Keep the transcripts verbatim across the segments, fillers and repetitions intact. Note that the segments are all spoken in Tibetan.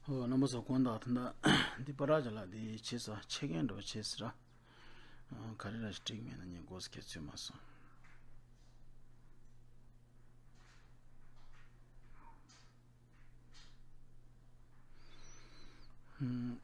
ཨོ། རྣམ་པ་ཚོ་དགོངས་དག་ད་ལྟ་འདི་པ་ར་ཇ་ལ་འདི་བྱས་ས་ཆེད་མཁན་འགྲོ་བྱས་ཟེར་ར། ཨ། ག་རེ་ར་ཞིག་འགྲིག་མེད་ན་ངས་མགོ་སྐྱེ་ཚོད་མ་སོང་། ཧུམ།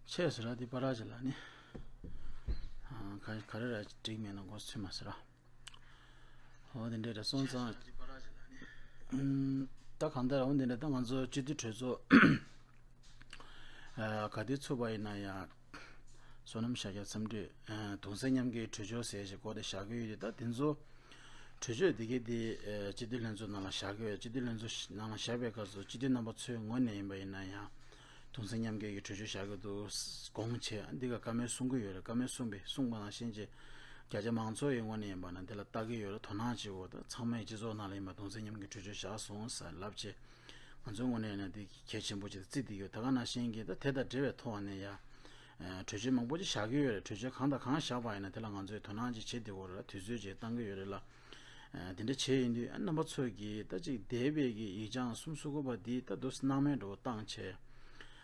ཆེས་ཟེར་ར་འདི་པ་ར་ཇ་ལ་ནི། ཨ། ག་ག་རེ་ར་འགྲིག་མེད་ན་མགོ་ཚོད་མ་ཟེར་ར། འོ་དེ་འདྲས་རེད་སོང་ཙང་། ཨུམ། ད་གང་ལྟར་འོ་དེ་འདྲས་ད་ང་ཚོ་སྤྱི་འཐུས་གྲོས་ཚོགས་ཨ། ག་དུས་ཚུགས་པ་ཡིན་ན་ཡང་། བསོད་ནམས་ཤཱཀྱ་འཚམས་འདྲི། ཨ། གདུང་སེམས་མཉམ་སྐྱེའི་གྲོས་ཆོད་ཟེར་ཞིག་བསྐོ་སྟེ་བཞག་གི་ཡོད་དེ། ད་དེ་ཚོ་གྲོས་ཆོད་དེ་གའི་དེ་ཨ། སྤྱི་འཐུས་ལྷན་ཚོགས་ནང་ལ་བཞག་གི་ཡོད། སྤྱི་འཐུས་ལྷན་ཚོགས་ནང་ལ་བཞག་པའི་སྐབས་སུ་སྤྱི་འཐུས་རྣམ་པ་ཚོའི་ངོས་ནས་ཡིན་པ་ཡིན་ན་ཡང་། གདུང་སེམས་མཉམ་སྐྱེའི་གྲོས་ཆོད་བཞག་གི་འདུག་དགོངས་བྱས། འདི་ག་བཀའ་མོལ་གསུང་གི་ཡོད་རེད། བཀའ་མོལ་གསུངས་པའི་གསུངས་པ་ནང་བཞིན་བྱས། བརྒྱ་ཆ་མང་ཚོགས་ཡི་ངོས་ནས་ཡིན་པ་ན་དེ་ལ་ལྟ་གི་ཡོད་རེད། དོ་སྣང་བྱེད་འོ། ད་ཚང་མས་སྤྱི་ཚོགས་ནང་ལ་ཡིན་པ་གདུང་སེམས་མཉམ་སྐྱེའི་གྲོས་ཆོད་བཞག་སོང་ཟེར་ལབ་བྱས། ང་ཚོའི་ངོས་ནས་ཡིན་ན་དེ་གལ་ཆེན་པོ་ཅིག་བརྩི་བསྡད་ཡོད། ད་ག་ནང་བཞིན་གྱི་ད་དེ་དང་འབྲེལ་བའི་ཐོག་ནས་ཡ། ཨ། གྲོས་ཆོད་མང་པོ་ཅིག་བཞག་གི་ཡོད་རེད། གྲོས་ཆོད་གང་དང་གང་བཞག་པ་ཡིན་ན་དེ་ལ་ང་ཚོས་དོ་སྣང་ཅིག་བྱེད་བསྡད་ཡོད་རེད་ལ། དུས་ཚོད་ཅིག་བཏང་གི་ཡོད་རེད་ལ། ཨ། དེ་འདྲ་བྱས་ཡིན་དུས། ཨ། རྣམ་པ་ཚོས་ཀྱིས་ད་ཅིག་འདས་པའི་གི་ཡིག་བྱང་སུམ་ཅུ་སོ་དགུ་པ་འདི་ད་དུ་སྣང་མེད་འདྲ་བོ་བཏང་བྱས།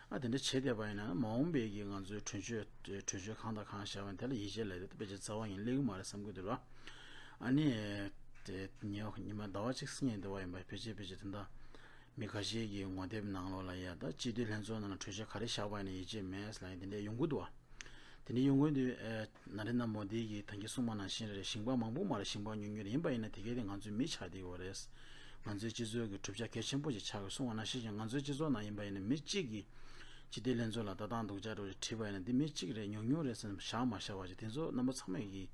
ཨ། དེ་འདྲ་བྱས་བསྡད་པ་ཡིན་ན་མ་འོངས་པའི་གི་ང་ཚོའི་གྲོས་ཆོད་གྲོས་ཆོད་གང་དང་གང་བཞག་པ་ཡིན་དེ་ལ་ཡིད་ཆེས་ལས་དེ་དཔེ་ཆ་རྩ་བ་ཡིན་སླེབས་ཀྱི་མ་རེད་བསམ་གྱི་འདུག་ར། ཨ་ནི། དེ་ཉི་ཉི་མ་ཟླ་བ་གཅིག་སྔོན་འདྲ་བ་ཡིན་པ། ཕལ་ཆེར་ཕལ་ཆེར་དེ་འདྲ། མི་ཁ་ཤས་ཀྱི་ངོ་དེབ་ནང་ལོགས་ལ་ཡ། ད་སྤྱི་འཐུས་ལྷན་ཚོགས་ནང་ལ་གྲོས་ཆོད་ག་རེ་བཞག་པ་ཡིན་ན་ཡིད་ཆེས་མེད་ལབ་ཡ་དེ་འདྲ་ཡོང་གི་འདུག་བ། དེ་འདྲ་ཡོང་གི་འདུག་ཨེ། ན་རེན་དྲ་མོ་དི་གིས་ད་གིན་གསུངས་པ་ནང་བཞིན་རེད། ཞིང་པ་མང་པོ་མ་རེད། ཞིང་པ་ཉུང་ཉུང་རེད། ཡིན་པ་ཡིན་ན་དེ་གའི་དེ་ང་ཚོའི་མི་ཆགས་བསྡད་ཡོད་རེད། ང་ཚོའི་སྤྱི་ཚོགས་ཀྱི་གྲུབ་ཆ་གལ་ཆེན་པོ་ཞིག་ཆགས་ཀྱི། གསུངས་པ་ནང་བཞིན་ཅིག་ང་ཚོའི་སྤྱི་ཚོགས་ནང་ཡིན་པ་ཡིན་ན་མི་གཅིག་གིས་སྤྱི་འཐུས་ལྷན་ཚོགས་ལ་ལྟ་སྟངས་སྡུག་ཅག་འདྲ་བོ་ཞིག་བྲིས་པ་ཡིན་ན། འདི་མི་གཅིག་རེད། ཉུང་ཉུང་རེད་ཟེར་ནས་བཞག་མ་བཞག་པ་ཅིག་དེ་ཚོ་རྣམ་པ་ཚང་མས་ཀྱིས་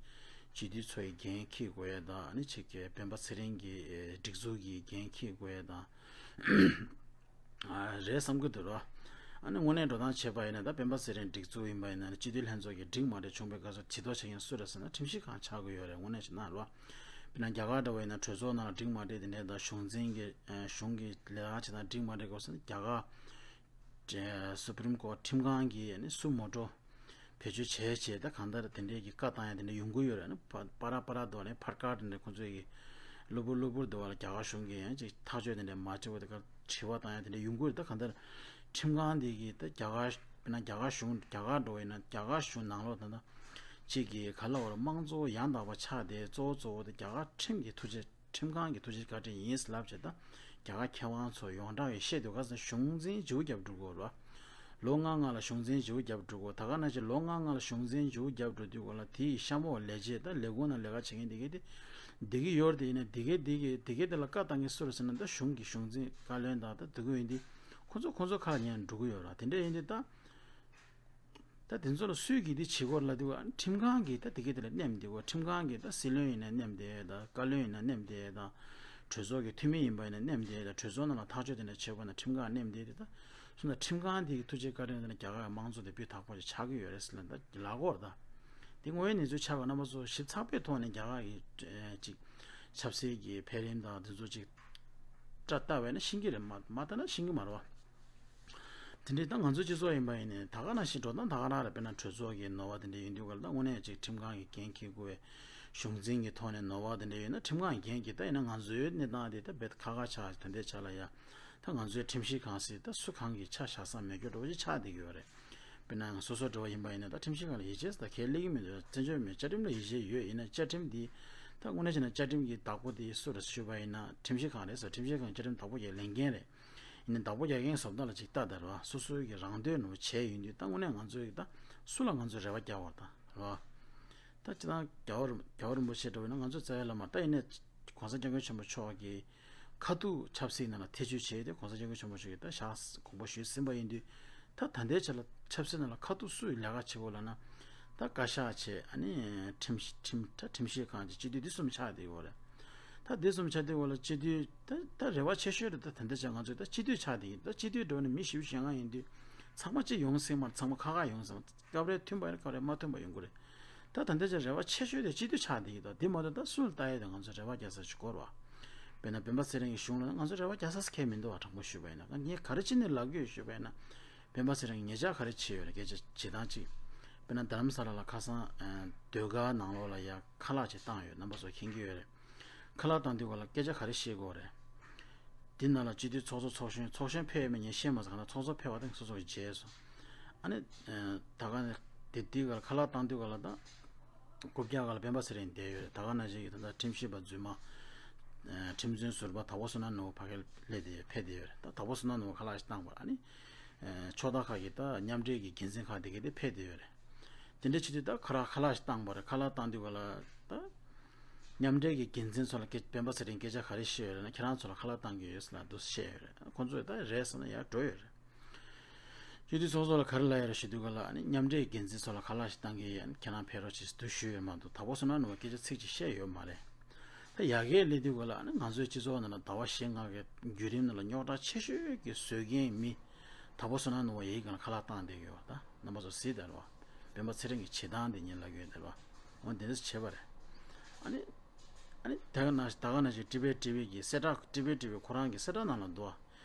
སྤྱི་འཐུས་ཚོ་ཡི་འགན་འཁྱེར་དགོས་ཡ་དང་། ཨ་ནི་ཅིག་གི་སྤེན་པ་ཚེ་རིང་གི་སྒྲིག་འཛུགས་ཀྱི་འགན་འཁྱེར་དགོས་ཡ་དང་། ཨ། རེད་བསམ་གྱི་འདུག་རོ། ཨ་ནི་དངོས་གནས་འགྲོ་སྟངས་བྱས་པ་ཡིན་ན། ད་སྤེན་པ་ཚེ་རིང་སྒྲིག་འཛུགས་ཡིན་པ་ཡིན་ན་སྤྱི་འཐུས་ལྷན་ཚོགས་ཀྱིས་འགྲིག་མ་འགྲིག་བྱུང་བའི་སྐབས་སུ་དྲི་དོགས་བྱེད་མཁན་སུ་རེད་ཟེར་ན་ཁྲིམས་ཞིབ་ཁང་ཆགས་ཀྱི་ཡོད་རེད། དངོས་གནས་བྱས་ན་རོ། དཔེར་ན་རྒྱ་གར་འདྲ་བོ་ཡིན་ན་གྲོས་ཚོགས་ནང་ལ་འགྲིག་མ་འགྲིག་དེ་འདྲས་དང་། གཞུང་འཛིན་གྱི་གཞུང་གི་ལས་ཀ་བྱེད་སྟངས་འགྲིག་མ་འགྲིག་སྐབས་སུ་ནི་རྒྱ་གར་སུ་པྲིམ་ཀོར་ཁྲིམས་ཁང་གིས་ནི་སུ་མོ་ཊོ་བེད་སྤྱོད་བྱས་བྱས། ད་གང་ལྟར་དེ་འདྲའི་གི་བཀའ་བཏང་ཡ་དེ་འདྲ་ཡོང་གི་ཡོད་རེད། ཨ་ནི་པ་པ་ར་པ་ར་དོ་ནི་ཕར་ཀར་དེ་འདྲ་ཁོང་ཚོས་གི་གློ་བུར་གློ་བུར་དུ་བ་ལ་རྒྱ་གར་གཞུང་གིས་ཡང་ཅིག་ཐག་གཅོད་དེ་འདྲ་མ་བྱེད་པ་དེ་ག་དྲི་བ་བཏང་ཡ་དེ་འདྲ་ཡོང་གི་ཡོད་རེད། ད་གང་ལྟར་ཁྲིམས་ཁང་དེ་གི་ད་རྒྱ་གར་དཔེར་ན་རྒྱ་གར་གཞུང་རྒྱ་གར་འགྲོ་བ་ཡིན་ན་རྒྱ་གར་གཞུང་ནང་ལོགས་ད་ད་ཅིག་གི་ག་ལ་བར་དམངས་གཙོ་ཡང་དག་པ་ཆགས་ཏེ། གཙོ་བོ་གཙོ་བོ་དེ་རྒྱ་གར་ཁྲིམས་ཀྱི་ཐུགས་རྗེ། ཁྲིམས་ཁང་གི་ཐུགས་རྗེ་བཀའ་དྲིན་ཡིན་ལབ་བྱས། ད་རྒྱ་གར་མཁས་དབང་ཚོ་ཡོངས་གྲགས་ཀྱིས་བཤད་འདུག་ག་ཟེར། གཞུང་འཛིན་བརྗེ་པོ་བརྒྱབ་འགྲོ་གི་ཡོད་རེད་བ། ལོ་ལྔ་ལྔ་ལ་གཞུང་འཛིན་བརྗེ་པོ་བརྒྱབ་འགྲོ་གི་ཡོད། ད་ག་ནང་བཞིན་ལོ་ལྔ་ལྔ་ལ་གཞུང་འཛིན་བརྗེ་པོ་བརྒྱབ་འགྲོ་དུས་སྒང་ལ་དེ་ཡི་གཤམ་འོག་ལས་བྱེད་དང་ལས་ཁུངས་ནང་ལས་ཀ་བྱེད་མཁན་དེ་གས་དེ་བསྡད་ཀྱི་ཡོད་རེད། དེ་ཡིན་ན་དེ་གས་དེ་གས་དེ་གས་དེ་ལ་བཀའ་བཏང་མཁན་སུ་རེད་ཟེར་ན། ད་གཞུང་གི་གཞུང་འཛིན་བཀའ་བློན་དང་ད་དེ་གུ་ཡིན་དུས་ཁོ་ཚོ་ཁོ་ཚོ་ཁ་ལ་ཉན་འགྲོ་གི་ཡོད་རེད། དེ་འདྲ་ཡིན་དུས་ད། ད་དེ་ཚོ་ལ་སུས་ཀྱིས་འདི་བྱེད་དགོས་ལབ་དུས། ཁྲིམས་ཁང་གིས་ད་དེ་གའི་དེ་ལ་མནན་བསྡད་དགོས། ཁྲིམས་ཁང་གིས་ད་སྲིད་བློན་ཡིན་ན་མནན་བསྡད་དང་། བཀའ་བློན་ཡིན་ན་མནན་བསྡད་དང་། གྲོས་ཚོགས་ཀྱི་འཐུས་མི་ཡིན་པ་ཡིན་ན་མནན་བསྡད་དང་། གྲོས་ཚོགས་ནང་ལ་ཐག་གཅོད་དེ་འདྲ་བྱེད་དགོས་ན་ཁྲིམས་ཁང་མནན་བསྡད་དེ། ད་སོང་ཙང་ཁྲིམས་ཁང་དེ་གི་ཐུགས་རྗེ་བཀའ་དྲིན་དེ་ནི་རྒྱ་གར་གྱི་དམངས་གཙོ་དེ་སྤུས་དག་པོ་ཞིག་ཆགས་ཀྱི་ཡོད་རེད་ཟེར་ལབ་ད་ལབ་ཀྱི་ཡོད་རེད། ད་དེ་དངོས་ཡོད་གནས་ཚུལ་ཆགས་པ་རྣམ་པ་ཚོ་ཞིབ་ཚགས་པོའི་ཐོག་ནས་རྒྱ་གར་གྱི་ཨེ་ཅིག་ཆབ་སྲིད་ཀྱི་འཕེལ་རིམ་དང་དེ་ཚོ་ཅིག་བལྟ་བལྟ་བས་ན་ཤེས་ཀྱི་རེད། མ་མ་བལྟ་ན་ཤེས་ཀྱི་མ་རེད་བ། དེ་འདྲའི་ད་ང་ཚོའི་སྤྱི་ཚོགས་ཡིན་པ་ཡིན་ནའི་ད་ག་ནང་བཞིན་འགྲོ་སྟངས་ད་ག་རང་རེད། དཔེར་ན་གྲོས་ཚོགས་ཀྱི་ནོར་བ་དེ་འདྲ་ཡིན་དུས་ག་ལ། ད་དངོས་གནས་ཅིག་ཁྲིམས་ཁང་གི་འགན་འཁྱེར་དགོས། གཞུང་འཛིན་གྱི་ཐོག་ནས་ནོར་བ་དེ་འདྲ་ཡོད་ན་ཁྲིམས་ཁང་གི་འགན་འཁྱེར། ད་ཡིན་ན་ང་ཚོའི་གནས་སྟངས་དེ་ད་རྦད་ཁག་ཁག་ཆགས། ད་ལྟའི་ཆ་ལ་ཡ་ད་ང་ཚོའི་ཁྲིམས་ཞིབ་ཁང་ཟེར་ད་སུ་གང་གི་ཆ་བཞག་ས་མེད་རྒྱུ་འདྲ་བོ་ཅིག་ཆགས་བསྡད་ཀྱི་ཡོད་རེད། དཔེར་ན་སོ་སོ་འདྲ་བོ་ཡིན་པ་ཡིན་ན་ད་ཁྲིམས་ཞིབ་ཁང་ལ་ཡིད་ཆེས་ད་གས་སླེབས་ཀྱི་མི་འདུག་བཙན་བྱོལ་མི་བཅའ་ཁྲིམས་ལ་ཡིད་ཆེས་ཡོད། ཡིན་ན་བཅའ་ཁྲིམས་འདི་ད་དངོས་གནས་བྱས་ན་བཅའ་ཁྲིམས་ཀྱི་བདག་པོ་དེ་སུ་རེད་ཞུས་པ་ཡིན་ན་ཁྲིམས་ཞིབ་ཁང་རེད་ཟེར། ཁྲིམས་ཞིབ་ཁང་བཅའ་ཁྲིམས་བདག་པོ་རྒྱག་ལེན་མཁན་རེད། ཡིན་ན་བདག་པོ་རྒྱག་མཁན་བཟོ་ལྟ་ལ་ཅིག་ལྟ་དང་ར། སོ་སོའི་གི་རང་འདོད་ནོར་བྱས་ཡིན་དུས་ད་དངོས་གནས་ང་ཚོའི་གི་ད་སུ་ལ་ང་ཚོས་རེ་བ་རྒྱག་པ་དང་ར། ད་སྤྱིར་བཏང་རྒྱལ་བ་རིན་རྒྱལ་བ་རིན་པོ་ཆེ་འདྲ་བོ་ཡིན་ན་ང་ཚོ་རྩ་བའི་བླ་མ། ད་ཡིན་ནའི་གོང་ས་སྐྱབས་མགོན་ཆེན་པོ་མཆོག་གི་ཁ་ཐུག་ཆབ་སྲིད་ནང་ལ་ཐེ་བྱུས་བྱས་ཏེ་གོང་ས་སྐྱབས་མགོན་ཆེན་པོ་མཆོག་གིས་ད་ཞག་དགོངས་པ་ཞུས་ཟིན་པ་ཡིན་དུས། ད་ད་ལྟའི་ཆ་ལ་ཆབ་སྲིད་ནང་ལ་ཁ་ཐུག་སུས་ལས་ཀ་བྱེད་དགོས་ལབ་ན། ད་བཀའ་ཤག་བྱས། ཨ་ནི་ཁྲིམས་ཁྲིམས་ད་ཁྲིམས་ཞིབ་ཁང་བྱས། སྤྱི་འཐུས་འདི་གསུམ་ཆགས་བསྡད་ཡོད་རེད། ད་འདི་གསུམ་ཆགས་བསྡད་ཡོད་ལ་སྤྱི་འཐུས་ད་ད་རེ་བ་ཆེ་ཤོས་རེད། ད་ད་ལྟའི་ཆ་ང་ཚོས་ད་སྤྱི་འཐུས་ཆགས་བསྡད་ཡིན། ད་སྤྱི་འཐུས་འགྲོ་ནས་མི་བཞི་བཅུ་ཞེ་ལྔ་ཡིན་དུས་ཚང་མ་གཅིག་ཡོང་སྲིད་མ་རེད། ཚང་མ་ཁག་ཁག་ཡོང་སྲིད་མ་རེད། སྐབས་རེ་མཐུན་པ་ཡོད་རེད། སྐབས་རེ་མ་མཐུན་པ་ཡོང་གི་རེད། ད་ད་ལྟའི་ཆ་རེ་བ་ཆེ་ཤོས་དེ་སྤྱི་འཐུས་ཆགས་བསྡད་ཡོད། ད་དེ་མ་གཏོགས་ད་སུ་ལ་ལྟ་ཡས་དེ་ང་ཚོ་རེ་བ་རྒྱག་ས་ཞིག་དགོས་རེད་བ། དཔེར་ན་སྤེན་པ་ཚེ་རིང་གི་གཞུང་ལ་ང་ཚོ་རེ་བ་རྒྱག་ས་ཁེལ་མི་འདུག་བ། དྲང་པོ་ཞུས་པ་ཡིན་ན། ངས་ག་རེ་བྱས་ནས་ལབ་ཀྱི་ཡོད་ཞུས་པ་ཡིན་ན། སྤེན་པ་ཚེ་རིང་གིས་ཉེ་ཆར་ག་རེ་བྱས་ཡོད་རེད། སྐད་ཆ་བྱེད་སྟངས་གཅིག་དཔེར་ན་རྡ་རམ་ས་ལ་ལ་ཁ་སང་ཨ་ཟློས་གར་ནང་ལོགས་ལ་ཡ་ཁ་ལག་ཅིག་བཏང་ཡོད། རྣམ་པ་ཚོ་མཁྱེན་གྱི་ཡོད་རེད། ཁ་ལག་བཏང་དུས་ག་ལ་སྐད་ཆ་ག་རེ་བཤད་དགོས་རེད། འདི་ནང་ལ་སྤྱི་འཐུས་ཚོགས་གཙོ་ཚོགས་གཞོན། ཚོགས་གཞོན་ཕེབས་ཡོད་མེད་ངས་ཤེས་མ་སོང་། ག་ན་ཚོགས་གཙོ་ཕེབས་པ་དང་སོ་སོ་གི་བྱས་སོང་། ཨ་ནི་ད་ག་ནས་དེ་དུས་ག་ལ་ཁ་ལག་བཏང་དུས་ག་ལ་ད། རྐུབ་བཀྱག་སྒང་ལ་སྤེན་པ་ཚེ་རིང་བསྡད་ཡོད་རེད། ད་ག་ནང་བཞིན་གྱི་ད་ལྟ་ཁྲིམས་ཞིབ་པ་རྫུན་མ། ཨ་ཁྲིམས་རྫུན་ཟུར་པ་དྭགས་པོ་བསོད་ནམས་ནོར་བུ་ཕ་གིར་སླེབས་བསྡད་ཡོད། ཕེབས་བསྡད་ཡོད་རེད། ད་དྭགས་པོ་བསོད་ནམས་ནོར་བུ་ཁ་ལག་ཞིག་བཏང་བ། ཨ་ནི་ཨ་ཕྱོགས་མཐའ་ཁག་གི་ད་མཉམ་འབྲེལ་གྱི་འགན་འཛིན་ཁག་དེ་གས་དེ་ཕེབས་བསྡད་ཡོད་རེད། དེ་འདྲ་བྱེད་དུས་ད་ཁ་ར་ཁ་ལག་ཞིག་བཏང་བ་རེད། ཁ་ལག་བཏང་དུས་ག་ལ་ད་མཉམ་འབྲེལ་གྱི་འགན་འཛིན་ཚོ་ལ་སྐད་སྤེན་པ་ཚེ་རིང་སྐད་ཆ་ག་རེ་བཤད་ཡོད་རེད་ན། ཁྱེད་རང་ཚོ་ལ་ཁ་ལག་བཏང་གི་ཡོད་ཟེར་ལ་འདུག་བཤད་ཡོད་རེད། ཁོང་ཚོས་ད་རེད་ཟེར་ན་ཡར་འགྲོ་ཡོད་རེད། སྤྱི་འཐུས་ཚོགས་གཙོ་ལ་ག་རེ་ལབ་ཡོད་རེད་ཞུ་དུས་ག་ལ། ཨ་ནི་མཉམ་འབྲེལ་འགན་འཛིན་ཚོ་ལ་ཁ་ལག་ཞིག་བཏང་གི་ཡོད། ཨ་ནི་ཁྱེད་རང་ཕེབས་རོགས་བྱེད་ཟེར་འདུག་ཞུས་ཡོད་མ་གཏོགས། དྭགས་པོ་བསོད་ནམས་ནོར་བུ་སྐད་ཆ་ཚིག་གཅིག་བཤད་ཡོད་མ་རེད། ད་ཡ་གིར་སླེབས་དུས་ག་ལ་ཨ་ནི་ང་ཚོའི་སྤྱི་ཚོགས་ནང་ལ་ཟླ་བ་བཞི་ལྔ་གི་བརྒྱུད་རིམ་ནང་ལ་རྙོག་དྲ་ཆེ་ཤོས་ཀྱི་བཟོ་མཁན་མི་དྭགས་པོ་བསོད་ནམས་ནོར་བུ་ཡ་གི་སྒང་ལ་ཁ་ལག་བཏང་བསྡད་ཡོད་པ། ད་རྣམ་པ་ཚོ་གཟིགས་དང་རེད་བ། སྤེན་པ་ཚེ་རིང་གི་བྱེད་སྟངས་དེ་ཉིད་ལ་ཡོད་དེ་རེད་བ། འོ་དེ་འདྲ་བྱས་པ་རེད། ཨ་ནི། ཨ་ནི་དེ་ག་ནང་ད་ག་ནང་བཞིན་ཊི་བི་ཊི་ཝི་གི་གསལ་བསྒྲགས། ཊི་བི་ཊི་ཝི་ཁོ་རང་གི་གསལ་བསྒྲགས་ནང་ལ་འདུག་བ།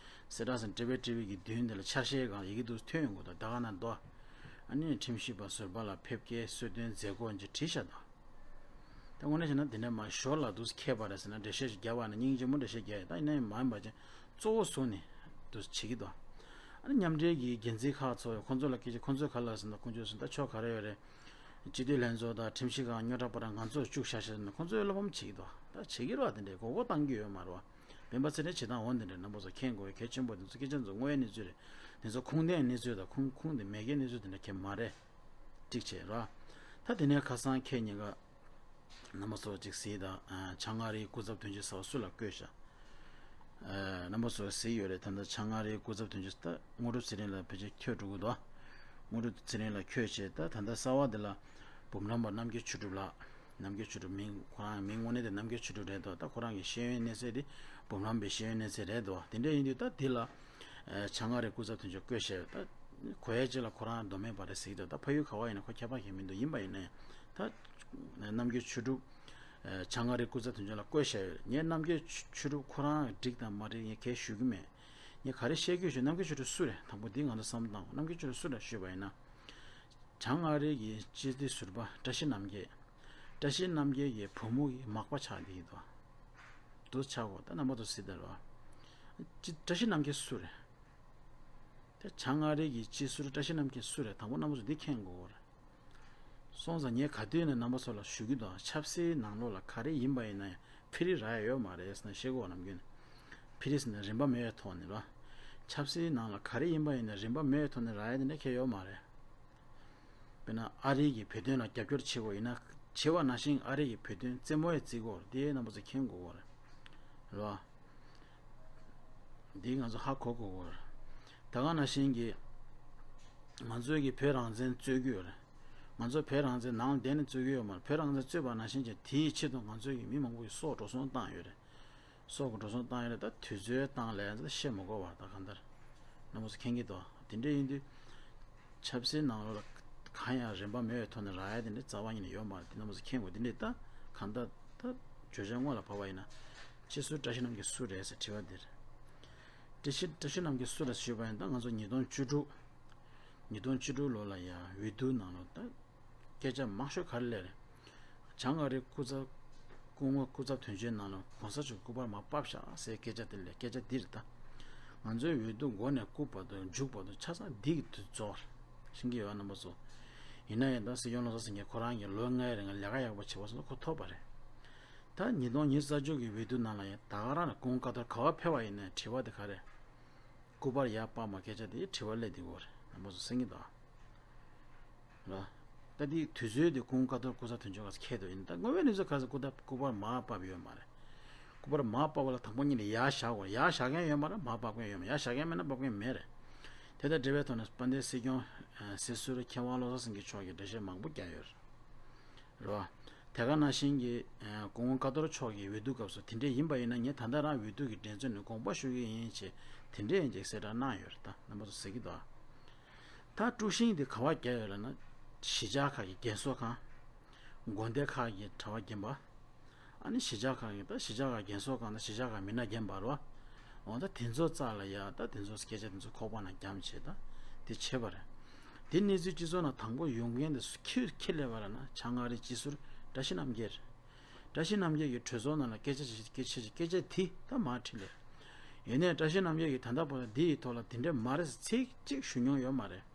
གསལ་བསྒྲགས་ཟེར་ཊི་བི་ཊི་ཝི་གི་མདུན་དེ་ལ་ཆ་ཤས་སྒང་ཡི་གེ་འདུག་ཐོན་ཡོང་གི་འདུག། ད་ག་ནང་འདུག། ཨ་ནི་ཁྲིམས་ཞིབ་པ་ཟུར་པ་ལ་ཕེབས་སྐྱེལ་གསོལ་སྟོན་མཛད་སྒོ་ཅིག་བྲིས་བཞག་འདུག། ད་དངོས་གནས་བྱས་ན་དེ་འདྲ་མ་ཞོར་ལ་འདུག་ཁྱད་པར་རེད་ཟེར་ན་འགྲེལ་བཤད་ཅིག་རྒྱབ་པ་ན་སྙིང་རྗེ་མོ་འགྲེལ་བཤད་རྒྱག་ཡ། ད་ཡིན་ན་ཡང་མ་ཡིན་པ་ཅན་གཙོ་བོ་བཟུང་ནས་འདུག་བྱེད་ཀྱི་འདུག། ཨ་ནི་མཉམ་འབྲེལ་གྱི་འགན་འཛིན་ཁག་ཚོ་ཁོང་ཚོ་ལ་སྐད་ཆ། ཁོང་ཚོས་ག་ལ་ཟེར་ན། ཁོང་ཚོས་ཟེར་ན་ད་ཆོ་ག་རེ་ཡོད་རེད། སྤྱི་འཐུས་ལྷན་ཚོགས་དང་ཁྲིམས་ཞིབ་ཁང་རྙོག་དྲ་པ་རང་ང་ཚོར་བཅུག་བཞག་བཞག་ན་ཁོང་ཚོས་བློ་ཕམ་བྱེད་ཀྱི་འདུག། ད་བྱེད་ཀྱི་རེད་བ། དེ་འདྲའི་མགོ་སྐོར་བཏང་གི་ཡོད་མ་རེད་བ། སྤེན་པ་ཚེ་རིང་བྱེད་སྟངས་འོ་དེ་འདྲ་རྣམ་པ་ཚོ་མཁྱེན་དགོས་པའི་གལ་ཆེན་པོ། དེ་ཚོ་སྐད་ཆ་ཚོ་དངོས་ཡོད་གནས་ཚུལ་རེད། དེ་ཚོ་ཁུངས་ལྡན་གནས་ཚུལ་དང་ཁུངས་ཁུངས་ལྡན་མེད་མཁན་གནས་ཚུལ་དེ་འདྲ་གང་ཡང་མ་རེད། འགྲིག་བྱས་ར། ད་དེ་ནས་ཁ་སང་ཁྱེད་གཉིས་ཀ་རྣམ་པ་ཚོ་གཅིག་གཟིགས་དང་། ཨ་བྱང་ཨ་རིའི་སྐུ་ཚབ་དོན་གཅོད་ཟེར་བ་སུ་ལ་བསྐོས་ཤག། ཨ་རྣམ་པ་ཚོ་གཟིགས་ཡོད་རེད། ད་ལྟ་བྱང་ཨ་རིའི་སྐུ་ཚབ་དོན་གཅོད་ད་དངོས་གྲུབ་ཚེ་རིང་ལགས་ཕལ་ཆེར་འཁྱོལ་འགྲོ་གི་འདུག། དངོས་གྲུབ་ཚེ་རིང་ལགས་འཁྱོལ་བྱས། ད་ད་ལྟ་གསར་པ་འདི་ལ་འབུམ་རམས་པ་རྣམ་རྒྱལ་ཆོས་གྲུབ་ལགས། རྣམ་རྒྱལ་ཆོས་གྲུབ་མིང་། ཁོ་རང་མིང་དངོས་གནས་དེ་རྣམ་རྒྱལ་ཆོས་གྲུབ་རེད་འདུག། ད་ཁོ་རང་གི་ཤེས་ཡོན་གནས་ཚད་དེ་འབུམ་རམས་པའི་ཤེས་ཡོན་གནས་ཚད་རེད་འདུག། དེ་འདྲ་ཡིན་དུས་ད་འདི་ལ་ཨ་བྱང་ཨ་རིའི་སྐུ་ཚབ་དོན་གཅོད་བསྐོས་བཞག་ཡོད། ད་གོ་ཡ་ཅིག་ལ་ཁོ་རང་མདོ་སྨད་པ་རེད་ཟེར་གྱི་འདུག། ད་ཕ་ཡུལ་ག་བ་ཡིན་ན་ཁོ་ཁྱད་པར་གང་ཡང་མི་འདུག། ཡིན་པ་ཡིན་ན་ཡང་ད་རྣམ་རྒྱལ་ཆོས་གྲུབ་ཨ་བྱང་ཨ་རིའི་སྐུ་ཚབ་དོན་གཅོད་ལ་བསྐོས་བཞག་ཡོད། ངས་རྣམ་རྒྱལ་ཆོས་གྲུབ་ཁོ་རང་འགྲིག་དང་མ་འགྲིག་ངས་གང་ཡང་ཞུ་གི་མེད། ངས་ག་རེ་བཤད་ཀྱི་ཡོད་ཞུ། རྣམ་རྒྱལ་ཆོས་གྲུབ་སུ་རེད། དང་པོ་འདི་ང་ཚོ་བསམ་བློ་བཏང་། རྣམ་རྒྱལ་ཆོས་གྲུབ་སུ་རེད་ཞུས་པ་ཡིན་ན། བྱང་ཨ་རི་གི་སྤྱི་འཐུས་ཟུར་པ་བཀྲ་ཤིས་རྣམ་རྒྱལ། བཀྲ་ཤིས་རྣམ་རྒྱལ་གྱི་བུ་མོ་གི་མག་པ་ཆགས་བསྡད་ཀྱི་འདུག། འདུག་ཆགས་གོ། ད་རྣམ་པ་ཚོ་གཟིགས་དང་རོ། ཅི་བཀྲ་ཤིས་རྣམ་རྒྱལ་སུ་རེད། དེ་བྱང་ཨ་རི་གི་སྤྱི་ཟུར་བཀྲ་ཤིས་རྣམ་རྒྱལ་སུ་རེད། དང་པོ་རྣམ་པ་ཚོ་འདི་མཁྱེན་དགོས་གོ་རེད། སོང་ཙང་ངས་ག་དུས་ནས་རྣམ་པ་ཚོ་ལ་ཞུ་གི་འདུག། ཆབ་སྲིད་ནང་ལོགས་ལ་ག་རེ་ཡིན་པ་ཡིན་ན་ཡང་ཕི་རི་རག་ཡ་ཡོད་མ་རེད་ཟེར་ནས་བཤད་གོ། ནམ་རྒྱུན་ནས་ཕི་རི་ཟེར་ན་རིན་པ་མེད་པའི་ཐོག་ནས་རོ། ཆབ་སྲིད་ནང་ལ་ག་རེ་ཡིན་པ་ཡིན་ན་རིན་པ་མེད་པའི་ཐོག་ནས་རག་ཡ་དེ་འདྲ་གང་ཡང་ཡོད་མ་རེད། དཔེར་ན་ཨ་རི་གིས་བོད་དོན་ལ་རྒྱབ་སྐྱོར་བྱེད་དགོས་ཡིན་ན། བྱེད་པ་ནང་བཞིན་ཨ་རི་གིས་བོད་དོན་རྩེད་མོ་ཡང་རྩེ་གི་ཡོད་རེད། དེ་རྣམ་པ་ཚོས་མཁྱེན་དགོས་ཀྱི་ཡོད་རེད། རེད་བ། འདི་ང་ཚོ་ཧ་གོ་དགོས་ཀྱི་ཡོད་རེད། ད་ག་ནང་བཞིན་གྱི་ང་ཚོས་ཀྱི་བོད་རང་བཙན་རྩོད་ཀྱི་ཡོད་རེད། ང་ཚོ་བོད་རང་བཙན་ནང་བསྡད་ནས་རྩོད་ཀྱི་ཡོད་མ་རེད། བོད་རང་བཙན་རྩོད་པ་ནང་བཞིན་གྱི་དེའི་ཆེད་དུ་ང་ཚོས་ཀྱི་མི་མང་པོ་ཡི་སྲོག་འགྲོ་སོང་བཏང་ཡོད་རེད། སྲོག་གི་འགྲོ་སོང་བཏང་ཡོད་རེད། ད་དུས་ཚོད་བཏང་ལས་ད་བཤད་མི་དགོས་པར་ད་གང་ལྟར་རྣམ་པ་ཚོ་མཁྱེན་གྱི་འདུག། དེ་འདྲ་ཡིན་དུས་ཆབ་སྲིད་ནང་ལོགས་ལ་གང་ཡང་རིན་པ་མེད་པའི་ཐོག་ནས་རག་ཡ་དེ་འདྲ་རྩ་བ་ཉིད་ནས་ཡོད་མ་རེད། དེ་རྣམ་པ་ཚོ་མཁྱེན་དགོས། དེ་འདྲ་ད་གང་ལྟར་ད་བརྗོད་བྱ་དངོས་ལ་བབས་པ་ཡིན་ན། སྤྱི་ཟུར་བཀྲ་ཤིས་རྣམ་རྒྱལ་སུ་རེད་ཟེར་དྲི་བ་འདིར། བཀྲ་ཤིས་བཀྲ་ཤིས་རྣམ་རྒྱལ་སུ་རེད་ཞུས་པ་ཡིན་ན། ད་ང་ཚོ་ཉིས་སྟོང་བཅུ་དྲུག། ཉིས་སྟོང་བཅུ་དྲུག་ལོ་ལ་ཡ་འོས་བསྡུ་ནང་ལོགས་ད། སྐད་ཆ་མང་ཤོས་ག་རེ་སླེབས་རེད། བྱང་ཨ་རིའི་སྐུ་ཚབ། སྐུ་ངོ་སྐུ་ཚབ་དོན་གཅོད་ནང་ལ་གོང་ས་མཆོག་སྐུ་པར་མར་ཕབ་བཞག་ཟེར་སྐད་ཆ་དེ་སླེབས། སྐད་ཆ་འདི་རེད་ད། ང་ཚོའི་འོས་བསྡུ་འགོ་ནས་རྐུབ་བར་དུ་མཇུག་བར་དུ་ཆ་ཚང་འདི་གི་དུས་ཚོད་ཤེས་ཀྱི་ཡོད། རྣམ་པ་ཚོ། ཡིན་ན་ཡང་ད་སྲིད་སྐྱོང་བློ་བཟང་སེང་གེ་ཁོ་རང་གིས་ལོ་ལྔའི་རིང་ལས་ཀ་ཡག་པོ་བྱས་པ་སོགས་ཁོ་ཐོབ་པ་རེད། ད་ཉིས་སྟོང་ཉི་ཤུ་རྩ་བཅུ་གི་འོས་བསྡུ་ནང་ལ་ཡང་ད་ག་རང་ལ་སྐུ་ངོ་ཀ་ཏོར་ག་པར་ཕེབས་པ་ཡིན་ནའི་དྲི་བ་དེ་ག་རེ། སྐུ་པར་ཡར་ཕབ་མ་སྐད་ཆ་དེ་དྲི་བ་སླེབས་བསྡད་ཡོད་རེད། རྣམ་པ་ཚོ་གསན་གྱི་འདུག་ཨ། ར། ད་དེའི་དུས་ཚོད་དེ་སྐུ་ངོ་ཀ་ཏོར་སྐུ་ཚབ་དོན་གཅོད་ག་ཚོད་འཁེལ་འདུག་ཡིན། ད་དངོས་ཡོད་གནས་ཚུལ་ག་ཚོད་སྐུ་ད་སྐུ་པར་མར་ཕབ་ཡོད་མ་རེད། སྐུ་པར་མར་ཕབ་པ་ལ་དང་པོ་ཉིད་ནས་ཡར་བཞག་དགོས། ཡར་བཞག་མཁན་ཡོད་མ་རེད། མར་ཕབ་མཁན་ཡོད་མ་རེད། ཡར་བཞག་མཁན་མེད་ན་ཕབ་མཁན་མེད་རེད། དེ་དང་འབྲེལ་བའི་ཐོག་ནས་དཔལ་ལྡན་སྲིད་སྐྱོང་ཨ་སྲིད་ཟུར་མཁས་དབང་བློ་བཟང་སེང་གེ་མཆོག་གིས་འགྲེལ་བཤད་མང་པོ་བརྒྱབ་ཡོད་རེད། རེད་བ། དེ་ག་ནང་བཞིན་གྱི་ཨ་སྐུ་ངོ་ཀ་ཏོར་མཆོག་གིས་འོས་བསྡུ་སྐབས་སུ་དེ་འདྲས་ཡིན་པ་ཡིན་ན་ངས་ད་ལྟ་རང་འོས་བསྡུ་གི་འགྲན་རྩོད་ནས་དགོངས་པ་ཞུ་གི་ཡིན་ཞེས་དེ་འདྲས་ཡིན་ཅེས་གསལ་བསྒྲགས་གནང་ཡོད་རེད། ད་རྣམ་པ་ཚོ་གཟིགས་ཀྱི་འདུག་ཨ། ད་དཀྲུག་ཤིང་དེ་ག་པར་བརྒྱབ་ཡོད་ལབ་ན། གཞིས་ཆགས་ཁག་གི་རྒན་གསོ་ཁང་། དགོན་སྡེ་ཁག་གི་གྲྭ་པ་རྒན་པ། ཨ་ནི་གཞིས་ཆགས་ཁག་གི་ད་གཞིས་ཆགས་ཁག་རྒན་གསོ་ཁང་དང་གཞིས་ཆགས་ཁག་མི་སྣ་རྒན་པ་རེད་བ། འོ་ད་དེ་ཚོ་རྩ་ལ་ཡ་ད་དེ་ཚོ་སྐད་ཆ་དེ་ཚོ་ཁོག་པ་ནང་བརྒྱབ་བྱས་ད་དེ་བྱས་པ་རེད། དེ་གནས་ཚུལ་སྤྱི་ཚོགས་ནང་དང་པོ་ཡོང་མཁན་དེ་སུ་ཁྱི་ཁྱི་ལས་པ་ར་ན་བྱང་ཨ་རིའི་སྤྱི་ཟུར་བཀྲ་ཤིས་རྣམ་རྒྱལ་རེད། བཀྲ་ཤིས་རྣམ་རྒྱལ་གྱིས་གྲོས་ཚོགས་ནང་ལ་སྐད་ཆ་ཞིག་སྐད་ཆ་ཞིག་སྐད་ཆ་དེ་ད་མར་ཁྲིད་ལེ། ཡིན་ནའི་བཀྲ་ཤིས་རྣམ་རྒྱལ་གྱིས་ད་ལྟ་བར་དུ་འདི་ཡི་ཐོག་ལ་དེ་འདྲ་མ་རེད་ཟེར་ཚིག་གཅིག་ཞུ་མྱོང་ཡོད་མ་རེད།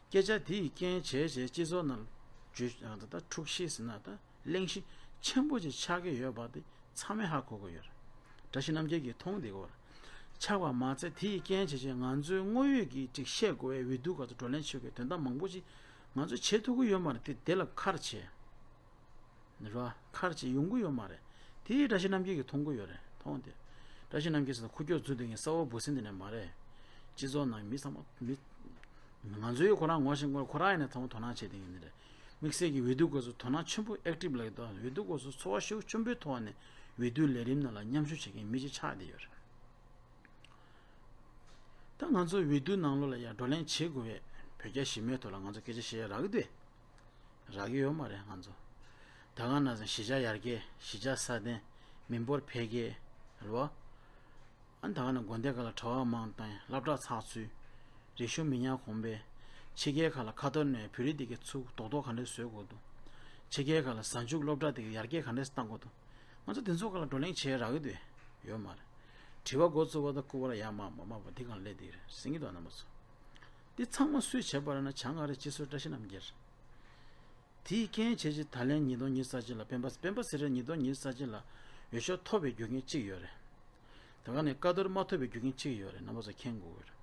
སྐད་ཆ་དེ་ཡི་རྐྱེན་བྱས་བྱས་སྤྱི་ཚོགས་ནང་ལ་བརྗོད་ད་ལྟ་འཁྲུག་གཞི་ཟེར་ན་ད་གླེང་གཞི་ཆེན་པོ་ཅིག་ཆགས་ཀྱི་ཡོད་པ་དེ་ཚང་མས་ཧ་གོ་གི་ཡོད་རེད། བཀྲ་ཤིས་རྣམ་རྒྱལ་གྱིས་མཐོང་བསྡད་ཀྱི་ཡོད་རེད། ཆགས་པ་མ་ཚད་དེ་ཡི་རྐྱེན་བྱས་བྱས་ང་ཚོའི་དངོས་ཡོད་ཀྱི་ཅིག་བཤད་དགོས་པའི་འོས་བསྡུ་སྐབས་སུ་བགྲོ་གླེང་བྱེད་དགོས་དོན་དག་མང་པོ་ཅིག་ང་ཚོས་བྱེད་ཐུབ་ཀྱི་ཡོད་མ་རེད། དེ་དེ་ལ་ཁར་བྱས། ར། ཁར་ཅིག་ཡོང་གི་ཡོད་མ་རེད། དེ་བཀྲ་ཤིས་རྣམ་རྒྱལ་གྱིས་མཐོང་གི་ཡོད་རེད། མཐོང་སྟེ། བཀྲ་ཤིས་རྣམ་རྒྱལ་ཟེར་ན་ཁུ་ཁྱོག་འཛུལ་དེ་ངས་གསར་བ་འབུ་སྲིན་དེ་ནས་མ་རེད། སྤྱི་ཚོགས་ནང་མི་ཚང་མ་མི། ང་ཚོའི་ཁོ་རང་ངོ་ཤེས་ཁོ་རང་ཡིན་ན་ཚང་མ་དོ་སྣང་བྱེད་དེ་ཡིན་ནི་རེད། དམིགས་བསལ་གྱི་འོས་བསྡུ་སྐབས་སུ་དོ་སྣང་ཆེན་པོ་ཨེག་ཊིབ་ལ་ཡོད་དོ། འོས་བསྡུ་སྐབས་སུ་ཚོར་བ་ཤུགས་ཆེན་པོའི་ཐོག་ནས་འོས་བསྡུ་ལས་རིམ་ནང་ལ་མཉམ་ཞུགས་བྱེད་མཁན་མི་གཅིག་ཆགས་བསྡད་ཡོད་རེད། ད་ང་ཚོ་འོས་བསྡུ་ནང་ལོགས་ལ་ཡང་བགྲོ་གླེང་བྱེད་དགོས་པའི་བོད་རྒྱ་ཞི་མོལ་ཐོག་ལ་ང་ཚོ་སྐད་ཆ་བཤད་ཡ་རག་གི་འདུག་རག་གི་ཡོད་མ་རེད་ང་ཚོ། ད་ག་ནང་བཞིན་གཞིས་ཆགས་ཡར་རྒྱས། གཞིས་ཆགས་སྲ་བརྟན། མི་འབོར་འཕེལ་རྒྱས། རེད་བ། ཨ་ནི་ད་ག་ནང་དགོན་སྡེ་ཁག་ལ་གྲྭ་པ་མང་བཏང་། སློབ་གྲྭ་ཚགས་ཚུད། རིག་གཞུང་མི་ཉམས་གོང་འཕེལ། ཕྱི་རྒྱལ་ཁག་ལ་ཁ་ཐོར་ནས་བོད་རིགས་དེ་གའི་ཚུར་རྡོག་རྡོག་ག་འདྲས་བཟོ་དགོས་འདུག་ཕྱི་རྒྱལ་ཁག་ལ་གཟའ་མཇུག་སློབ་གྲྭ་དེ་གའི་ཡར་རྒྱས་ག་འདྲས་བཏང་དགོས་འདུག་ང་ཚོ་དེ་ཚོ་སྒང་ལ་བགྲོ་གླེང་བྱེད་རག་གི་འདུག་ཡོད་མ་རེད། དྲི་བ་འགོ་བཙུགས་པ་དང་སྐུ་པར་ཡར་མར་མར་མར་བ་འདི་སྒང་སླེབས་བསྡད་རེད་ཟེར་གྱི་འདུག་རྣམ་པ་ཚོ། འདི་ཚང་མ་སུས་བྱས་པ་རེད་ན་བྱང་ཨ་རིའི་སྤྱི་ཟུར་བཀྲ་ཤིས་རྣམ་རྒྱལ་རེད། དེའི་རྐྱེན་བྱས་ཀྱི་ད་ལན་ཉིས་སྟོང་ཉི་ཤུ་རྩ་གཅིག་ལ་སྤེན་པ་སྤེན་པ་ཚེ་རིང་ཉིས་སྟོང་ཉི་ཤུ་རྩ་གཅིག་ལ་འོས་ཤོག་ཐོབ་པའི་རྒྱུ་རྐྱེན་གཅིག་ཡོད་རེད། ད་ག་ནས་བཀའ་བསྡུར་མ་ཐོབ་པའི་རྒྱུ་རྐྱེན་གཅིག་ཡོད་རེད། རྣམ་པ་ཚོ་མཁྱེན་དགོས་ཀྱི་རེད།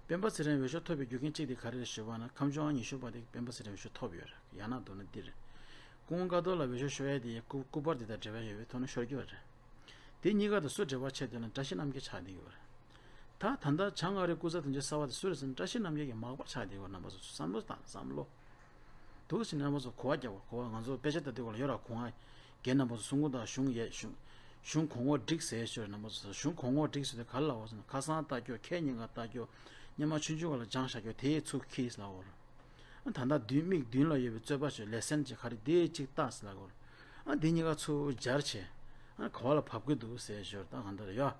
སྤེན་པ་ཚེ་རིང་འོས་ཤོག་ཐོབ་པའི་རྒྱུ་རྐྱེན་གཅིག་དེ་ག་རེ་རེད་ཞུས་པ་ན་ཁམས་བྱོན་ཉི་ཤུ་པ་དེ་སྤེན་པ་ཚེ་རིང་འོས་ཤོག་ཐོབ་ཡོད་རེད། ཡང་ན་མདོར་ན་འདི་རེད། སྐུ་ངོ་ཀ་ཏོ་ལ་འོས་ཤོག་ཤོར་ཡ་དེ་ཡི་སྐུ་སྐུ་པར་དེ་དང་འབྲེལ་བ་ཡོད་པའི་ཐོག་ནས་ཤོར་གྱི་ཡོད་རེད། དེ་གཉིས་ཀ་དང་སུ་འབྲེལ་བ་ཆད་འདུག་ན་བཀྲ་ཤིས་རྣམ་རྒྱལ་ཆགས་བསྡད་ཡོད་རེད། ད་ད་ལྟ་བྱང་ཨ་རིའི་སྐུ་ཚབ་དོན་གཅོད་གསར་པ་དེ་སུ་རེད་ཟེར་ན་བཀྲ་ཤིས་རྣམ་རྒྱལ་གྱི་མག་པ་ཆགས་བསྡད་ཡོད་རེད། རྣམ་པ་ཚོ་བསམ་བློ་བཏང་བསམ་བློ། འདུག་ཟེར་རྣམ་པ་ཚོ་གོ་བ་རྒྱག་པ་གོ་བ་ང་ཚོ་དཔེ་ཆ་ལྟ་དུས་སྐོར་ལ་ཡོད་ར་གོང་ཨ། རྒན་རྣམ་པ་ཚོ་གསུང་གོ་དང་གཞུང་ཡས་གཞུང་། གཞུང་གོང་འོག་སྒྲིག་ཟེར་ཞོར་རྣམ་པ་ཚོ་གཞུང་གོང་འོག་སྒྲིག་ཟེར་དུས་ག་ལ་བ་ཟེར་ན་ཁ་སང་ལྟ་སྐྱོ་ཁེ་ཉིན་ག་ལྟ་སྐྱོ། སྙེ་མ་ཆུང་ཆུང་ག་ལ་སྦྱང་བཞག་སྐྱོ་དེའི་ཚུགས་ཁིས་ལ་འོར། ཨ་ད་ལྟ་མདུན་མིག་མདུན་ལ་ཡོད་པའི་རྩོད་པ་ཞིག་ལེ་སན་ཅིག་ག་རེ་དེ་གཅིག་ལྟ་ཟེར་ལ་གོ། ཨ་འདི་གཉིས་ཀ་ཚུར་སྦྱར་བྱས། ཨ་ག་བ་ལ་བབས་ཀྱི་འདུག་ཟེར་ཞོར་ད་གང་ལྟར་ཡོད།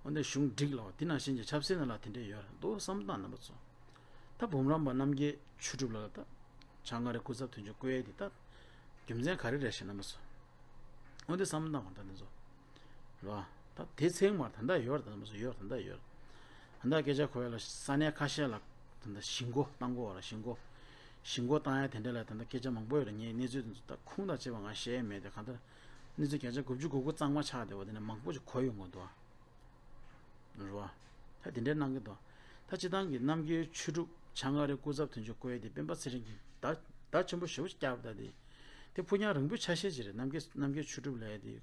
ཨ་འདི་གཞུང་སྒྲིག་ལ་འདི་ནང་བཞིན་གྱི་ཆབ་སྲིད་ནང་ལ་དེ་འདྲས་ཡོད་འདུག་བསམ་བཏང་རྣམ་པ་ཚོ། ད་འབུམ་རམས་པ་རྣམ་རྒྱལ་ཆོས་གྲུབ་ལ་ད་བྱང་ཨ་རི་སྐུ་ཚབ་དོན་གཅོད་བསྐོ་ཡས་འདི་ད་རྒྱུ་མཚན་ག་རེ་རེད་ཞེ་རྣམ་པ་ཚོ། ཨ་འདི་བསམ་བཏང་བ་ད་འདི་ཚོ། རེད་བ། ད་དེ་ཚེག་མར་ད་ལྟ་ཡོད་རེད། ད་ལྟ་མ་སོང་ཡོད་རེད། ད་ལྟ་ཡོད་རེད། ད་ལྟ་སྐད་ཆ་གོ་ཡ་ལ་ས་གནས་ཁ་ཤས་ལ་ད་ལྟ་ཞི་འགོ་བཏང་གོ་བ་ལ་ཞི་འགོ། ཞི་འགོ་བཏང་ཡ་དེ་འདྲ་ལ་ད་ལྟ་སྐད་ཆ་མང་པོ་ཡོད་རེད། ངས་གནས་ཚུལ་དེ་ཚོ་ད་ཁུངས་དང་བཅས་པ་ང་ཤེས་ཡ་མེད་དེ་གང་ལྟར་གནས་ཚུལ་བརྒྱ་ཆ་དགུ་བཅུ་གོ་དགུ་གཙང་མ་ཆགས་བསྡད་པ་དེ་ནས་མང་པོ་ཞིག་གོ་ཡོང་གི་འདུག་ཨ། རེད་བ། ད་དེ་འདྲའི་གནང་གི་འདུག་ད་སྤྱི་བཏང་གི་རྣམ་རྒྱལ་ཆོས་གྲུབ་བྱང་ཨ་རི་སྐུ་ཚབ་དོན་གཅོད་བསྐོ་ཡ་དེ་སྤེན་པ་ཚེ་རིང་གིས་ད་ད་ཆེན་པོ་ཞེ་པོ་ཅིག་བསྐྱབས་ད་དེ། དེ་ཕུགས་རྒྱང་རིང་པོའི་ཆ་ཤས་ཅིག་རེད། རྣམ་རྒྱལ་རྣམ་རྒྱལ་ཆོས་གྲུབ་ལབ་ཡ་དེ།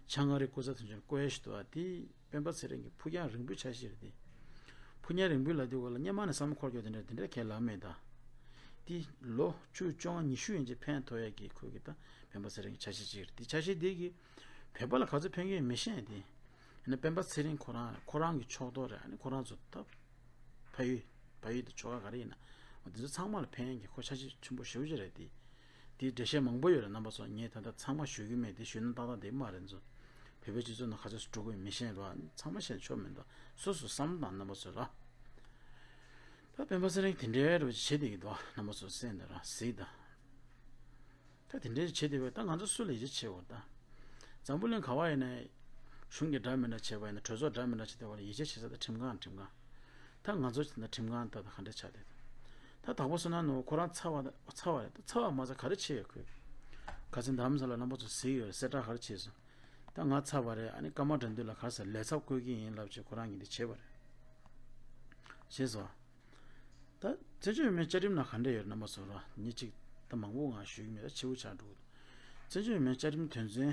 བྱང་ཨ་རི་སྐུ་ཚབ་དོན་གཅོད་བསྐོ་ཡ་ཞིག་འདུག་ཨ། དེ་སྤེན་པ་ཚེ་རིང་གི་ཕུགས་རྒྱང་རིང་པོའི་ཆ་ཤས་རེད་དེ། ཕུགས་རྒྱང་རིང་པོའི་ལབ་དུས་སྐོར་ལ་སྔོན་མ་ནས་བསམ་བློ་འཁོར་སྐྱོ་དེ་འདྲ་དེ་འདྲ་གས་ལབ་མེད་ད། དེ་ལོ་བཅུ་བཅོ་ལྔ་ཉི་ཤུ་ཡན་ཆད་ཕན་ཐོགས་ཡ་གི་ཁོས་གི་ད་སྤེན་པ་ཚེ་རིང་གི་ཆ་ཤས་ཅིག་རེད། དེ་ཆ་ཤས་དེ་གི་བོད་པ་ལ་ག་ཚོད་ཕན་གི་མི་ཤེས་དེ། ཡིན་ན་སྤེན་པ་ཚེ་རིང་ཁོ་རང་ཁོ་རང་གི་ཕྱོགས་གཏོགས་རེད། ཨ་ནི་ཁོ་རང་ཚོ་ད་ཕ་ཡུལ་ཕ་ཡུལ་དུ་ཆོལ་ཁ་ག་རེ་ཡིན་ན་འོ་དེ་ཚོ་ཚང་མ་ལ་ཕན་ཡོན་གྱི་ཁོ་ཆ་ཤས་ཆེན་པོ་ཞེ་པོ་ཅིག་རེད་དེ། དེའི་འགྲེལ་བཤད་མང་པོ་ཡོད་རེད། རྣམ་པ་ཚོ་ངས་ད་ལྟ་ཚང་མ་ཞུ་གི་མེད་དེ། ཞུས་ན་ཏག་ཏག་བསྡད་མ་རེད། ཚོ་བོད་པའི་སྤྱི་ཚོགས་ནང་ག་ཚོད་འགྲོ་དགོས་མི་ཤེས་རོགས། ཚང་མ་ཤེས་ཆོག་མི་འདུག་སོ་སོ་བསམ་དང་རྣམ་པ་ཚོ་ར། ད་སྤེན་པ་ཚེ་རིང་དེ་འདྲའི་རོགས་བྱེད་བསྡད་ཀྱི་འདུག་རྣམ་པ་ཚོ་གསན་དང་ར་གཟིགས་དང་། ད་དེ་འདྲའི་བྱེད་བསྡད་པས་ད་ང་ཚོ་སུ་ལ་ཡིད་ཆེས་བྱེད་འོ་ད། འཛམ་བུ་གླིང་ག་བ་ཡིན་ན། གཞུང་གི་འདྲ་མི་འདྲ་བྱས་པ་ཡིན་ན། གྲོས་ཚོགས་འདྲ་མི་འདྲ་བྱས་བསྡད་པ་ལ་ཡིད་ཆེས་བྱེད་ས་ད་ཁྲིམས་ཁང་ཁྲིམས་ཁང་། ད་ང་ཚོ་ད་ཁྲིམས་ཁང་ད་ད་ག་འདྲ་ཆགས་བསྡད། ད་དྭགས་པོ་བསོད་ནམས་ནོར་བུ་ཁོ་རང་ཚར་བ་ཚར་བ་རེད། ད་ཚར་བ་མ་ཚད་ག་རེ་བྱས་ཡོད་ཁོས། ཁ་སང་རྡ་རམ་ས་ལ་རྣམ་པ་ཚོ་གཟིགས་ཡོད་རེད། གསལ་བསྒྲགས་ག་རེ་བྱས་སོང་། ད་ང་ཚར་བ་རེད། ཨ་ནི་ཀརྨ་དགྲ་འདུལ་ལ་ག་རེ་ཟེར་ལས་ཚབ་བསྐོ་གི་ཡིན་ལབ་བྱས་ཁོ་རང་གིས་འདི་བྱས་པ་རེད། བྱས་སོང་། ད་བཙན་བྱོལ་བོད་མིའི་བཅའ་ཁྲིམས་ནང་ག་འདྲ་ཡོད་རེད་རྣམ་པ་ཚོ་ར། ཉིན་གཅིག་ད་མང་པོ་ང་ཞུས་ཀྱི་མེད། ད་ཕྱི་པོ་ཆགས་འགྲོ་གི་འདུག་བཙན་བྱོལ་བོད་མིའི་བཅའ་ཁྲིམས་དོན་ཚན་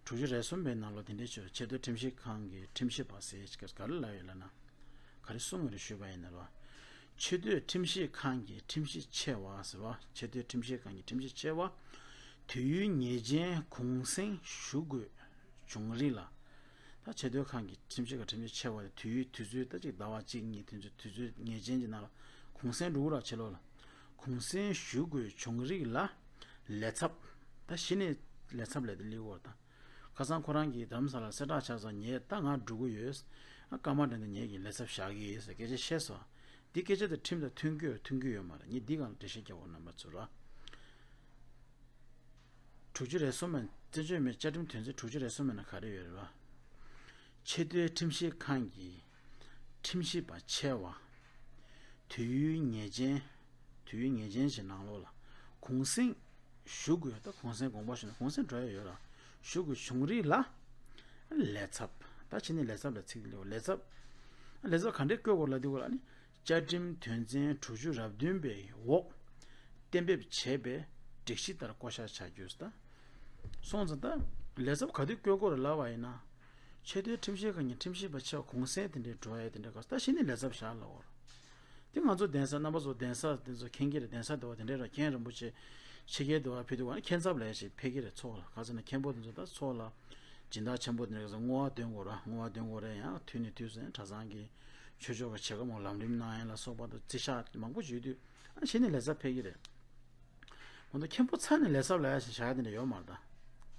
དྲུག་ཅུ་རེ་གསུམ་པའི་ནང་ལོགས་དེ་འདྲས་ཆོས་ཆེས་མཐོའི་ཁྲིམས་ཞིབ་ཁང་གི་ཁྲིམས་ཞིབ་པ་ཟེར་ཞིག་ག་རེ་ལབ་ཡོད་ལབ་ན། ག་རེ་གསུངས་ཡོད་རེད་ཞུས་པ་ཡིན་ན་ར། ཆེས་མཐོའི་ཁྲིམས་ཞིབ་ཁང་གི་ཁྲིམས་ཞིབ་ཆེ་བ་ཟེར་བ། ཆེས་མཐོའི་ཁྲིམས་ཞིབ་ཁང་གི་ཁྲིམས་ཞིབ་ཆེ་བ། དུས་ཡུན་ངེས་ཅན་གུང་སེང་ཞུ་དགོས་བྱུང་རིགས་ལ། ད་ཆེས་མཐོའི་ཁང་གི་ཁྲིམས་ཞིབ་ཁང་ཁྲིམས་ཞིབ་ཆེ་བ་དེ་དུས་ཡུན་དུས་ཚོད་ད་ཅིག་ཟླ་བ་གཅིག་གཉིས་དུས་ཚོད་དུས་ཚོད་ངེས་ཅན་གྱི་ནང་ལ་གུང་སེང་འགྲོ་གི་ར་ཕྱི་ལོགས་ལ། གུང་སེང་ཞུ་དགོས་བྱུང་རིགས་ལ་ལས་ཚབ། ད་གཞི་ནས་ལས་ཚབ་ལས་དེ་སླེབས་ཀྱི་ཡོད་རེད་ད། ཁ་སང་ཁོ་རང་གིས་རྡ་རམ་ས་ལ་གསལ་བསྒྲགས་ཆགས་སོང་། ངས་ད་ང་འགྲོ་གི་ཡོད། ཨ་སྐར་མ་དྲན་དུ་ངེད་ཀྱིས་ལས་ཚབ་བཞག་གི་ཡོད་ཟེར་སྐད་ཆ་བཤད་སོང་། འདི་སྐད་ཆ་དེ་ཁྲིམས་དང་མཐུན་གྱི་ཡོད་མཐུན་གྱི་ཡོད་མ་རེད། ངས་འདི་སྒང་ལ་འགྲེལ་བཤད་རྒྱག་དགོས་རྣམ་པ་ཚོ་ར། དྲུག་ཅུ་རེ་གསུམ་མན་བཙན་བྱོལ་མི་བཅའ་ཁྲིམས་དོན་ཚན་དྲུག་ཅུ་རེ་གསུམ་མན་ན་ག་རེ་ཡོད་རེད་བ། ཆེས་མཐོའི་ཁྲིམས་ཞིབ་ཁང་གིས་ཁྲིམས་ཞིབ་པ་ཆེ་བ། དུས་ཡུན་ངེས་ཅན། དུས་ཡུན་ངེས་ཅན་གྱི་ནང་ལོགས་ལ་གུང་སེང་ཞུ་དགོས། ད་གུང་སེང་དགོངས་པ་ཞུ་ན་གུང་སེང་འགྲོ་ཡ་ཡོད་ར། ཞུ་དགོས་བྱུང་རིགས་ལ་ལས་ཚབ། ད་ཕྱི་ནས་ལས་ཚབ་ལ་ཚིག་ལེའོ་ལས་ཚབ། ལས་ཚབ་ག་འདྲས་བཀོད་དགོས་ལ་འདི་དགོས་ལ་ནི། བཅའ་ཁྲིམས་དོན་ཚན་དྲུག་ཅུ་ར་བདུན་པའི་འོག་གཏན་འབེབས་བྱས་པའི་སྒྲིག་གཞི་ལྟར་བསྐོ་བཞག་བྱ་རྒྱུ་ད། སོང་ཙང་ད་ལས་ཚབ་ག་དུས་བསྐོ་དགོས་རེད་ལབ་པ་ཡིན་ན། ཆེས་མཐོའི་ཁྲིམས་ཞིབ་ཁང་གི་ཁྲིམས་ཞིབ་པ་ཆེ་བ་གུང་སེང་དེ་འདྲའི་འགྲོ་ཡས་དེ་འདྲའི་སྐབས་ད་གཞི་ནས་ལས་ཚབ་བཞག་ལབ་དགོས་རེད། དེ་ང་ཚོ་གདན་ས་རྣམ་པ་ཚོ་གདན་ས་དེ་ཚོ་མཁྱེན་གྱི་རེད། གདན་ས་དེ་བ་དེ་འདྲའི་ར་མཁན་རིན་པོ་ཆེ་ཕྱི་རྒྱལ་དུ་བ་ཕེབས་དུས་བ་ནི་མཁན་ཚབ་ལས་ཞིག་ཕེབས་ཀྱི་རེད། ཚོགས་ལ་ག་ཚོད་ན་མཁན་པོ་དེ་ཚོ་ད་ཚོགས་ལ་སྦྱིན་བདག་ཆེན་པོ་དེ་འདྲ་ག་ཚོད་བསྔོ་བ་འདོན་དགོས་ར་བསྔོ་བ་འདོན་དགོས་རེད། ཡང་དུས་ནས་དུས་སུ་ཡང་གྲྭ་ཚང་གི་ཆོས་ཕྱོགས་ཀྱི་བྱེད་སྒོ་མང་ལམ་རིམ་གནང་ཡ་ལ་སོགས་པ་དང་རྩིས་ཤག་མང་པོ་བྱེད་དུས་ཨ་ནི་གཞི་ནས་ལས་ཚབ་ཕེབས་ཀྱི་རེད། ཁོང་ཚོ་མཁན་པོ་ཚ་ནས་ལས་ཚབ་ལ་ཡ་ཞིག་བཞག་ཡ་དེ་འདྲ་ཡོད་མ་རེད་ད།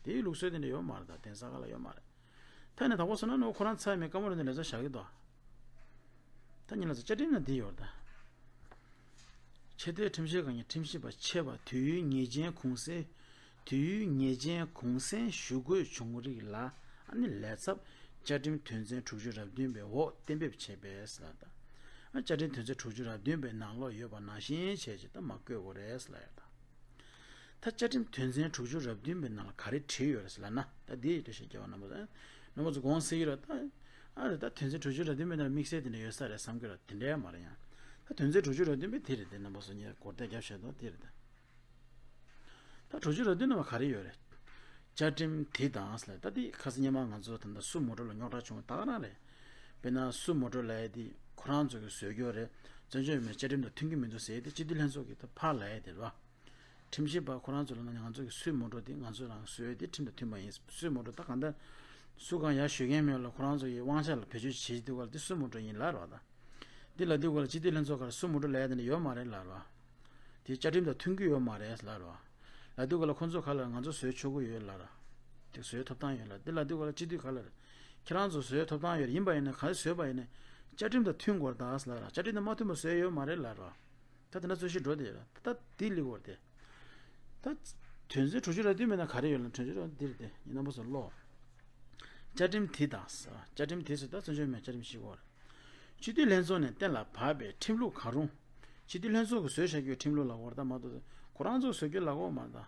དེའི་ལུགས་སྲོལ་དེ་འདྲ་ཡོད་མ་རེད་ད། གདན་ས་ཁག་ལ་ཡོད་མ་རེད། ཐ་ན་དང་པོ་སོང་ན་ནོ་ཁོ་རང་ཚ་མེད་བཀའ་མོལ་འདི་ལས་ཚབ་བཞག་གི་འདུག་ད་ཉིན་ལ་ཚོ་བཅའ་ཁྲིམས་ན་འདི་ཡོད་ད། ཆེས་མཐོའི་ཁྲིམས་ཞིབ་ཁང་གི་ཁྲིམས་ཞིབ་པ་ཆེ་བ་དུས་ཡུན་ངེས་ཅན་གུང་སེང་། དུས་ཡུན་ངེས་ཅན་གུང་སེང་ཞུ་དགོས་བྱུང་རིགས་ལ་ཨ་ནི་ལས་ཚབ་བཅའ་ཁྲིམས་དོན་ཚན་དྲུག་ཅུ་ར་བདུན་པའི་འོག་གཏན་འབེབས་བྱས་པས་ལ་ད། ཨ་བཅའ་ཁྲིམས་དོན་ཚན་དྲུག་ཅུ་ར་བདུན་པའི་ནང་ལོགས་ཡོད་པ་ནང་བཞིན་བྱས་ཅིག་ད་མ་བཀོད་དགོས་རེད་ལ་ཡ་ད། ད་བཅའ་ཁྲིམས་དོན་ཚན་དྲུག་ཅུ་ར་བདུན་པའི་ནང་ལ་ག་རེ་བྲིས་ཡོད་རེད་ཟེར་ལབ་ན་ད་འདི་ཡི་འགྲེལ་བཤད་རྒྱག་པ་རྣམ་པ་ཚོ་རྣམ་པ་ཚོ་དགོངས་སེ་ཡོད་རེད་ད། ཨ་རེད་ད་དོན་ཚན་དྲུག་ཅུ་ར་བདུན་པའི་ནང་ལ་དམིགས་བསལ་དེ་འདྲ་ཡོད་ས་རེད་བསམ་གྱི་རེད། དེ་འདྲ་མ་རེད་ཡང་། ད་དོན་ཚན་དྲུག་ཅུ་ར་བདུན་པའི་དེ་རེད་དེ་རྣམ་པ་ཚོ་ངས་སྐོར་ལྡབ་རྒྱབ་བཤད་དོ་དེ་རེད་ད། ད་དྲུག་ཅུ་ར་བདུན་ནང་ལ་ག་རེ་ཡོད་རེད། བཅའ་ཁྲིམས་དེ་དང་ཟེར་ད་འདི་ཁ་སང་སྔོན་མ་ང་ཚོ་ད་ལྟ་སུ་མོ་ཊ་ལ་རྙོག་དྲ་བྱུང་བ་ད་ག་རང་རེད། དཔེར་ན་སུ་མོ་ཊ་ལབ་ཡ་དེ་ཁོ་རང་ཚོ་གི་བཟོས་རྒྱུ་རེད། བཙན་བྱོལ་མི་བཅའ་ཁྲིམས་དང་མཐུན་གྱི་མི་འདུག་ཟེར་ཡ་དེ་སྤྱི་འཐུས་ལྷན་ཚོགས་ཀྱི་ད་ཕར་ལབ་ཡ་དེ་རེད་བ། ཁྲིམས་ཞིབ་པ་ཁོ་རང་ཚོ་ལ་ང་ཚོ་གི་སུའི་མོ་ཊ་དེ་ང་ཚོ་རང་བཟོས་དེ་ཁྲིམས་དང་མཐུན་པ་ཡིན། སུའི་མོ་ཊ་ད་གང་ལྟར་སུ་གང་ཡར་ཞུ་མཁན་མེད་ལ་ཁོ་རང་ཚོ་གི་དབང་ཆ་ལ་བེད་སྤྱོད་བྱེད་ཀྱི་འདུག་ག་ལ་དེ་སུའི་མོ་ཊ་ཡིན་ལབ་རོགས་ད། འདི་ལ་དུས་ག་ལ་སྤྱི་འཐུས་ལྷན་ཚོགས་ཁར་སུའི་མོ་ཊ་ལབ་ཡ་དེ་འདྲ་ཡོད་མ་རེད་ལབ་རོགས། དེ་བཅའ་ཁྲིམས་དང་མཐུན་གྱི་ཡོད་མ་རེད་ལབ་རོགས། ལ་དུས་ག་ལ་ཁོ་ཚོ་ག་ལ་ང་ཚོ་བཟོས་ཆོག་གི་ཡོད་ལབ་རོགས། དེ་བཟོས་ཐོབ་ཐང་ཡོད་ལ་དེ་ལ་དུས་ག་ལ་སྤྱི་འཐུས་ག་ལ་རེད། ཁྱེད་རང་ཚོ་བཟོས་ཐོབ་ཐང་ཡོད་རེད། ཡིན་པ་ཡིན་ན་ག་རེ་བཟོས་པ་ཡིན་ན་བཅའ་ཁྲིམས་དང་མཐུན་དགོས་རེད་ད་ལབ་རོགས། བཅའ་ཁྲིམས་དང་མ་མཐུན་པ་བཟོས་ཡོད་མ་རེད་ལབ་རོགས། ད་དེ་འདྲ་རྩོད་གཞི་འགྲོ་བསྡད་ཡོད་ར། ད་དེ་ལི་གོར་དེ། ད་དོན་ཚན་དྲུག་ཅུ་ར་བདུན་མེད་ན་ག་རེ་ཡོད་ལ་དོན་ཚན་ར་འདིར་དེ་ཡིན་རྣམ་པ་ཚོ་ཀློག་བཅའ་ཁྲིམས་དེ་དང་ས། བཅའ་ཁྲིམས་དེ་ཚོ་ད་བཙན་བྱོལ་མི་བཅའ་ཁྲིམས་ཤིག་གོ་ར། སྤྱི་འཐུས་ལྷན་ཚོགས་ནས་གཏན་ལ་ཕབ་པའི་ཁྲིམས་ལུགས་གང་རུང་། སྤྱི་འཐུས་ལྷན་ཚོགས་ཀྱིས་བཟོས་བཞག་རྒྱུའི་ཁྲིམས་ལུགས་ལ་གོ་ར་ད་མ་གཏོགས་ཁོ་རང་ཚོས་བཟོ་རྒྱུ་ལ་གོ་མ་རེད་ད།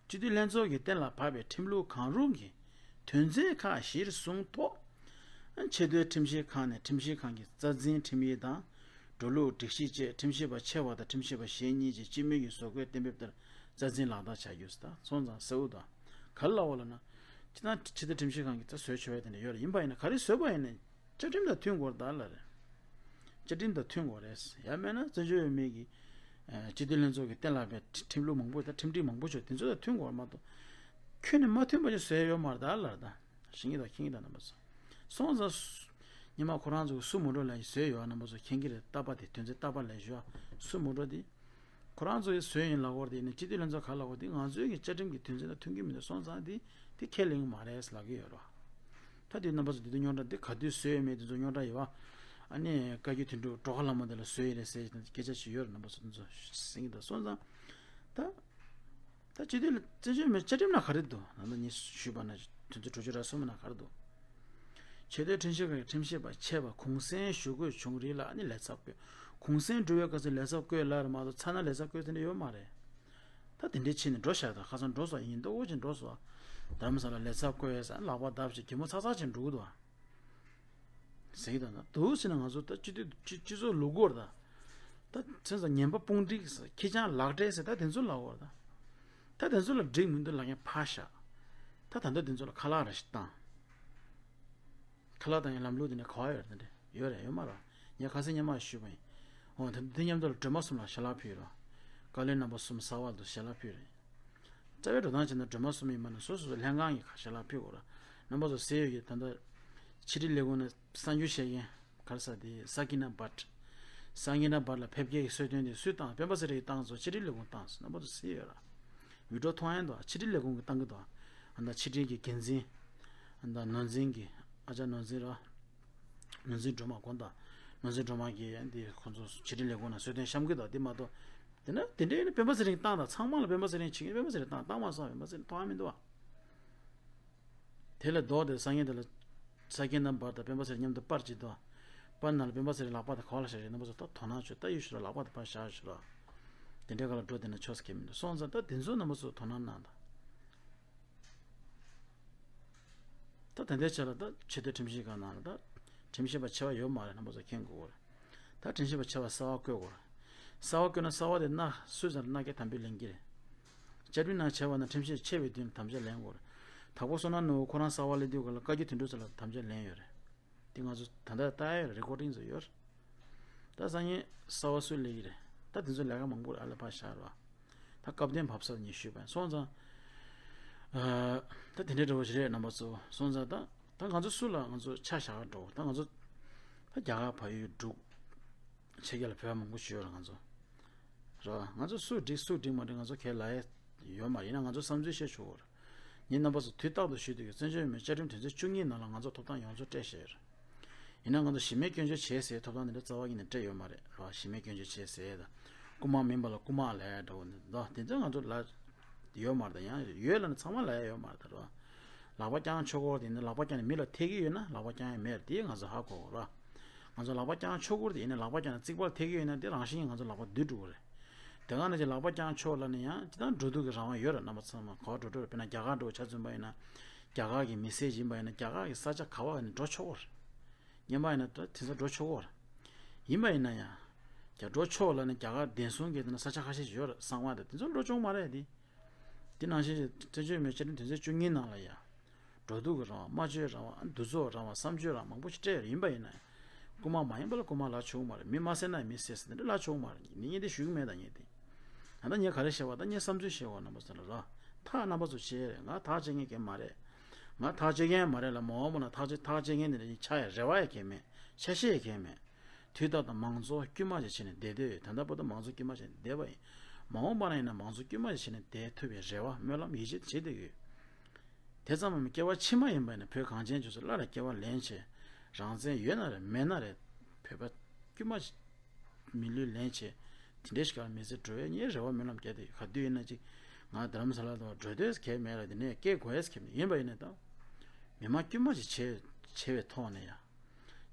སྤྱི་འཐུས་ལྷན་ཚོགས་ཀྱིས་གཏན་ལ་ཕབ་པའི་ཁྲིམས་ལུགས་གང་རུང་གི་དོན་ཚན་ཁག་གཞིར་བཟུང་ཐོག་ཆེས་མཐོའི་ཁྲིམས་ཞིབ་ཁང་ནས་ཁྲིམས་ཞིབ་ཁང་གི་རྩ་འཛིན་ཁྲིམས་ཡིག་དང་། འགྲོ་ལུགས་སྒྲིག་གཞི་བཅས་ཁྲིམས་ཞིབ་པ་ཆེ་བ་དང་ཁྲིམས་ཞིབ་པ་གཞན་གཉིས་ཀྱིས་སྤྱི་མོས་ཀྱིས་བཟོ་འགོད་གཏན་འབེབས་ལྟར་རྩ་འཛིན་ལག་བསྟར་བྱ་རྒྱུ་དང་སོང་ཙང་གསལ་བོ་དང་། ག་ལ་བ་ལ་ན། སྤྱི་བཏང་ཕྱི་དར་ཁྲིམས་ཞིབ་ཁང་གིས་ད་བཟོས་ཆོག་ཡ་དེ་འདྲ་ཡོད་རེད། ཡིན་པ་ཡིན་ན་ག་རེ་བཟོས་པ་ཡིན་ན། བཅའ་ཁྲིམས་དང་མཐུན་དགོས་རེད་ད་ལ་རེད། བཅའ་ཁྲིམས་དང་མཐུན་དགོས་རེད། ཡང་མེད་ན་བཙན་བྱོལ་བའི་མི་གི་སྤྱི་འཐུས་ལྷན་ཚོགས་ཀྱིས་གཏན་ལ་ཕབ་ཁྲིམས་ལུགས་མང་པོ་དང་ཁྲིམས་སྒྲིག་མང་པོ་ཆོག་དེ་ཚོ་དང་མཐུན་དགོས་རེད་མ་གཏོགས། ཁྱོན་ནས་མ་མཐུན་པ་ཅིག་བཟོས་ཡོད་མ་རེད་ད་ལ་རེད་ད། ཤེས་ཀྱི་དང་མཁྱེན་གྱི་དང་རྣམ་པ་ཚོ། སོང་ཙང་། ཉི་མ་ཁོ་རང་ཚོ་གི་སུ་མོ་ཊ་ལ་བཟོས་ཡོད་རྣམ་པ་ཚོ་མཁྱེན་གྱི་རེད། རྟག་པ་དེ་དོན་ཚན་རྟག་པ་ལ་བཟོས་སུ་མོ་ཊ་དེ། ཁོ་རང་ཚོ་གི་བཟོས་ཡིན་ལབ་ཡོད་རེད་དེ་ནི་སྤྱི་འཐུས་ལྷན་ཚོགས་ག་ལབ་ཡོད་དེ་ང་ཚོའི་གི་བཅའ་ཁྲིམས་ཀྱི་དོན་ཚན་དང་མཐུན་གྱི་མི་འདུག་སོང་ཙང་དེ་དེ་ཁས་ལེན་གྱི་མ་རེད་ལབ་ཀྱི་ཡོད་རེད། ད་དེ་རྣམ་པ་ཚོ་དེ་དུས་རྙོག་དྲ་དེ་ག་དུས་བཟོས་ཡོད་མེད་དེ་ཚོ་རྙོག་དྲ་ཡོད་པ། ཨ་ནི་བཀའ་བརྒྱུད་དོན་གྲུབ་སྒྲོལ་དཀར་ལྷ་མོ་དེ་ལ་བཟོས་ཡོད་རེད་ཟེར་སྐད་ཆ་ཞིག་ཡོད་རེད། རྣམ་པ་ཚོ་དེ་ཚོ་གསན་གྱི་འདུག་སོང་ཙང་། ད། ད་སྤྱི་འཐུས་ལ་བཙན་བྱོལ་མི་བཅའ་ཁྲིམས་ལ་ག་རེ་འདུག་ད་ལྟ་ངས་ཞུས་པ་ན་དོན་ཚན་དྲུག་ཅུ་ར་གསུམ་ན་ག་རེ་འདུག་ཆེས་མཐོའི་ཁྲིམས་ཞིབ་ཁང་གི་ཁྲིམས་ཞིབ་པ་ཆེ་བ་གུང་སེང་ཞུ་དགོས་བྱུང་རིགས་ལ་ཨ་ནི་ལས་ཚབ་བསྐོས། གུང་སེང་འགྲོ་བའི་སྐབས་སུ་ལས་ཚབ་བསྐོས་ལབ་རེད་མ་གཏོགས་ཚར་ན་ལས་ཚབ་བསྐོས་ཟེར་ནི་ཡོད་མ་རེད། ད་དེ་འདྲའི་ཕྱིན་ནས་འགྲོ་བཞག་ད་ཁ་སང་འགྲོ་སོང་ཡིན་མདོག་ཅིག་འགྲོ་སོང་། རྡ་རམ་ས་ལ་ལས་ཚབ་བསྐོས་ཟེར་ལག་པ་བརྡབས་ཤིག་གད་མོ་ཚག་ཚག་ཅིག་འགྲོ་གི་འདུག་ཟེར་གྱི་འདུག་ན་འདུག་ཟེར་ན་ང་ཚོ་ད་སྤྱི་འཐུས་སྤྱི་སྤྱི་ཚོགས་ལུགས་སྐོར་ད། ད་ཚོད་ས་ངན་པ་དཔུང་སྒྲིག་ཟེར་ཁྱི་སྤྱང་ལག་སྦྲེལ་ཟེར་ད་དེ་ཚོ་ལབ་དགོས་རེད་ད། ད་དེ་ཚོ་ལ་འགྲིག་མི་འདུག་ལབ་མཁན་ཕར་བཞག་ད་ད་ལྟ་དེ་ཚོ་ལ་ཁ་ལག་རེ་ཞིག་བཏང་། ཁ་ལག་བཏང་ཡའི་ལམ་ལུགས་དེ་འདྲ་ག་བ་ཡོད་རེད་དེ་འདྲ་ཡོད་རེད་ཡོད་མ་རེད། ངས་ཁ་སང་སྔོན་མ་ཞུས་པ་ཡིན། འོ་དེ་དེ་མཉམ་དུ་ལ་སྒྲོལ་མ་གསུམ་ལ་ཞལ་ལག་ཕུལ་རོགས། བཀའ་བློན་རྣམ་པ་གསུམ་གསར་པ་དུ་ཞལ་ལག་ཕུལ་རེད། རྩ་བའི་འགྲོ་སྟངས་བྱས་ན་སྒྲོལ་མ་གསུམ་ཡིན་པ་ན་སོ་སོ་སོ་ལྷན་ཁང་གི་ཁ་ཞལ་ལག་ཕུལ་དགོས་ར། རྣམ་པ་ཚོ་གསལ་ཡོད་ཀྱི་ད་ལྟ་ཕྱི་དྲིལ་ལས་ཁུངས་ནས་གསར་འགྱུར་བཤད་མཁན་ག་རེ་ཟེར་དེ་ས་ཀི་ན་བྷཊ། ས་ཀི་ན་བྷཊ་ལ་ཕེབས་སྐྱེལ་གྱི་གསོལ་སྟོན་དེ་སུས་བཏང་སྤེན་པ་ཚེ་རིང་གིས་བཏང་སོང་ཕྱི་དྲིལ་ལས་ཁུངས་བཏང་སོང་རྣམ་པ་ཚོ་གསལ་ཡོད་ར། བི་ཌི་ཡོ་མཐོང་ཡ་འདུག་ཕྱི་དྲིལ་ལས་ཁུངས་ཀྱིས་བཏང་གི་འདུག་ཨ་ད་ཕྱི་དྲིལ་གྱི་འགན་འཛིན། ད་ནོར་འཛིན་གྱི་ཨ་ཅག་ནོར་འཛིན་ར། ནོར་འཛིན་སྒྲོལ་མ་དགོངས་དག་ནོར་འཛིན་སྒྲོལ་མ་གིས་འདི་ཁོང་ཚོ་ཕྱི་དྲིལ་ལས་ཁུངས་ནང་གསོལ་སྟོན་བཤམས་ཀྱི་དང་འདི་མ་གཏོགས། དེ་ན་དེ་འདྲའི་ནི་སྤེན་པ་ཚེ་རིང་བཏང་དང་ཚང་མ་ལ་སྤེན་པ་ཚེ་རིང་བྱེད་ཀྱི་སྤེན་པ་ཚེ་རིང་བཏང་བཏང་མ་སོང་སྤེན་པ་ཚེ་རིང་མཐོང་ཡ་མི་འདུག་བ། དེ་ལས་ལྡོག་སྟེ་སང་ཉིན་དེ་ལ་ས་ཁྱི་རྣམ་པར་དང་སྤེན་པ་ཚེ་རིང་མཉམ་དུ་པར་གཅིག་འདུག་པར་ནང་ལ་སྤེན་པ་ཚེ་རིང་ལག་པ་དང་ག་བ་ལ་བཞག་རེད་རྣམ་པ་ཚོ་ད་དོ་སྣང་བྱོས་ད་གཡུག་ཞུ་ར་ལག་པ་དང་ཕར་བཞག་ཞུ་ར། དེ་འདྲའི་ག་ལ་འགྲོ་དེ་ན་ཆོག་ས་ཁྱད་མི་འདུག་སོང་ཙང་ད་དེ་ཚོ་རྣམ་པ་ཚོ་དོ་སྣང་གནང་དང་། ད་ད་ལྟའི་ཆ་ལ་ད་ཆེས་མཐོའི་ཁྲིམས་ཞིབ་ཁང་ནང་ལ་ད་ཁྲིམས་ཞིབ་པ་ཆེ་བ་ཡོད་མ་རེད་རྣམ་པ་ཚོ་མཁྱེན་དགོས་རེད། ད་ཁྲིམས་ཞིབ་པ་ཆེ་བ་གསར་བ་བསྐོས་དགོས་རེད། གསར་བ་བསྐོས་ན་གསར་བ་དེ་མནའ་སུས་ཙམ་མནའ་སྐྱེལ་དམ་པའི་ལན་གྱི་རེད། བཅའ་ཁྲིམས་ནང་བྱས་པ་ན་ཁྲིམས་ཞིབ་ཆེ་བའི་མདུན་ལ་དམ་བཅའ་ལེན་དགོས་རེད། དྭགས་པོ་བསོད་ནམས་ནོར་བུ་ཁོ་རང་གསར་བ་སླེབས་དུས་སྐབས་ལ་བཀའ་བརྒྱུད་དོན་གྲུབ་ཚོ་ལ་དམ་བཅའ་ལེན་ཡོད་རེད། དེ་ང་ཚོ་ད་ལྟ་ལྟ་ཡ་རེ་ཀོར་ཌིང་ཚོ་ཡོད་རེད། ད་སང་ཉིན་གསར་བ་སུ་སླེབས་ཀྱི་རེད། ད་དེ་ཚོ་ལས་ཀ་མང་པོ་རེད་ཨ་ལེ་ཕར་བཞག་རོགས། ད་སྐབས་བསྟུན་བབས་ས་ཉི་ཤུ་པ་སོང་ཙང་། ཨ། ད་དེ་འདྲའི་འདྲ་བོ་ཞིག་རེད་རྣམ་པ་ཚོ་སོང་ཙང་ད་ད་ང་ཚོ་སུ་ལ་ང་ཚོ་ཆ་བཞག་འགྲོ་ད་ང་ཚོ་ད་རྒྱ་གར་བལ་ཡུལ་འབྲུག་ཕྱི་རྒྱལ་ལ་བོད་པ་མང་པོ་ཞིག་ཡོད་རེད་ང་ཚོ། རེད་བ། ང་ཚོ་སུ་འགྲིག་སུ་འགྲིག་མ་འགྲིག་ང་ཚོ་གལ་ལ་ཡ་ཡོད་མ་རེད་ཡིན་ན་ང་ཚོ་བསམ་ཚུལ་བཤད་ཆོག་གི་རེད། ངས་རྣམ་པ་ཚོ་དུས་རྟག་ཏུ་ཞུ་དུས་ཀྱི་བཙན་བྱོལ་མི་བཅའ་ཁྲིམས་དོན་ཚན་བཅུ་གཉིས་ནང་ལ་ང་ཚོ་ཐོབ་ཐང་ཡོངས་རྫོགས་སྤྲད་བཞག་ཡོད་རེད། ཡིན་ན་ང་ཚོ་གཞི་མེད་སྐྱོན་བརྗོད་བྱས་ཟེར་ཐོབ་ཐང་དེ་འདྲ་རྩ་བ་ཉིད་ནས་སྤྲད་ཡོད་མ་རེད་རེད་བ། གཞི་མེད་སྐྱོན་བརྗོད་བྱས་ཟེར་དང་། རྐུ་མ་མིན་པ་ལ་རྐུ་མ་ལབ་ཡ་འདྲ་བོ་འདི་འདྲ་དེ་ཚོ་ང་ཚོ་ལ་ཡོད་མ་རེད་ད་ཡང་ཡོད་ལབ་ན་ཚང་མ་ལབ་ཡ་ཡོད་མ་རེད་ད་རེད་བ། ལག་པ་བརྐྱངས་ཆོག་གི་རེད་དེ་ཡིན་ན་ལག་པ་བརྐྱངས་ནས་མི་ལ་ཐེ་གི་ཡོད་ན་ལག་པ་བརྐྱངས་ཡ་མེད་རེད་དེ་ང་ཚོ་ཧ་གོ་དགོས་རེད་བ། ང་ཚོ་ལག་པ་བརྐྱངས་ཆོག་གི་རེད་དེ་ཡིན་ན་ལག་པ་བརྐྱངས་ནས་རྩིག་པར་ཐེ་གི་ཡོད་ན་དེ་རང་བཞིན་ང་ཚོ་ལག་པ་རྡུལ་འགྲོ་གི་རེད། དེ་ག་ནང་བཞིན་ལག་པ་བརྐྱངས་ཆོག་ལབ་ན་ཡང་སྤྱིར་བཏང་འགྲོ་འདུག་གི་རང་དབང་ཡོད་རེད་རྣམ་པ་ཚང་མ་ག་པར་འགྲོ་འགྲོ་རེད་དཔེར་ན་རྒྱ་གར་འགྲོ་ཆ་མཚོན་པ་ཡིན་ན། རྒྱ་གར་གྱི་མི་སེར་ཡིན་པ་ཡིན་ན་རྒྱ་གར་གྱི་ས་ཆ་ག་པར་ནས་འགྲོ་ཆོག་གི་རེད། སྔོན་མ་ཡིན་ན་ད་དེ་ཚོ་འགྲོ་ཆོག་གི་རེད། ཡིན་པ་ཡིན་ན་ཡང་། རྒྱ་འགྲོ་ཆོག་ལབ་ནས་རྒྱ་གར་བདེན་སྲུང་གི་དེ་ན་ས་ཆ་ཁ་ཤས་ཤིག་ཡོད་རེད་གསང་བ་དེ་དེ་ཚོ་འགྲོ་ཆོག་མ་རེད་དེ། དེ་ནང་བཞིན་བཙན་བྱོལ་མི་བཅའ་ཁྲིམས་དོན་ཚན་བཅུ་གཉིས་ནང་ལ་ཡང་། འགྲོ་འདུག་གི་རང་དབང་སྨྲ་བརྗོད་རང་དབང་འདུ་ཚོགས་རང་དབང་བསམ་སྤྱོད་རང་དབང་མང་པོ་ཞིག་སྤྲད་ཡོད་རེད་ཡིན་པ་ཡིན་ན་ཡང་། རྐུ་མ་མ་ཡིན་པ་ལ་རྐུ་མ་ལབ་ཆོག་གི་མ་རེད། མི་མ་བསད་ན་མི་བསད་ཟེར་འདི་འདྲ་ལབ་ཆོག་གི་མ་རེད། ངས་འདི་ཞུ་གི་མེད་ད་ངས་འདི། ད་ལྟ་ངས་ག་རེ་བཤད་པ་ད་ངས་བསམ་ཚུལ་བཤད་པ་རྣམ་པ་ཚོ་ལ་རོགས། ཐག་རྣམ་པ་ཚོ་བཅད་རེད། ང་ཐག་བཅད་མཁན་གང་མ་རེད། ང་ཐག་བཅད་མཁན་མ་རེད་ལ་མ་འོངས་པ་ན་ཐག་བཅད་ཐག་བཅད་མཁན་དེ་འདྲ་ཡིན་ཆགས་ཡ་རེ་བ་ཡ་གང་མེད། ཆ་ཤས་ཡ་གང་མེད། དུས་རྟག་ཏུ་མང་གཙོ་དཀྱུས་མ་ཞིག་བྱས་ནས་བསྡད་བསྡད་ཡོད། ད་ལྟ་བར་དུ་མང་གཙོ་དཀྱུས་མ་བྱས་ནས་བསྡད་པ་ཡིན། མ་འོངས་པ་ན་ཡིན་ན་མང་གཙོ་དཀྱུས་མ་ཞིག་བྱས་ནས་བསྡད་ཐུབ་པའི་རེ་བ་སྨོན་ལམ་ཡིད་ཆེས་བྱེད་བསྡད་ཡོད། དེ་ཙམ་མ་ཡིན་སྐྱེ་བ་ཕྱི་མ་ཡིན་པ་ཡིན་ན་བོད་གངས་ཅན་ལྗོངས་སུ་སླར་ཡང་སྐྱེ་བ་ལེན་ཆེད། རང་བཙན་ཡོད་ན་རེད་མེད་ན་རེད། བོད་པ་དཀྱུས་མ་ཞིག་མི་ལུས་ལེན་ཆེད། དེ་འདྲའི་ཞིག་ག་ལ་མི་ཚེ་འགྲོ་ཡས་ངའི་རེ་བ་སྨོན་ལམ་བརྒྱབ་བསྡད་ཡོད། ག་དུས་ཡིན་ན་ཅིག་ང་རྡ་རམ་ས་ལ་དུ་འགྲོ་འདོད་གང་མེད་ལ་དེ་ནས་སྐྱེ་དགོས་ཡས་གང་མེད་ཡིན་པ་ཡིན་ན་ད། མི་མང་དཀྱུས་མ་ཞིག་བྱས་བྱས་པའི་ཐོག་ནས་ཡང་།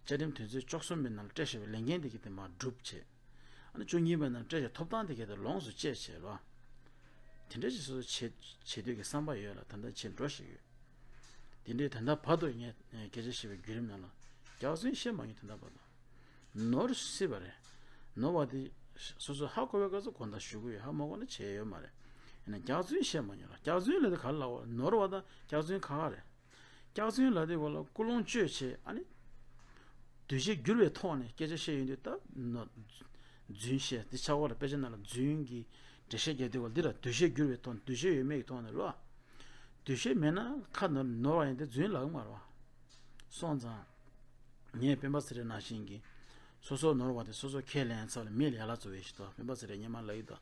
བཅའ་ཁྲིམས་དོན་ཚན་བཅུ་གསུམ་པའི་ནང་ལ་སྤྲད་བཞག་པའི་ལས་འགན་དེ་གའི་དེ་མར་སྒྲུབ་བྱས། ཨ་ནི་བཅུ་གཉིས་པའི་ནང་ལ་སྤྲད་བཞག་ཐོབ་ཐང་དེ་གའི་དེ་ལོངས་སུ་སྤྱད་བྱས་ལོ། དེ་འདྲ་ཞིག་སོ་སོ་བྱེད་བྱེད་འདོད་ཀྱི་བསམ་པ་ཡོད་ལ་ད་ལྟ་བྱེད་འགྲོ་བཞིན་ཡོད། དེ་འདྲའི་ད་ལྟ་བར་དུ་ངས་སྐད་ཆ་བཤད་པའི་བརྒྱུད་རིམ་ནང་ལ་སྐྱག་རྫུན་བཤད་མ་མྱོང་ད་ལྟ་བར་དུ། ནོར་སྲིད་པ་རེད། ནོར་བ་དེ་སོ་སོ་ཧ་གོ་བའི་སྐབས་སུ་དགོངས་དག་ཞུ་གི་ཡོད། ཧ་མ་གོ་ན་བྱས་ཡོད་མ་རེད། ཡིན་ན་སྐྱག་རྫུན་བཤད་མ་མྱོང་ལ་སྐྱག་རྫུན་ལབ་དེ་ག་རེ་ལབ་པ་ནོར་བ་དང་སྐྱག་རྫུན་ཁ་ཁ་རེད། སྐྱག་རྫུན་ལབ་དེ་གོ་ལ་ཀུན་སློང་བཅོས་བྱས་ཨ་ནི། འདུ་ཤེས་བསྒྱུར་བའི་ཐོག་ནས་སྐད་ཆ་བཤད་ཡོང་དུས་ད་ནོར། རྫུན་བཤད་དེ་ཆགས་པ་ལ་དཔེ་ཆ་ནང་ལ་རྫུན་གྱི་འགྲེལ་བཤད་རྒྱག་དུས་གོ་འདི་ལ་འདུ་ཤེས་བསྒྱུར་བའི་ཐོག་ནས་འདུ་ཤེས་ཡོད་མེད་ཀྱི་ཐོག་ནས་རེད་བ། འདུ་ཤེས་མེད་ན་ཁ་ནོར་ནོར་བ་ཡིན་ཏེ་རྫུན་ལབ་ཀྱི་མ་རེད་བ། སོང་ཙང་། ངས་སྤེན་པ་ཚེ་རིང་ནང་བཞིན་གྱི། སོ་སོ་ནོར་བ་དེ་སོ་སོ་ཁས་ལེན་ཚར་ལ་མི་ལ་ཡ་ལ་བཙུགས་པའི་ཞིག་ཏུ་སྤེན་པ་ཚེ་རིང་སྔོན་མ་ལབ་ཡོད་དོ།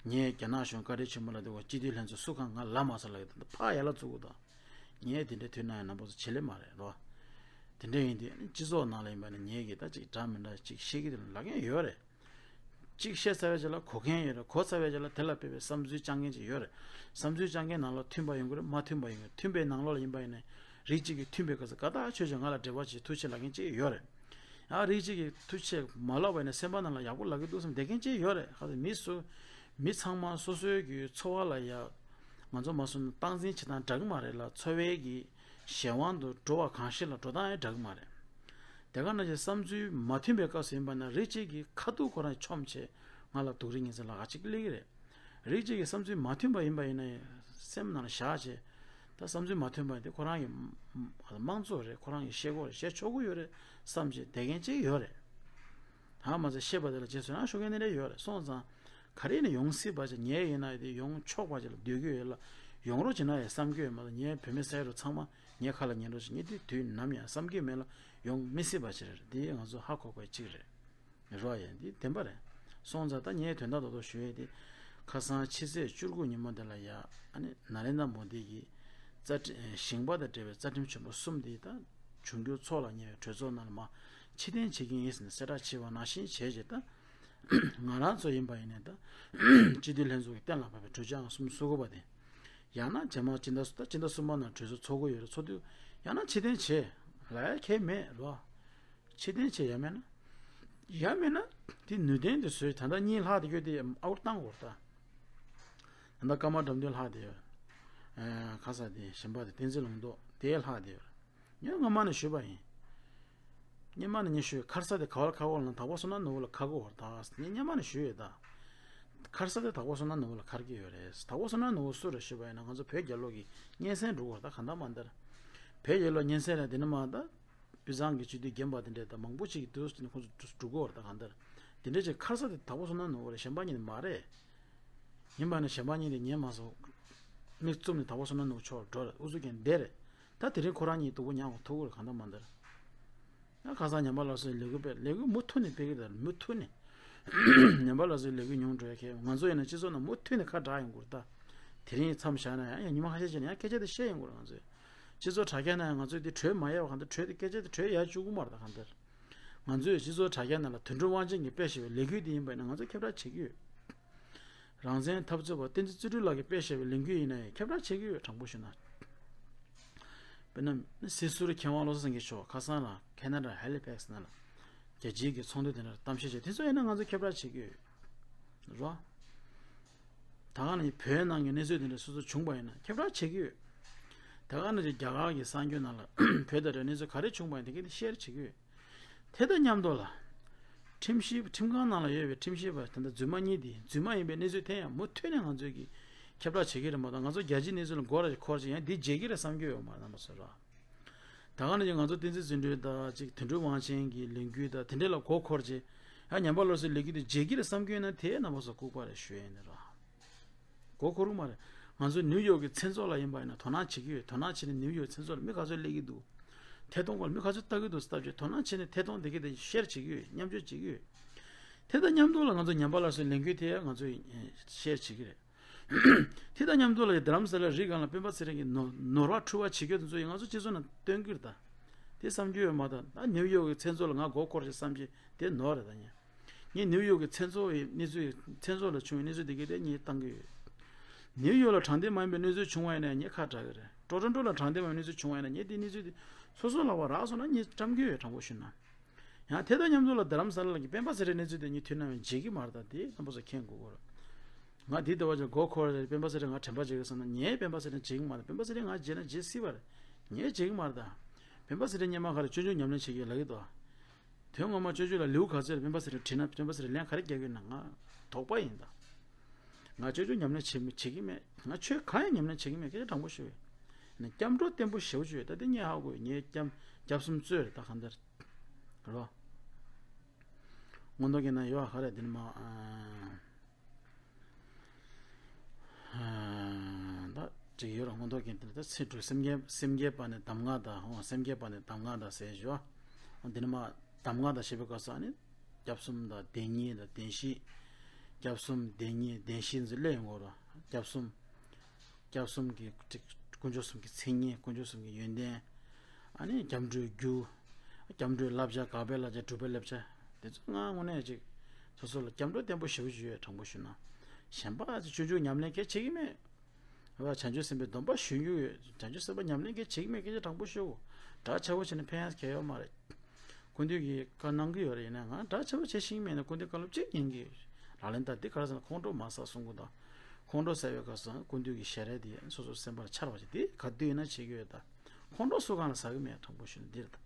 ངས་རྒྱ་ནག་གཞུང་བཀའ་དྲིན་ཆེན་པོ་ལ་དེ་གོ་སྤྱི་འཐུས་ལྷན་ཚོགས་སུ་གང་ང་ལབ་མ་ཚར་ལབ་ཡོད་དོ་ཕར་ཡ་ལ་བཙུགས་གོ་དོ། ངས་དེ་འདྲའི་དུས་ན་ཡང་རྣམ་པ་ཚོ་བྱེད་ལེ་མ་རེད་རོ། དེ་འདྲ་ཡིན་དུས་སྤྱི་ཚོགས་ནང་ལ་ཡིན་པ་ནི་ངས་གི་ད་ཅིག་འདྲ་མི་འདྲ་ཅིག་བཤད་ཀྱི་དེ་ལ་ལབ་མཁན་ཡོད་རེད། གཅིག་བཤད་ཚར་བའི་རྗེས་ལ་གོ་མཁན་ཡོད་རེད། གོ་ཚར་བའི་རྗེས་ལ་དེ་ལ་དཔེ་བའི་བསམ་ཚུལ་བཅང་མཁན་ཅིག་ཡོད་རེད། བསམ་ཚུལ་བཅང་མཁན་ནང་ལོགས་མཐུན་པ་ཡོང་གི་རེད། མ་མཐུན་པ་ཡོང་གི་རེད། མཐུན་པའི་ནང་ལོགས་ལ་ཡིན་པ་ཡིན་ན་རིགས་གཅིག་གིས་མཐུན་པའི་སྐབས་སུ་དགའ་ཐག་ཆོད་ཅིག་ང་ལ་འབྲེལ་བ་བྱེད་ཐུགས་ཆེ་ལབ་མཁན་ཅིག་ཡོད་རེད། ཡང་རིགས་གཅིག་གིས་ཐུགས་ཆེ་མ་ལབ་པ་ཡིན་ན་སེམས་པ་ནང་ལ་ཡག་པོ་ལབ་གི་འདུག་བསམ་བསྡད་མཁན་ཅིག་ཡོད་རེད། ཁ་སང་མི་སུ་མི་ཚང་མ་སོ་སོའི་གི་འཚོ་བ་ལ་ཡ་ང་ཚོ་མ་སོང་ན་སྟངས་འཛིན་བྱེད་སྟངས་འདྲ་གི་མ་རེད་ལ་འཚོ་བའི་གི་གཞན་དབང་དུ་འགྲོ་བ་གང་ཞིག་ལ་འགྲོ་སྟངས་ཡང་འདྲ་གི་མ་རེད། དེ་ག་ནང་བཞིན་བསམ་ཚུལ་མ་མཐུན་པའི་སྐབས་སུ་ཡིན་པ་ན་རིགས་གཅིག་གིས་ཁ་ཐུག་ཁོ་རང་ཆོམས་བྱས་ང་ལ་སྡུག་རུས་ངན་ཚད་ལ་ག་ཅིག་སླེབས་ཀྱི་རེད། རིགས་གཅིག་གིས་བསམ་ཚུལ་མ་མཐུན་པ་ཡིན་པ་ཡིན་ན་ཡང་སེམས་ནང་ལ་བཞག་བྱས། ད་བསམ་ཚུལ་མ་མཐུན་པ་དེ་ཁོ་རང་གི་དམངས་གཙོ་རེད། ཁོ་རང་གིས་བཤད་དགོས་རེད། བཤད་ཆོག་གི་ཡོད་རེད་བསམ་བྱས་བསྡད་མཁན་གཅིག་ཡོད་རེད། ཧ་མ་ཚད་བཤད་པ་དེ་ལ་རྗེས་སུ་ཡང་ཤོད་མཁན་དེ་འདྲ་ཡོད་རེད། སོང་ཙང་ག་རེ་ནས་ཡོང་སྲིད་པ་ཅིག་ངས་ཡིན་ན་དེ་ཡོང་ཆོག་པ་ཅིག་ལ་འདོད་ཀྱི་ཡོད་ལ་ཡོང་རོགས་བྱེད་ན་ཡང་བསམ་གྱི་ཡོད་མ་གཏོགས་ངས་བོད་མི་ས་ཡ་རུ་ཚང་མ་ངའི་ཁ་ལ་ཉན་རོགས་བྱེད་ངས་དེ་དུས་ནམ་ཡང་བསམ་གྱི་མེད་ལ་ཡོང་མི་སྲིད་པ་ཅིག་རེད། དེ་ང་ཚོ་ཧ་གོ་དགོས་ཅིག་རེད། རོ་ཡ་འདི་བདེན་པ་རེད། སོང་ཙང་ད་ངས་དོན་དག་རྡོག་རྡོག་ཞུ་ཡས་དེ། ཁ་སང་ཕྱི་ཚེས་བཅུ་དགུ་ཉིན་མོ་དེ་ལ་ཡ་ཨ་ནི་ནཱ་ལེནྡྲ་མོ་དི་གིས་ རྩ་ཁྲིམས་ཞིང་པ་དང་འབྲེལ་བའི་རྩ་ཁྲིམས་ཆེན་པོ་གསུམ་དེ་ད་འབྱུང་འགྱུར་ཚོགས་ལ་ཉེ་བའི་གྲོས་ཚོགས་ནང་ལ་མ་ཕྱིར་འཐེན་བྱེད་ཀྱི་ཡིན་ཟེར་ནས་གསལ་བསྒྲགས་བྱས་པ་ནང་བཞིན་བྱས་རྗེས་ད། ང་རང་ཚོ་ཡིན་པ་ཡིན་ནའི་ད། སྤྱི་འཐུས་ལྷན་ཚོགས་ཀྱིས་གཏན་ལ་ཕབ་པའི་གྲོས་ཆོད་ཨང་གསུམ་སོ་དགུ་པ་དེ། ཡང་ན་རྗེས་མ་སྤྱི་ཟླ་ད་སྤྱི་ཟླ་གསུམ་པ་ནང་གྲོས་ཚོགས་ཚོགས་ཀྱི་ཡོད་རེད། ཚོགས་དུས་ཡང་ན་ཕྱིར་འཐེན་བྱེད་ལ་ཡ་ཁེལ་མེད་རོ། ཕྱིར་འཐེན་བྱེད་ཡ་མེད་ན། ཡ་མེད་ན་དེ་ནུས་ལྡན་དེ་བཟོས་ད་ལྟ་གཉིས་ལྷག་དེ་ཡོད་དེ་ཨའུ་བཏང་དགོས་རེད་ད། ད་ལྟ་ཀརྨ་དགྲ་འདུལ་ལྷག་དེ་ཡོད། ཨ་ཁ་ས་དེ་གཞན་པ་དེ་བསྟན་འཛིན་ལུང་རྟོགས་དེ་ལྷག་དེ་ཡོད། ངས་སྔོན་མ་ནས་ཞུས་པ་ཡིན། སྔོན་མ་ནས་ངས་ཞུས། ཁར་ས་དེ་ག་བར་ཁ་གོ་ལ་དྭགས་པོ་བསོད་ནམས་ནོར་བུ་ལ་ཁ་གོ་བར་ད་ངས་སྔོན་མ་ནས་ཞུས་ཡོད་ད། ཁར་ས་དེ་དྭགས་པོ་བསོད་ནམས་ནོར་བུ་ལ་ཁར་གྱི་ཡོད་རེད། དྭགས་པོ་བསོད་ནམས་ནོར་བུ་སུ་རེད་ཞུས་པ་ཡིན་ན་ང་ཚོ་བོད་རྒྱལ་ལོ་གི་སྙན་སེང་སྒྲུག་གོ་ད་གང་ལྟར་མ་འདར། བོད་རྒྱལ་ལོ་སྙན་སེང་རེད་དེ་ནི་མ་ད། དབུས་གཙང་གི་སྤྱི་འཐུས་རྒན་པ་དེ་འདྲས་ད་མང་པོ་ཅིག་གི་དུས་སུ་ཁོང་ཚོ་སྒྲུག་གོ་རེད་ད་གང་ལྟར། དེ་འདྲས་ཅིག་ཁར་ས་དེ་དྭགས་པོ་བསོད་ནམས་ནོར་བུ་རེད། གཞན་པ་གཉིས་དེ་མ་རེད། ཡིན་པ་ནི་གཞན་པ་གཉིས་དེ་ཉན་མ་སོང་། མིག་བཙུམ་ནས་དྭགས་པོ་བསོད་ནམས་ནོར་བུ་ཆོག་འགྲོ་རེད། ཨུ་ཚུགས་ཀྱང་བསྡད་རེད། ད་དེ་རིང་ཁོ་རང་གཉིས་སྡུག་པོ་མྱངས་དགོས་ཐུག་གི་རེད་གང་ལྟར་མ་འདར། ཡང་ཁ་སང་ཉམས་པ་སླར་གསོའི་ལས་འགུལ་སྤེལ་ལས་འགུལ་མུ་མཐུད་ནས་སྤེལ་གི་རེད་མུ་མཐུད་ནས། ཉམས་པ་སླར་གསོའི་ལས་འགུལ་ཉུང་འགྲོ་ཡ་ཁེལ། ང་ཚོ་ཡིན་ན་སྤྱི་ཚོགས་ནང་མུ་མཐུད་ནས་ཁ་གྲག་ཡོང་གི་རེད་ད། དེ་རིང་མཚམས་བཞག་ན་ཡང་ཡང་ཉི་མ་ཁ་ཤས་ཅིག་ནས་ཡང་སྐད་ཆ་དེ་བཤད་ཡོང་གི་རེད་ང་ཚོས། སྤྱི་ཚོགས་དྲ་རྒྱ་ནང་ཡང་ང་ཚོས་དེ་གྲོས་མ་ཡལ་བ་གང་ལྟར་གྲོས་དེ་སྐད་ཆ་དེ་གྲོས་ཡལ་བཅུག་གི་མ་རེད་ད་གང་ལྟར། ང་ཚོས་སྤྱི་ཚོགས་དྲ་རྒྱ་ནང་ལ་དོན་གྲུབ་དབང་ཆེན་གྱིས་སྤེལ་བཞིན་པའི་ལས་འགུལ་དེ་ཡིན་པ་ཡིན་ན་ང་ཚོས་ཁྱབ་བསྒྲགས་བྱེད་ཀྱི་ཡོད། རང་བཙན་འཐབ་རྩོད་པ་བསྟན་འཛིན་རྩོད་སྒྲུབ་ལགས་ཀྱིས་སྤེལ་བཞག་པའི་ལས་འགུལ་ཡིན་ན་ཡང་ཁྱབ་བསྒྲགས་བྱེད་ཀྱི་ཡོད་དྲང་པོ་ཞུ་ན། དཔེར་ན་སྲིད་ཟུར་མཁས་དབང་བློ་བཟང་སེང་གེ་མཆོག་ཁ་སང་ལ་ཁེ་ན་ཌ་ཧེ་ལི་ཕེག་སི་ནང་ལ་རྒྱལ་སྤྱིའི་གི་ཚོགས་འདུ་དེ་འདྲར་གཏམ་བཤད་བྱས་དེ་ཚོ་ཡིན་ན་ང་ཚོ་ཁྱབ་བསྒྲགས་བྱེད་ཀྱི་ཡོད་རོ། ད་ག་ནང་བཞིན་བོད་ནང་གི་གནས་ཚུལ་དེ་འདྲ་སོ་སོ་བྱུང་པ་ཡིན་ན་ཁྱབ་བསྒྲགས་བྱེད་ཀྱི་ཡོད། ད་ག་ནང་བཞིན་རྒྱ་གར་གྱི་གསར་འགྱུར་ནང་ལ་བོད་དང་འབྲེལ་གནས་ཚུལ་ག་རེ་བྱུང་པ་ཡིན་དེ་ག་དེ་ཤེར་བྱེད་ཀྱི་ཡོད། དེ་དང་མཉམ་དུ་ལ། ཁྲིམས་ཞིབ་ཁྲིམས་ཁང་ནང་ལ་ཡོད་པའི་ཁྲིམས་ཞིབ་པ་ད་ལྟ་རྫུན་མ་གཉིས་དེ་རྫུན་མ་ཡིན་པའི་གནས་ཚུལ་དེ་ཡང་མུ་མཐུད་ནས་ང་ཚོས་ཀྱི་ཁྱབ་བསྒྲགས་བྱེད་ཀྱི་རེད་མ་གཏོགས་ང་ཚོ་རྒྱལ་སྤྱིའི་གནས་ཚུལ་ལ་མགོ་ར་འཁོར་ཅིག་ཡང་འདི་བརྗེད་ཀྱི་རེད་བསམ་གྱི་ཡོད་མ་རེད་རྣམ་པ་ཚོ་ར། ད་ག་ནང་བཞིན་ང་ཚོ་བསྟན་འཛིན་རྩོད་སྒྲུབ་དང་ཅིག་དོན་གྲུབ་དབང་ཆེན་གྱི་ལས་འགུལ་དང་དེ་འདྲས་ལ་མགོ་འཁོར་ཅིག་ཡང་ཉམས་པ་སླར་གསོའི་ལས་འགུལ་དེ་བརྗེད་ཀྱི་རེད་བསམ་གྱི་ཡོད་ན་དེ་རྣམ་པ་ཚོ་ལྐུགས་པ་རེད་ཞུ་ཡས་ཡིན་ར། མགོ་འཁོར་གི་མ་རེད། ང་ཚོ་ནིའུ་ཡོག་གི་མཚན་ཚོགས་ལ་ཡིན་པ་ཡིན་ན་དོ་སྣང་བྱེད་ཀྱི་ཡོད། དོ་སྣང་བྱས་ནས་ནིའུ་ཡོག་མཚན་ཚོགས་ལ་མི་ག་ཚོད་སླེབས་ཀྱི་འདུག་ཐད་གཏོང་སྐོར་ལ་མི་ག་ཚོད་ལྟ་གི་འདུག་ལྟ་བྱས་དོ་སྣང་བྱས་ནས་ཐད་གཏོང་དེ་ག་དེ་ཤེར་བྱེད་ཀྱི་ཡོད། མཉམ་སྤྱོད་བྱེད་ཀྱི་ཡོད། དེ་དང་མཉམ་དུ་ལ་ང་ཚོ་ཉམས་པ་སླར་གསོའི་ལས་འགུལ་དེ་ང་ཚོས་ཤེར་བྱེད་ཀྱི་རེད། དེ་དང་མཉམ་དུ་ལ་རྡ་རམ་ས་ལ་རི་སྒང་ལ་སྤེན་པ་ཚེ་རིང་གི་ནོར་ནོར་བ་འཁྲུལ་བ་བྱེད་རྒྱུ་དེ་ཚོ་ཡིས་ང་ཚོ་སྤྱི་ཚོགས་ནང་སྟོན་གྱི་རེད་ད། དེ་བསམ་རྒྱུ་ཡོད་མ་གཏོགས་ད་ནིའུ་ཡོག་གི་མཚན་ཚོགས་ལ་ང་མགོ་འཁོར་ཞིག་བསམ་གྱི་དེ་ནོར་རེད་ད་ཉན། ངས་ནིའུ་ཡོག་གི་མཚན་ཚོགས་ཀྱི་གནས་ཚུལ་མཚན་ཚོགས་ལ་བྱུང་བའི་གནས་ཚུལ་དེ་གའི་དེ་ངས་བཏང་གི་ཡོད། ནིའུ་ཡོག་ལ་དྲང་བདེན་མ་ཡིན་པའི་གནས་ཚུལ་བྱུང་བ་ཡིན་ན་ངས་ཁ་གྲག་གི་རེད། ཀྲོ་རོན་ཀྲོ་ལ་དྲང་བདེན་མ་ཡིན་པའི་གནས་ཚུལ་བྱུང་བ་ཡིན་ན་ངས་དེ་གནས་ཚུལ་དེ་སོ་སོ་ལ་བ་རག་སོང་ན་ངས་བཀྲམ་གི་ཡོད་དྲང་པོ་ཞུས་ན། ཡང་དེ་དང་མཉམ་དུ་ལ་རྡ་རམ་ས་ལ་གི་སྤེན་པ་ཚེ་རིང་གནས་ཚུལ་དེ་ངས་ཐོས་ན་ཡང་བརྗེད་ཀྱི་མ་རེད་ད་དེ་རྣམ་པ་ཚོ་མཁྱེན་དགོས་ཀྱི་རེད། ང་འདི་ལྟ་བ་ཅིག་མགོ་འཁོར་རེད། སྤེན་པ་ཚེ་རིང་ང་དྲན་པ་བརྗེད་ཀྱི་སོང་ན་ངས་སྤེན་པ་ཚེ་རིང་ང་བརྗེད་ཀྱི་མ་རེད། སྤེན་པ་ཚེ་རིང་ང་བརྗེད་ན་བརྗེད་སྲིད་པ་རེད། ངས་བརྗེད་ཀྱི་མ་རེད་ད། སྤེན་པ་ཚེ་རིང་སྔོན་མ་ག་རེ་སྤྱོད་འཇུག་ཉམས་ལེན་བྱེད་ཀྱི་ལབ་ཀྱི་འདུག་དོན་ངོ་མ་སྤྱོད་འཇུག་ལ་ལེའུ་ག་ཚོད་རེད། སྤེན་པ་ཚེ་རིང་དྲིས་ན་སྤེན་པ་ཚེ་རིང་ལན་ག་རེ་རྒྱག་གི་ཡོད་ན་ང་དོགས་པ་ཡིན་ད། ང་སྤྱོད་འཇུག་ཉམས་ལེན་བྱེད་མི་བྱེད་ཀྱི་མེད། ང་ཆོས་གང་ཡང་ཉམས་ལེན་བྱེད་ཀྱི་མེད། སྐད་ཆ་དྲང་པོ་ཞུ་བས། ནས་སྐྱབས་འགྲོ་བརྟན་པོ་ཞེ་པོ་ཅིག་ཡོད་ད་དེ་ངས་ཧ་གོ་ཡོད། ངས་སྐྱབས་སྐྱབས་གསུམ་གཙོས་རེད་ད་གང་ལྟར། རོ། མངོན་རྟོགས་རྒྱན་ན་ཡོད་ཨ་ག་རེ་འདི་ནི་མ། ད་ཅིག་ཡོད་ར་མངོན་རྟོགས་རྒྱན་དེ་ད་ཚིག་འབྲུ་སེམས་བསྐྱེད་སེམས་བསྐྱེད་པ་ནི་གདམས་ངག་དང་འོ་སེམས་བསྐྱེད་པ་ནི་གདམས་ངག་དང་ཟེར་ཞུ་བ། འདི་ནི་མ་གདམས་ངག་དང་ཞེས་པའི་སྐབས་སུ་ཨ་ནི་སྐྱབས་གསུམ་དང་བདེན་གཉིས་དང་བདེན་བཞི། སྐྱབས་གསུམ་བདེན་གཉིས་བདེན་བཞི་འཛི་ལས་ཡོང་གོ་ར་སྐྱབས་གསུམ། སྐྱབས་གསུམ་གྱི་དཀོན་མཆོག་གསུམ་གྱི་མཚན་ཉིད། དཀོན་མཆོག་གསུམ་གྱི་ཡོན་ཏན། ཨ་ནི་སྐྱབས་འགྲོའི་རྒྱུ། སྐྱབས་འགྲོའི་བསླབ་བྱ། དགག་པའི་བསླབ་བྱ། སྒྲུབ་པའི་བསླབ་བྱ། དེ་ཚོ་ང་དངོས་གནས་ཅིག་སོ་སོ་ལ་སྐྱབས་འགྲོ་བརྟན་པོ་ཞེ་པོ་ཅིག་ཡོད་དྲང་པོ་ཞུ་ན། གཞན་པ་ཅིག་སྤྱོད་འཇུག་ཉམས་ལེན་གལ་ཆེ་གི་མེད། བྱང་ཆུབ་སེམས་དཔའི་སྡོམ་པ་ཞུ་རྒྱུ་ཡོད། བྱང་ཆུབ་སེམས་དཔའ་ཉམས་ལེན་གལ་ཆེ་གི་མེད་སྐད་ཆ་དྲང་པོ་ཞུ། གྲགས་ཆེ་བོ་བྱས་ན་ཕན་ཡག་གལ་ཡོད་མ་རེད། སྐུ་མདུན་གྱིས་བཀའ་གནང་གི་ཡོད་རེད། ཡིན་ན་ང་གྲགས་ཆེ་བོ་བྱེད་ཤེས་ཀྱི་མེད་ན་སྐུ་མདུན་བཀའ་སློབ་གཅིག་ཉན་གྱི་ཡོད། ལག་ལེན་བསྟར་འདི་ག་རེ་ཟེར་ན་ཁོང་ཁྲོ་མ་ཟ་གསུང་གི་འདུག་ཁོང་ཁྲོ་ཟ་བའི་སྐབས་སུ་སྐུ་མདུན་གྱི་ཞལ་རས་འདི་སོ་སོའི་སེམས་པར་འཆར་བ་ཞིག་འདི་ག་དུས་ཡིན་ན་བྱེད་ཀྱི་ཡོད་ད། ཁོང་ཁྲོ་སུ་གང་ལ་ཟ་གི་མེད་དྲང་པོ་ཞུ་ན་འདི་རེད་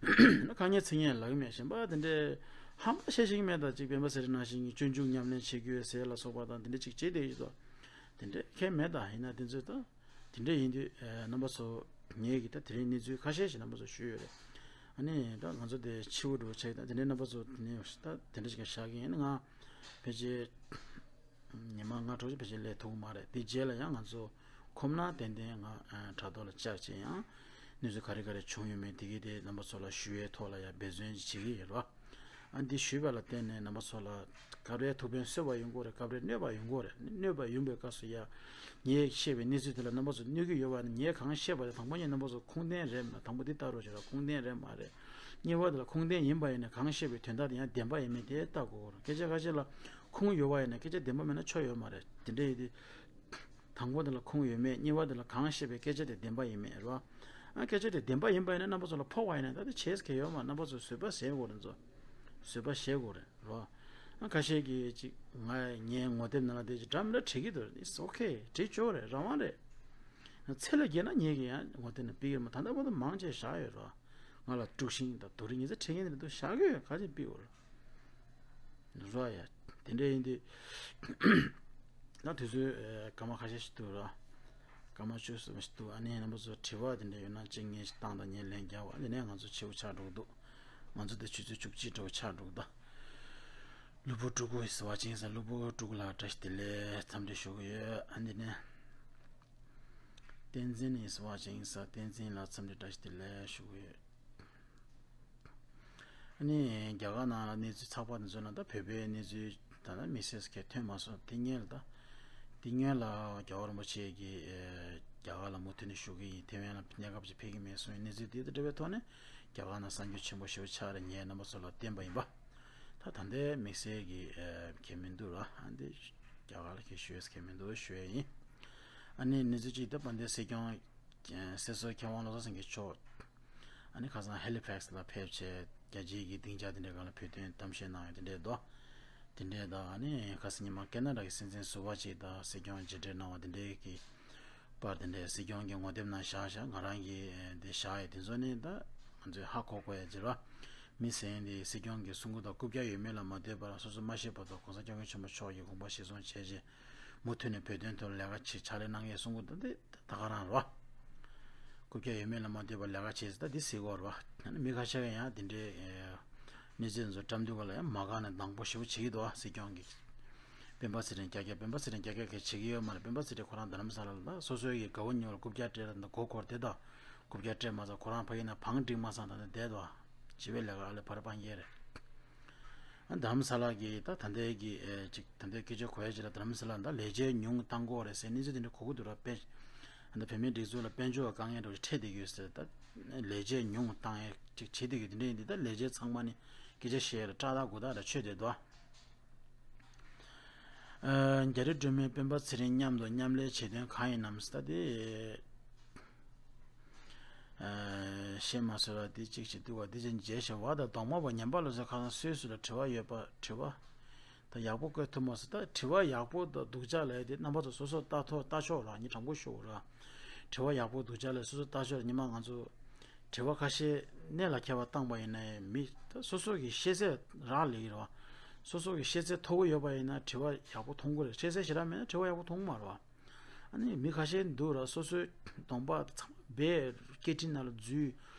ད། ཁ་ངན་ཚིག་ངན་ལབ་གི་མེད། གཞན་པ་དེ་འདྲའི་ཧམ་པ་བཤད་ཤེས་ཀྱི་མེད་ད། ཅིག་སྤེན་པ་ཚེ་རིང་ནང་བཞིན་གྱི་སྤྱོད་འཇུག་ཉམས་ལེན་བྱེད་དགོས་ཟེར་ལ་སོགས་པ་དང་དེ་འདྲ་ཅིག་བྱེད་བསྡད་ཡོད་དོ། དེ་འདྲ་གང་ཡང་མེད་ད། ཡིན་ན་དེ་ཚོས་ད། དེ་འདྲ་ཡིན་དུས་རྣམ་པ་ཚོ་ངས་ཀྱིས་ད་དེ་རིང་གནས་ཚུལ་ཁ་ཤས་ཤིག་རྣམ་པ་ཚོ་ཞུས་ཡོད་རེད། ཨ་ནི་ད་ང་ཚོ་དེ་ཕྱི་དབུགས་འགྲོ་ཆེད་ད་དེ་འདྲའི་རྣམ་པ་ཚོ་དེ་ནས་ད་དེ་འདྲ་ཞིག་བཞག་གི་ཡིན། ང་ཕལ་ཆེར་ཉི་མ་ལྔ་དྲུག་ཅིག་ཕལ་ཆེར་སླེབས་ཐུབ་ཀྱི་མ་རེད། དེ་རྗེས་ལ་ཡང་ང་ཚོ་ཁོམ་ན་ཏན་ཏན་ང་དྲ་ཐོག་ལ་བཅར་བྱས་ཡང་གནས་ཚུལ་ག་རེ་ག་རེ་བྱུང་ཡོད་མེད་དེ་གའི་དེ་རྣམ་པ་ཚོ་ལ་ཞུ་བའི་ཐོག་ལ་ཡང་འབད་བརྩོན་ཅིག་བྱེད་ཀྱི་ཡོད་རེད་བ། ཨ་འདི་ཞུས་པ་ལ་བརྟེན་ནས་རྣམ་པ་ཚོ་ལ་སྐབས་རེ་ཐུགས་ཕན་གསོས་པ་ཡོང་གི་རེད། སྐབས་རེ་གནོད་པ་ཡོང་གི་རེད། གནོད་པ་ཡོང་པའི་སྐབས་སུ་ཡ་ངས་བཤད་པའི་གནས་ཚུལ་དེ་ལ་རྣམ་པ་ཚོ་གནོད་ཀྱི་ཡོད་པ་ནི། ངས་གང་བཤད་པ་དེ་དང་པོ་ཉིད་རྣམ་པ་ཚོ་ཁུངས་ལྡན་རེད་མ། དང་པོ་འདི་ལྟ་རོགས་བྱེད་ར། ཁུངས་ལྡན་རེད་མ་རེད། གཉིས་པ་དེ་ལ་ཁུངས་ལྡན་ཡིན་པ་ཡིན་ན་གང་བཤད་པའི་དོན་དག་དེ་ཡང་བདེན་པ་ཡིན་མིན་དེ་ལྟ་དགོས་རེད། སྐད་ཆ་ཁ་ཤས་ལ་ཁུངས་ཡོད་པ་ཡིན་ན་སྐད་ཆ་བདེན་པ་མེད་ན་ཆོ་ཡོད་མ་རེད། དེ་འདྲ་ཡིན་དུས། དང་པོ་དེ་ལ་ཁུངས་ཡོད་མེད། གཉིས་པ་དེ་ལ་གང་བཤད་པའི་སྐད་ཆ་དེ་བདེན་པ་ཡིན་མེད་རེད་བ། ཨ་སྐད་ཆ་དེ་བདེན་པ་ཡིན་པ་ཡིན་ན་རྣམ་པ་ཚོ་ལ་ཕོག་པ་ཡིན་ན་ད་དེ་བྱས་ཁེ་ཡོད་མ། རྣམ་པ་ཚོ་བཟོད་པ་བཟེད་དགོས་རེད། ཚོ་བཟོད་པ་བཞེས་དགོས་རེད་རེད་བ། ཨ་ཁ་ཤས་ཀྱིས་ཅིག་ང་ངའི་ངོ་དེབ་ནང་ལ་དེ་ཅིག་འདྲ་མི་འདྲ་བྲིས་ཀྱི་འདུག It's okay. བྲིས་ཆོག་རེད། རང་དབང་རེད། ཚད་ལས་བརྒལ་ན་ངེད་ཀྱིས་ཡང་ངོ་དེབ་ནང་ཕུལ་གྱི་རེད་མ། ད་ལྟ་བར་དུ་མང་ཆེ་བཞག་ཡོད་རེད་བ། ང་ལ་དཀྲུག་ཤིང་དང་རྡོ་རིང་ཉི་ཚེ་ཁྲིད་མཁན་དེ་འདུག་བཞག་གི་ཡོད། ག་ཅིག་ཕུལ་དགོས་རེད། རོ་ཡ། དེ་འདྲ་ཡིན་དུས། ད་དུས་ཚོད་ཨེ་སྐར་མ་ཁ་ཤས་ཤིག་འདུག་ར། སྐར་མ་བཅུ་ཙམ་ཞིག་འདུག་ཨ་ནི་རྣམ་པ་ཚོ་དྲི་བ་དེ་འདྲ་ཡོད་ན་གཅིག་ངས་བཏང་དང་ངས་ལན་རྒྱག་པ། དེ་ནས་ང་ཚོ་ཕྱི་པོ་ཆགས་འགྲོ་གི་འདུག་ང་ཚོ་དེ་ཆུ་ཚོད་བཅུ་གཅིག་འགྲོ་ཆགས་འགྲོ་གི་འདུག་གླུ་བུ་ཕྲུ་གུ་ཡིས་བ་ཅིང་ས། གླུ་བུ་ཕྲུ་གུ་ལ་བཀྲ་ཤིས་བདེ་ལེགས་འཚམས་འདྲི་ཞུ་གི་ཡོད། ཨ་འདི་ནས། བསྟན་འཛིན་ཡིས་བ་ཅིང་ས། བསྟན་འཛིན་ལ་འཚམས་འདྲི་བཀྲ་ཤིས་བདེ་ལེགས་ཞུ་གི་ཡོད། ཨ་ནི་རྒྱ་གར་ནང་ལ་གནས་ཚུལ་ཚགས་པར་དེ་ཚོ་ནང་ད་བོད་པའི་གནས་ཚུལ་ད་ལྟ་དམིགས་བསལ་གྱི་ཐོན་མ་སོང་། དེ་སྔོན་ལ་ད་དེ་སྔོན་ལ་རྒྱལ་བ་རིན་པོ་ཆེ་གིས་ཨེ་རྒྱ་གར་ལ་མུ་མཐུད་ནས་བཞུགས་ཀྱི་ཡིན། ཐེ་ཝན་ལ་གནས་སྐབས་ཅིག་ཕེབས་ཀྱི་མེད་གསུངས་པའི་གནས་ཚུལ་དེ་དང་འབྲེལ་བའི་ཐོག་ནས་རྒྱ་གར་ནང་གསར་འགྱུར་ཆེན་པོ་ཞེ་པོ་ཆགས་རེད། ངས་རྣམ་པ་ཚོ་ལ་བསྟན་པ་ཡིན་པ། ད་ད་ལྟའི་དམིགས་བསལ་གྱི་ཨེ་གལ་མི་འདུག་ར། ཨ་འདི་རྒྱ་གར་ལ་ཁྱེད་ཞུས་གལ་མི་འདུག་ཞུ་ཡ་ཡིན། ཨ་ནི་གནས་ཚུལ་གཅིག་ད་དཔལ་ལྡན་སྲིད་སྐྱོང་། སྲིད་ཟུར་མཁས་དབང་བློ་བཟང་སེང་གེ་མཆོག་ཨ་ནི་ཁ་སང་ཧེ་ལི་ཕེག་སི་ལ་ཕེབས་བྱས་རྒྱལ་སྤྱིའི་གི་སྡིངས་ཆ་དེ་འདྲའི་སྒང་ལ་བོད་དོན་གཏམ་བཤད་གནང་ཡོད་དེ་འདྲའི་དོ། དེ་འདྲའི་དང་ཨ་ནི་ཁ་སང་ཉི་མ་ཀེ་ན་ཌ་གི་སྲིད་འཛིན་ཟུར་པ་ཅིག་དང་སྲིད་སྐྱོང་མཇལ་འཕྲད་གནང་བ་དེ་འདྲའི་གི་པར་དེ་འདྲའི་སྲིད་སྐྱོང་གི་ངོ་དེབ་ནང་བཞག་བཞག་ང་རང་གི་དེ་བཞག་ཡོད། དེ་ཚོ་ནི་ད་ང་ཚོས་ཧ་གོ་དགོས་ཡ་ཅིག་ར། མི་ཟེར་མཁན་དེ་སྲིད་སྐྱོང་གི་གསུང་སྐུ་དང་རྐུབ་བཀྱག་ཡོད་མེད་ལ་མ་ལྟོས་པར་སོ་སོ་མ་ཤེས་བར་དུ་གོང་ས་སྐྱབས་མགོན་ཆེན་པོ་མཆོག་གི་དགོངས་པ་གཞིར་བཟུང་བྱས་རྗེས་མུ་མཐུད་ནས་བོད་དོན་ཐོག་ལས་ཀ་བྱེད་ཕྱག་ལས་གནང་མཁན་གསུང་སྐུ་དང་དེ་ད་ག་རང་རོ། རྐུབ་བཀྱག་ཡོད་མེད་ལ་མ་ལྟོས་པར་ལས་ཀ་བྱེད་ཟེར་ད་འདི་ཟེར་གོ་རོ། མི་ཁ་ཤས་ཀྱིས་ཡང་དེ་འདྲའི་གནས་ཚུལ་ཚོ་བཀྲམ་དུས་ག་ལ་ཡང་མ་དགའ་ནས་སྡང་པོ་ཞེ་པོ་བྱེད་ཀྱི་འདུག་སྲིད་སྐྱོང་གིས་སྤེན་པ་ཚེ་རིང་རྒྱ་སྐྱེད་སྤེན་པ་ཚེ་རིང་རྒྱ་སྐྱེད་གིས་བྱེད་ཀྱི་ཡོད་མ་རེད། སྤེན་པ་ཚེ་རིང་ཁོ་རང་རྡ་རམ་ས་ལ་ལ་ད་སོ་སོའི་གི་དགའ་བོ་ཉོ་ལ་རྐུབ་བཀྱག་སྤྲད་ལ་ད་མགོ་འཁོར་དེ་ད་རྐུབ་བཀྱག་སྤྲད་མ་ཚར་ཁོ་རང་ཕ་གི་ན་བང་སྒྲིག་མ་ཚར་ད་ནི་བསྡད་དོ། བྱིས་པའི་ལས་ཀ་ཨ་ལས་ཕར་སྤང་རྒྱུ་རེད། ཨ་རྡ་རམ་ས་ལ་གི་ད་ད་ལྟའི་གི་ཨེ་ཅིག་ད་ལྟའི་སྐད་ཆ་གོ་ཡ་ཅིག་ལ་རྡ་རམ་ས་ལ་ད་ལས་བྱེད་ཉུང་བཏང་དགོས་རེད་ཟེར་གནས་ཚུལ་དེ་འདྲ་གོ་གི་འདུག་ར། དཔལ་ཨ་ད་བོད་མིའི་སྒྲིག་འཛུགས་ལ་དཔལ་འབྱོར་བ་དཀའ་ངལ་འདྲ་བོ་ཅིག་འཕྲད་བསྡད་ཡོད་ཟེར། ད་ལས་བྱེད་ཉུང་བཏང་ཡ་ཅིག་བྱེད་བསྡད་ཡོད། དེ་འདྲ་ཡིན་དུས་ད་ལས་བྱེད་ཚང་མ་ནི་སྐད་ཆ་བཤད་ཡ་ལ་སྐྲག་ཐག་དགུ་ཐག་འདྲ་ཆོད་བསྡད་འདུག་ཨ། རྒྱ་རི་སྒྲོལ་མས་སྤེན་པ་ཚེ་རིང་མཉམ་དུ་མཉམ་ལས་བྱེད་དོན་གང་ཡིན་ནམ་ཟེར་ད་དེ། ཨ། བཤད་མ་སོང་བ་དེ་གཅིག་བྱེད་དུས་བ་དེ་ཅན་མཇལ་ཞེས་བ་དང་གདོང་མ་བ་ཉན་པ་ལོ་ཟེར་ཁ་སང་སུད་སི་ལ་དྲི་བ་ཡོད་པ་དྲི་བ་ད་ཡག་པོ་བཀོད་ཐུབ་མ་སོང་། ད་དྲི་བ་ཡག་པོ་དང་སྡུག་ཅག་ལས་དེ་རྣམ་པ་ཚོ་སོ་སོ་ལྟ་ཐོག་ལྟ་ཕྱོགས་ར་ཉི་དྲང་པོ་ཤོག་ར། དྲི་བ་ཡག་པོ་སྡུག་ཅག་ལས་སོ་སོ་ལྟ་ཕྱོགས་ཉི་མ་ང་ཚོ། དྲི་བ་ཁ་ཤས་གནད་ལ་འཁེལ་བ་བཏང་པ་ཡིན་ན་ཡང་མི་ད་སོ་སོ་གི་ཤེས་ཚད་རག་ལས་ཀྱི་རེད་བ། སོ་སོ་གི་ཤེས་ཚད་མཐོ་པོ་ཡོད་པ་ཡིན་ན་དྲི་བ་ཡག་པོ་མཐོང་གི་རེད། ཤེས་ཚད་ཞེ་དྲག་མེད་ན་དྲི་བ་ཡག་པོ་མཐོང་གི་མ་རེད་བ། ཨ་ནི་མི་ཁ་ཤས་འདུག་ར་སོ་སོའི་གདོང་པ་ཚང་མ་སྦས་སྐད་འཕྲིན་ནང་ལ་འཛུལ།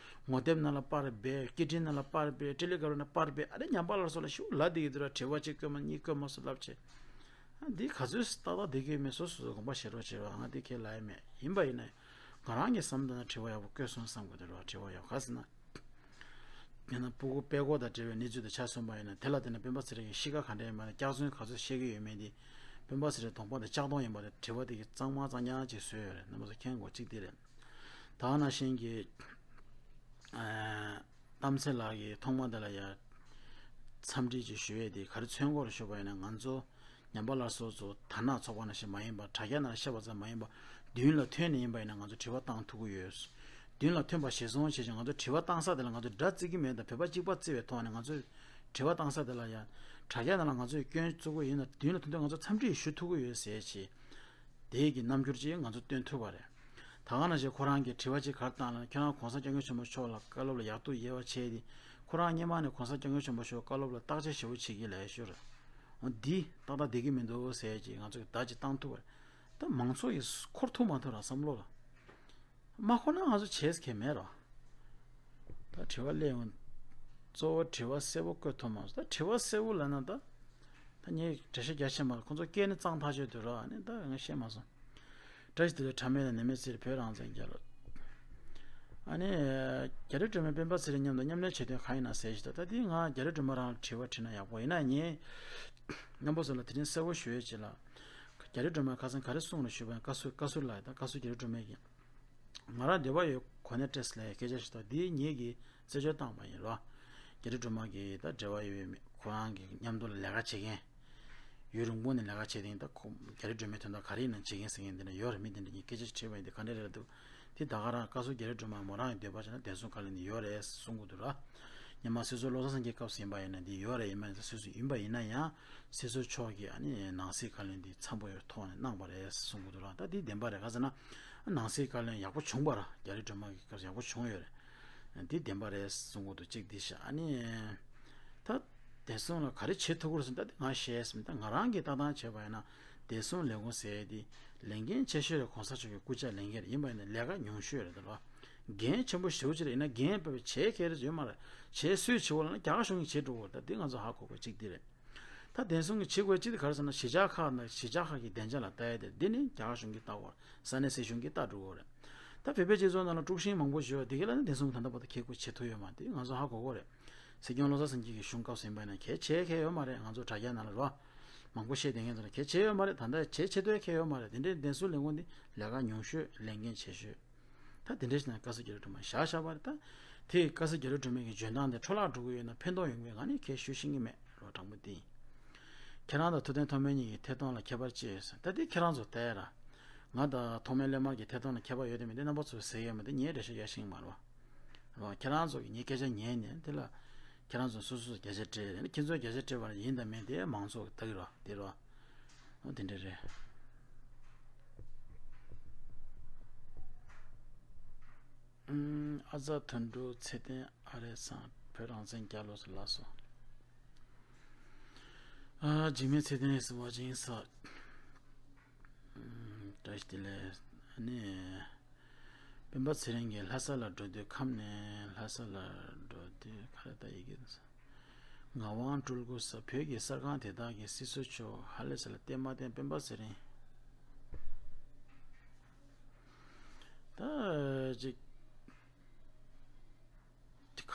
ངོ་དེབ་ནང་ལ་པར་སྦས། སྐད་འཕྲིན་ནང་ལ་པར་སྦས། ཊེ་ལི་གྷ་རམ་ནང་པར་སྦས། ཨ་ནི་ཉམས་པ་སླར་གསོ་ལ་ཤུགས་ལ་བསྡད་ཀྱི་འདུག་ར། དྲི་བ་གཅིག་བཀོད་མ་གཉིས་བཀོད་མ་སོ་ལབ་བྱས། ཨ་འདི་ག་ཚོད་ཏག་ཏག་བསྡད་ཀྱི་མེད། སོ་སོ་སོ་དགོངས་པ་བཞེས་རོགས་བྱེད་རོགས། ང་འདི་ཁས་ལེན་ཡ་མེད། ཡིན་པ་ཡིན་ན་ང་རང་གི་བསམ་དོན་ན་དྲི་བ་ཡག་པོ་བཀོད་སོང་བསམ་གི་འདུག་ར། དྲི་བ་ཡག་ག་ཟེར་ན། ཡང་ན་སྤུ་གུ་དཔྲལ་མགོ་དང་འབྲེལ་བའི་གནས་ཚུལ་དེ་ཆ་མཚོན་པ་ཡིན་ན་དེ་ལ་བརྟེན་ནས་སྤེན་པ་ཚེ་རིང་གི་གཤིས་ཀ་ག་འདྲ་ཡིན་པ་དང་སྐྱག་རྫུན་ག་ཚོད་བཤད་ཀྱི་ཡོད་མེད་དེ། སྤེན་པ་ཚེ་རིང་གདོང་པ་དེ་ལྕགས་གདོང་ཡིན་པ་དེ་དྲི་བ་དེ་གི་གཙང་མ་གཙང་རྐྱང་ཅིག་བཟོས་ཡོད་རེད། རྣམ་པ་ཚོ་མཁྱེན་དགོས་གཅིག་དེ་རེད། ད་ག་ནང་བཞིན་གྱི། ཨ། གཏམ་ཚེ་ལགས་ཀྱིས་ཐོག་མ་དེ་ལ་ཡ། འཚམས་འདྲི་ཅིག་ཞུ་ཡས་དེ་ག་རེ་མཚོན་སྐོར་ཞུ་བ་ཡིན་ན་ང་ཚོ་ཉམས་པ་སླར་གསོ་ཚོ་དར་ནག་ཚོགས་པ་ནང་བཞིན་མ་ཡིན་པ། དྲ་རྒྱ་ནང་བཤད་པ་ཙམ་མ་ཡིན་པ་མདུན་ལ་ཐོན་ནས་ཡིན་པ་ཡིན་ན་ང་ཚོ་དྲི་བ་བཏང་ཐུབ་ཀྱི་ཡོད། མདུན་ལ་ཐོན་པ་ཞེས་སོང་བྱས་ཀྱང་ང་ཚོ་དྲི་བ་བཏང་ས་དེ་ལ་ང་ཚོ་དགྲ་བརྩི་གི་མེད་དང་བོད་པ་གཅིག་པ་བརྩི་བའི་ཐོག་ནས་ང་ཚོས་དྲི་བ་བཏང་ས་དེ་ལ་ཡང་དྲ་རྒྱ་ནང་ལ་ང་ཚོས་སྐྱོན་བཙུགས་ཀྱི་ཡིན་ན་མདུན་ལ་ཐོན་དུས་ང་ཚོ་འཚམས་འདྲི་ཞུ་ཐུབ་ཀྱི་ཡོད་ཟེར་བྱས། དེའི་གི་རྣམ་འགྱུར་ཅིག་ང་ཚོ་སྟོན་ཐུབ་པ་རེད། ད་ག་ནང་བཞིན་ཁོ་རང་གིས་དྲི་བ་ཅིག་ག་རེ་བཏང་ལབ་ན། ཁྱོད་རང་གོང་ས་སྐྱབས་མགོན་ཆེན་པོ་མཆོག་ལ་བཀའ་སློབ་ལ་ཡག་ཐུག་ཡེ་བ་བྱས་ཏེ། ཁོ་རང་སྔོན་མ་ནས་གོང་ས་སྐྱབས་མགོན་ཆེན་པོ་མཆོག་བཀའ་སློབ་ལ་བརྟག་དཔྱད་ཞེ་པོ་བྱེད་ཀྱི་ལབ་ཡ་ཤོད་རེད། འོ་འདི་ཏག་ཏག་བསྡད་ཀྱི་མི་འདུག་ཟེར་གྱི་ང་ཚོ་གིས་བརྡ་ཅིག་བཏང་ཐུབ་པ་རེད། ད་མང་ཚོགས་ཀྱིས་འཁོར་ཐུབ་མ་ཐུབ་རང་བསམ་བློ་ལ། མ་འཁོར་ན་ང་ཚོ་བྱེད་ས་གང་ཡང་མེད་རོ། ད་དྲི་བ་སླེབས་ཡོང་། གཙོ་བོ་དྲི་བ་གསལ་པོ་བཀོད་ཐུབ་མ་སོང་། ད་དྲི་བ་གསལ་པོ་ལབ་ན་ད། ད་ངས་འགྲེལ་བཤད་རྒྱ་ཆེ་མ་ཁོང་ཚོ་སྐད་ནི་གཙང་ཐག་ཆོད་འདུག་ར། ཨ་ནི་ད་ང་བཤད་མ་སོང་། བཀྲ་ཤིས་བདེ་ལེགས། ཕྲ་མེན་དང་ནད་མེད་ཚེ་རིང་། བོད་རང་བཙན་རྒྱལ་ལོ། ཨ། ཨ་ནི་རྒྱ་རི་སྒྲོལ་མས་སྤེན་པ་ཚེ་རིང་མཉམ་དུ་མཉམ་ལས་བྱེད་དོན་གང་ཡིན་ན་ཟེར་ཞིག་འདུག་ད་འདི་ང་རྒྱ་རི་སྒྲོལ་མ་རང་ལ་དྲི་བ་དྲིས་ན་ཡག་པོ་ཡིན་ན། ངས་རྣམ་པ་ཚོ་ལ་དེ་རིང་གསལ་པོ་ཞུ་ཡས་ཅིག་ལ། རྒྱ་རི་སྒྲོལ་མས་ཁ་སང་ག་རེ་གསུངས་རེད་ཞུས་པ་ཡིན། བཀའ་ཟུར་བཀའ་ཟུར་ལགས་ཡིན། ད་བཀའ་ཟུར་རྒྱ་རི་སྒྲོལ་མས་ཀྱིས་ང་རང་འདོད་པ་ཡོད། གོ་གནས་སྤྲད་ཟེར་ལབ་ཡས་སྐད་ཆ་ཞིག་འདུག་འདི་ངེད་ཀྱིས་རྩད་གཅོད་བཏང་བ་ཡིན་རོ། རྒྱ་རི་སྒྲོལ་མ་གིས་ད་འབྲེལ་བ་ཡོད་མེད། ཁོ་རང་གི་མཉམ་དུ་ལ་ལས་ཀ་བྱེད་མཁན། ཡུན་རིང་པོ་ནས་ལས་ཀ་བྱེད་དེ་ཡིན། ད་ཁོ་རྒྱ་རི་སྒྲོལ་མའི་དོན་དག་ག་རེ་ཡིན་ན་བྱེད་མཁན་ཟེར་མཁན་དེ་འདྲ་ཡོད་རེད། མི་དེ་འདྲ་གཉིས་སྐད་ཆ་དྲིས་པ་ཡིན། དེ་ག་འདྲ་རེད་འདུག་དེ་ད་ག་རང་བཀའ་ཟུར་རྒྱ་རི་སྒྲོལ་མ་མོ་རང་གི་འདོད་པ་བྱས་ན་བདེ་སྲུང་བཀའ་བློན་འདི་ཡོད་རེད་གསུང་གི་འདུག་ར། སྔོན་མ་སྲིད་ཟུར་བློ་བཟང་སེང་གེའི་སྐབས་སུ་ཡིན་པ་ཡིན་ན་འདི་ཡོད་རེད། ཡིན་མ་ཡིན་ན་སྲིད་ཟུར་ཡིན་པ་ཡིན་ན་ཡང་སྲིད་ཟུར་མཆོག་གིས་ཨ་ནི་ནང་སྲིད་བཀའ་བློན་འདི་འཚམ་པོ་ཡོད་ཐོག་ནས་གནང་པ་རེད་གསུང་གི་འདུག་ར། ད་འདི་བདེན་པ་རེད། ག་ཟེར་ན་ནང་སྲིད་བཀའ་བློན་ཡག་པོ་བྱུང་བ་ར། རྒྱ་རི་སྒྲོལ་མ་གི་སྐབས་སུ་ཡག་པོ་བྱུང་ཡོད་རེད། འདི་བདེན་པ་རེད་གསུང་གི་འདུག་གཅིག་འདི་བཞག་ཨ་ནི། ད་བདེ་སྲུང་ལ་ག་རེ་བྱེད་ཐུབ་ཀྱི་རེད་ཟེར་ན། ད་ང་ཤེས་ཟིན། ད་ང་རང་གིས་ལྟ་སྟངས་བྱས་པ་ཡིན་ན་བདེ་སྲུང་ལས་ཁུངས་ཟེར་ཡས་དེ་ལས་འགན་ཆེ་ཤོས་རེད། གོང་ས་མཆོག་གི་སྐུ་ཕྱྭ་ལས་འགན་རེད། ཡིན་པ་ཡིན་ན་ལས་ཀ་ཉུང་ཤོས་རེད། ད་རོ། འགན་ཆེན་པོ་ཞེ་པོ་ཅིག་རེད། ཡིན་ན་འགན་དཔེ་བྱེད་མཁན་རེ་ཡོད་མ་རེད། བྱེད་སུས་བྱེད་དགོས་ལབ་ན་རྒྱ་གར་གཞུང་གིས་བྱེད་འགྲོ་གི་རེད། ད་དེ་ང་ཚོ་ཧ་གོ་དགོས་གཅིག་དེ་རེད། ད་བདེ་སྲུང་གིས་བྱེད་དགོས་གཅིག་དེ་ག་རེ་ཟེར་ན་གཞིས་ཆགས་ཁག་དང་། གཞིས་ཆགས་ཁག་གི་བདེ་འཇགས་ལ་ལྟ་ཡས་དེ་འདི་ནི་རྒྱ་གར་གཞུང་གིས་ལྟ་དགོས་རེད། ས་གནས་སྲིད་གཞུང་གིས་ལྟ་འགྲོ་གི་རེད། ད་བོད་པའི་སྤྱི་ཚོགས་ནང་ལ་དཀྲུག་ཤིང་མང་པོ་ཞིག་ཡོད། དེ་ག་ལ་ནི་བདེ་སྲུང་ད་ལྟ་བར་དུ་གལ་དགོས་བྱེད་ཐུབ་ཡོད་མ་རེད། དེ་ང་ཚོ་ཧ་གོ་དགོས་རེད། སྲིད་སྐྱོང་བློ་བཟང་སེང་གེ་གི་གཞུང་སྐབས་སུ་ཡིན་པ་ཡིན་ན་གལ་བྱེད་མཁན་ཡོད་མ་རེད། ང་ཚོ་དྲ་རྒྱ་ནང་ལ་རོ། མང་པོ་བཤད་བསྡད་མཁན་ཚོ་ལ་གལ་བྱེད་ཡོད་མ་རེད། ད་ལྟ་བྱེད་བྱེད་ཐུབ་མཁན་ཡོད་མ་རེད། དེ་འདྲའི་བདེ་སྲུང་ལས་ཁུངས་འདི་ལས་ཀ་ཉུང་ཤོས། ལས་འགན་ཆེ་ཤོས། ད་དེ་འདྲ་ཞིག་ན་བཀའ་ཟུར་རྒྱ་རི་སྒྲོལ་མ་བཞག་བཞག་པ་རེད། ད་དེ་བཀའ་ཟུར་རྒྱ་རི་སྒྲོལ་མ་གི་འཇོན་ཐང་དེ་འཕྲོ་བརླག་འགྲོ་གི་ཡོད་ན་ཕན་ཐོགས་ཡོང་གི་ཡོད་ན་ནི་གལ་ཞུ་ཤེས་ཀྱི་མེད་རོ། དྲང་པོ་དེ་ཡིན། ཁྱེད་རང་དང་ཐུབ་བསྟན་ཐོགས་མེད་གཉིས་ཀྱི་ཐད་གཏོང་ལ་ཁྱད་པར་ཅི་ཡོད་ཟེར། ད་དེ་ཁྱེད་རང་ཚོ་ལྟ་ཡ་ར། ང་དང་ཐོགས་མེད་གླེན་མ་གི་ཐད་གཏོང་ལ་ཁྱད་པར་ཡོད་དེ་མེད་དེ་རྣམ་པ་ཚོས་ཟེར་ཡོད་མེད་དེ་ངའི་འགྲེལ་བཤད་རྒྱག་ཤེས་ཀྱི་མ་རེད་བ། རོ། ཁྱེད་རང་ཚོ་གིས་ངའི་སྐད་ཆ་ཉན་ནས་དེ་ལ་ཁྱེད་རང་ཚོ་སོ་སོས་བརྒྱ་ཆ་སྤྲད་རེད། ཁྱེད་ཚོས་བརྒྱ་ཆ་སྤྲད་པ་ཡིན་དང་མིན་དེ་མང་ཚོགས་ཀྱིས་ལྟ་གི་རོ། དེ་རོ། འོ་དེ་འདྲ་རེད། ཨ་ཙ་དོན་གྲུབ་ཚེ་བརྟན་ཨ་རེ་སང་བོད་རང་བཙན་རྒྱལ་ལོ་སུ་ལགས་སོ། ཨ་འཇིགས་མེད་ཚེ་བརྟན་ཟེར་བ་ཅིང་ས། བཀྲ་ཤིས་བདེ་ལེགས། ཨ་ནི། སྤེན་པ་ཚེ་རིང་གིས་ལྷ་ས་ལ་འགྲོ་དུས། ཁམས་ནས་ལྷ་ས་ལ་འགྲོ་དུས་ག་རེ་ལྟ་ཡི་གེ། ངག་དབང་སྤྲུལ་སྐུ་ས། བོད་ཀྱི་གསར་ཁང་དེ་དག་གི་སྲིད་ཟུར་མཆོག་ཧ་ལས་ས་ལ་བལྟས་མ་བལྟས་སྤེན་པ་ཚེ་རིང་། ད་ཅིག་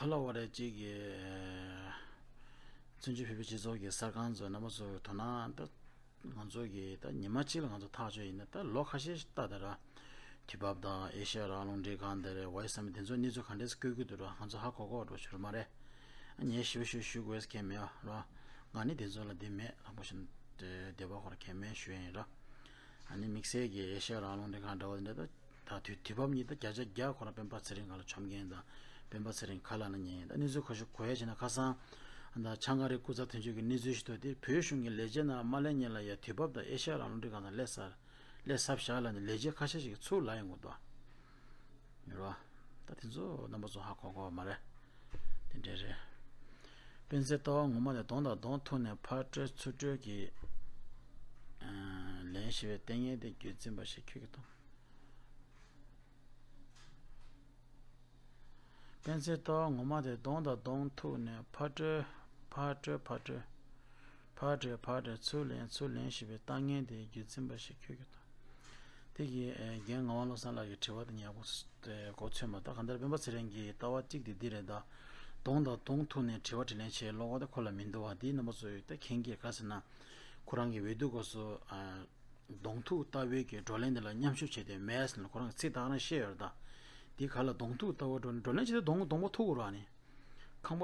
ཁ་ལ་བ་རེ་ཅིག་གི་བཙན་བྱོལ་བོད་པའི་སྤྱི་ཚོགས་ཀྱི་གསར་ཁང་ཚོ་རྣམ་པ་ཚོ་དོ་སྣང་ད། ང་ཚོ་གིས་ད་ཉི་མ་གཅིག་ལ་ང་ཚོ་ཐག་གཅོད་ཡིན་ན་ད་ལོ་ཁ་ཤས་ཤིག་ལྟ་ད་ར། དུས་བབ་དང་ཨེ་ཤེ་ཡ་རང་དབང་རླུང་འཕྲིན་ཁང་དེ་རེད། ཝའི་ཨེས་ཨེམ་དེ་ཚོ་གནས་ཚུལ་ག་འདྲས་བཀོད་ཀྱི་འདུག་ར། ང་ཚོ་ཧ་གོ་གོ་འགྲོ་ཞུ་རུ་མ་རེད། ཨ་ངས་ཞིབ་ཞིབ་ཞུ་དགོས་མཁན་མེད་ར། ང་ནི་དེ་ཚོ་ལ་འདི་མེད། ལྷག་པོ་ཞིག་དེ་བ་ཁོ་ར་གལ་མེད་ཞུ་ཡ་ཡིན་ར། ཨ་ནི་དམིགས་བསལ་གྱི་ཨེ་ཤེ་ཡ་རང་དབང་རླུང་འཕྲིན་ཁང་འདྲ་བ་དེ་འདྲ་ད། ད་དུས་དུས་བབ་གཉིས་ད་བརྒྱ་ཆ་བརྒྱ་ཁོ་རང་སྤེན་པ་ཚེ་རིང་སྒང་ལ་མཆོང་མཁན་དང་། སྤེན་པ་ཚེ་རིང་ཁ་ལ་ན་ཉན་ཡིན། ད་གནས་ཚུལ་ཁ་ཤས་གོ་ཡ་བྱས་ན་ཁ་སང་། ད་བྱང་ཨ་རིའི་སྐུ་ཚབ་དོན་གཅོད་ཀྱི་གནས་ཚུལ་ཞིག་ཐོག་དེ་བོད་གཞུང་གི་ལས་བྱེད་རྣམས་མ་སླེབས་སྔོན་ལ་ཡ་དུས་བབ་དང་ཨེ་ཤེ་ཡ་རང་དབང་རླུང་འཕྲིན་ཁང་ནང་སླེབས་ཚར། སླེབས་ཚར་བཞག་ལབ་ནས་ལས་བྱེད་ཁ་ཤས་ཤིག་གིས་ཚུར་ལབ་ཡོང་གི་འདུག་ཡོད་ར། ད་དེ་ཚོ་རྣམ་པ་ཚོ་ཧ་གོ་གོ་མ་རེད། དེ་འདྲས་རེད། སྤེན་ཚེ་ལྟ་བ་ངོ་མ་དེ་གདོང་དང་གདོང་ཐུག་ནས་ཕར་སྤྲོད་ཚུར་སྤྲོད་ཀྱིས་ལན་ཞུ་བའི་ལྟས་ངན་དེ་རྒྱུད་འཛིན་པ་ཞིག་ཁྱོད་ཀྱིས་མཐོང་། སྤེན་ཚེ་ལྟ་བ་ངོ་མ་དེ་གདོང་དང་གདོང་ཐུག་ནས་ཕར་སྤྲོད་ཕར་སྤྲོད་ཕར་སྤྲོད། ཕར་སྤྲོད་ཕར་སྤྲོད་ཚུར་ལེན་ཚུར་ལེན་ཞེས་པའི་ལྟ་ངན་དེ་རྒྱུད་འཛིན་པ་ཞིག་ཁྱོད་ཀྱིས་མཐོང་། དེ་གི་རྒན་ངག་དབང་བློ་བཟང་ལགས་ཀྱི་དྲི་བ་དེ་ཉག་པོ་གོ་ཚོད་མ་ཐག་གང་ལྟར་སྤེན་པ་ཚེ་རིང་གི་ལྟ་བ་གཅིག་དེ་འདི་རེད། ད་གདོང་དང་གདོང་ཐུག་ནས་དྲི་བ་དྲིས་ལན་བྱེད་བློ་ཁོག་དེ་ཁོ་ལ་མི་འདུག་བ། དེའི་རྣམ་པ་ཚོ་ཡོད་ད་མཁྱེན་གྱི་ག་ཟེར་ན། ཁོ་རང་གི་འོས་བསྡུ་སྐབས་སུ། གདོང་ཐུག་ལྟ་བུའི་གི་བགྲོ་གླེང་འདི་ལ་མཉམ་ཞུགས་བྱས་ཏེ་མེད་ཟེར་ནས་ཁོ་རང་གི་ཚིག་ད་ག་རང་བཤད་ཡོད་རེད་ད། འདི་ག་ལ་གདོང་ཐུག་ལྟ་བུའི་བགྲོ་གླེང་བྱས་ཏེ་གདོང་གདོང་པ་ཐུག་དགོས་ར་ནི། ཁང་པ་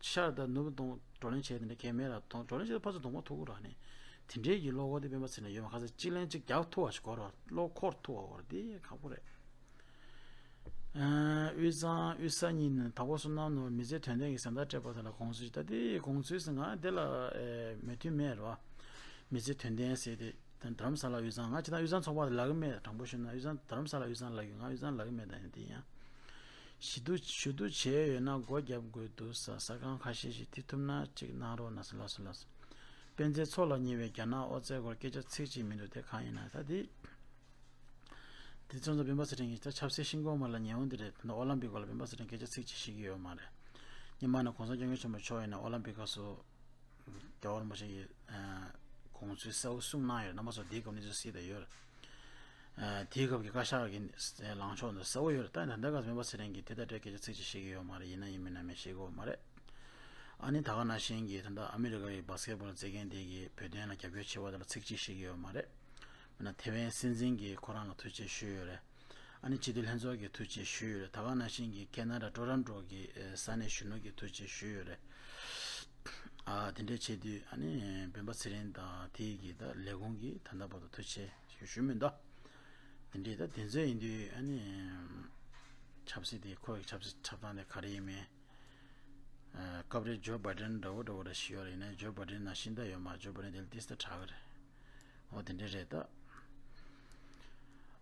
ཤར་དང་ནུབ་གདོང་བགྲོ་གླེང་བྱས་དེ་འདྲ་གས་མེད་ར། གདོང་བགྲོ་གླེང་བྱས་ཏེ་ཕར་ཚུར་གདོང་པ་ཐུག་དགོས་ར་ནི། དེ་འདྲའི་གི་བློ་ཁོག་དེ་སྤེན་པ་ཚེ་རིང་ཡོད་མ་ཁ་ཚ་གཅིག་ལན་གཅིག་རྒྱག་ཐུབ་པ་ཞིག་དགོས་ར། བློ་འཁོར་ཐུབ་པ་དགོས་ར། འདི་ཁག་པོ་རེད། དབུས་གཙང་དབུས་ས་གཉིས་ནས་དྭགས་པོ་བསོད་ནམས་ནོར་མི་ཚེ་དོན་ལྡན་གྱི་ཟམ་ཐག་སྤྲད་པ་དེ་ལ་དགོངས་ཚུལ་ཞིག་ད་དེ་དགོངས་ཚུལ་ཟེར་ང་དེ་ལ་མོས་མཐུན་མེད་རོ། མི་ཚེ་དོན་ལྡན་ཟེར་ཏེ་རྡ་རམ་ས་ལ་དབུས་གཙང་ང་ཅི་ད་དབུས་གཙང་ཚོགས་པ་དེ་ལབ་གི་མེད། དྲང་པོ་ཞུས་ན་དབུས་གཙང་རྡ་རམ་ས་ལ་དབུས་གཙང་ལབ་ཡོད། ང་དབུས་གཙང་ལབ་གི་མེད། ད་ཡིན་དེ་ཡང་ཞུ་གཏུག་ཞུ་གཏུག་བྱས་ཡོད་ན་སྒོ་རྒྱབ་དགོས་འདུག་ས། གསར་ཁང་ཁ་ཤས་ཤིག་དེ་ཐུབ་ན་ཅིག་གནང་རོགས་གནང་ཟེར་ལགས་སོ་ལགས་སོ། སྤེན་ཚེ་མཚོ་ལ་ཉེ་བའི་རྒྱ་ནག་ཨོ་རྩལ་སྐོར་སྐད་ཆ་ཚིག་གཅིག་མི་འདུག་དེ་གང་ཡིན་ན་ད་དེ། དེ་ཚོ་ཚོ་སྤེན་པ་ཚེ་རིང་གིས་ད་ཆབ་སྲིད་ཤིང་ཀོང་མ་ལ་ཉེ་འོང་དེ་རེད། ད་ཨོ་ལམ་པིག་སྐོར་ལ་སྤེན་པ་ཚེ་རིང་སྐད་ཆ་ཚིག་གཅིག་བཤད་ཀྱི་ཡོད་མ་རེད། སྔོན་མ་ནས་གོང་ས་སྐྱབས་མགོན་ཆེན་པོ་མཆོག་ཡིན་ན་ཨོ་ལམ་པིག་སྐབས་སུ་རྒྱལ་བ་རིན་པོ་ཆེ་གིས་དགོངས་ཚུལ་གསལ་པོ་གསུངས་གནང་ཡོད། རྣམ་པ་ཚོ་དེའི་སྐབས་ནས་ཚུལ་གཟིགས་དང་ཡོད་རེད། ཨ་དེའི་སྐབས་ཀྱི་བཀའ་ཤག་གི་ལངས་ཕྱོགས་འདི་གསལ་བོ་ཡོད་རེད། ད་ད་ལྟ་ག་སྤེན་པ་ཚེ་རིང་གིས་དེ་ལྟར་སྐད་ཆ་ཚིག་གཅིག་བཤད་ཀྱི་ཡོད་མ་རེད། ཡིན་ན་ཡིན་མིན་ན་མིན་བཤད་ཀྱི་ཡོད་མ་རེད། ཨ་ནི་ད་ག་ནང་བཞིན་གྱི་ད་ལྟ་ཨ་མི་རི་ཀ་ཡི་བྷ་སི་ཀེ་ཊི་བྷོལ་རྩེད་མཁན་དེ་གིས་བོད་དོན་ལ་རྒྱབ་སྐྱོར་བྱེད་པ་དེ་ལ་ཚིག་གཅིག་བཤད་ཀྱི་ཡོད་མ་རེད། མིན་ན་ཐེ་ཝན་སྲིད་འཛིན་གྱིས་ཁོ་རང་ལ་ཐུགས་རྗེ་ཆེ་ཞུས་ཡོད་རེད། ཨ་ནི་སྤྱི་འཐུས་ལྷན་ཚོགས་ཀྱིས་ཐུགས་རྗེ་ཆེ་ཞུས་ཡོད་རེད། ད་ག་ནང་བཞིན་གྱི་ཁེ་ན་ཌ་ཊོ་རོན་ཊོ་གི་ས་གནས་གཞོན་ནུ་གིས་ཐུགས་རྗེ་ཆེ་ཞུས་ཡོད་རེད། ཨ་དེ་འདྲས་བྱས་དུས་ཨ་ནི་སྤེན་པ་ཚེ་རིང་དང་དེའི་གི་ད་ལས་ཁུངས་ཀྱིས་ད་ལྟ་བར་དུ་ཐུགས་རྗེ་ཆེ་ཞུ་མི་འདུག། དེ་འདྲས་ད་དེ་ཚོ་ཡིན་དུས་ཨ་ནི་ཆབ་སྲིད་དེ་ཁོ་ཡི་ཆབ་སྲིད་འཁྲབ་སྟངས་དེ་ག་རེ་ཡིན་མིན། ཨ་སྐབས་རེ་ཇོ་བྷའི་ཌེན་འདྲ་བོ་འདྲ་བོ་རེ་ཞུ་ཡོད་རེད། ཡིན་ནའི་ཇོ་བྷའི་ཌེན་ནང་བཞིན་ད་ཡོད་མ། ཇོ་བྷའི་ཌེན་དེ་ལ་ཏིས་ད་དྲག་གི་རེད། འོ་དེ་འདྲ་རེད་ད།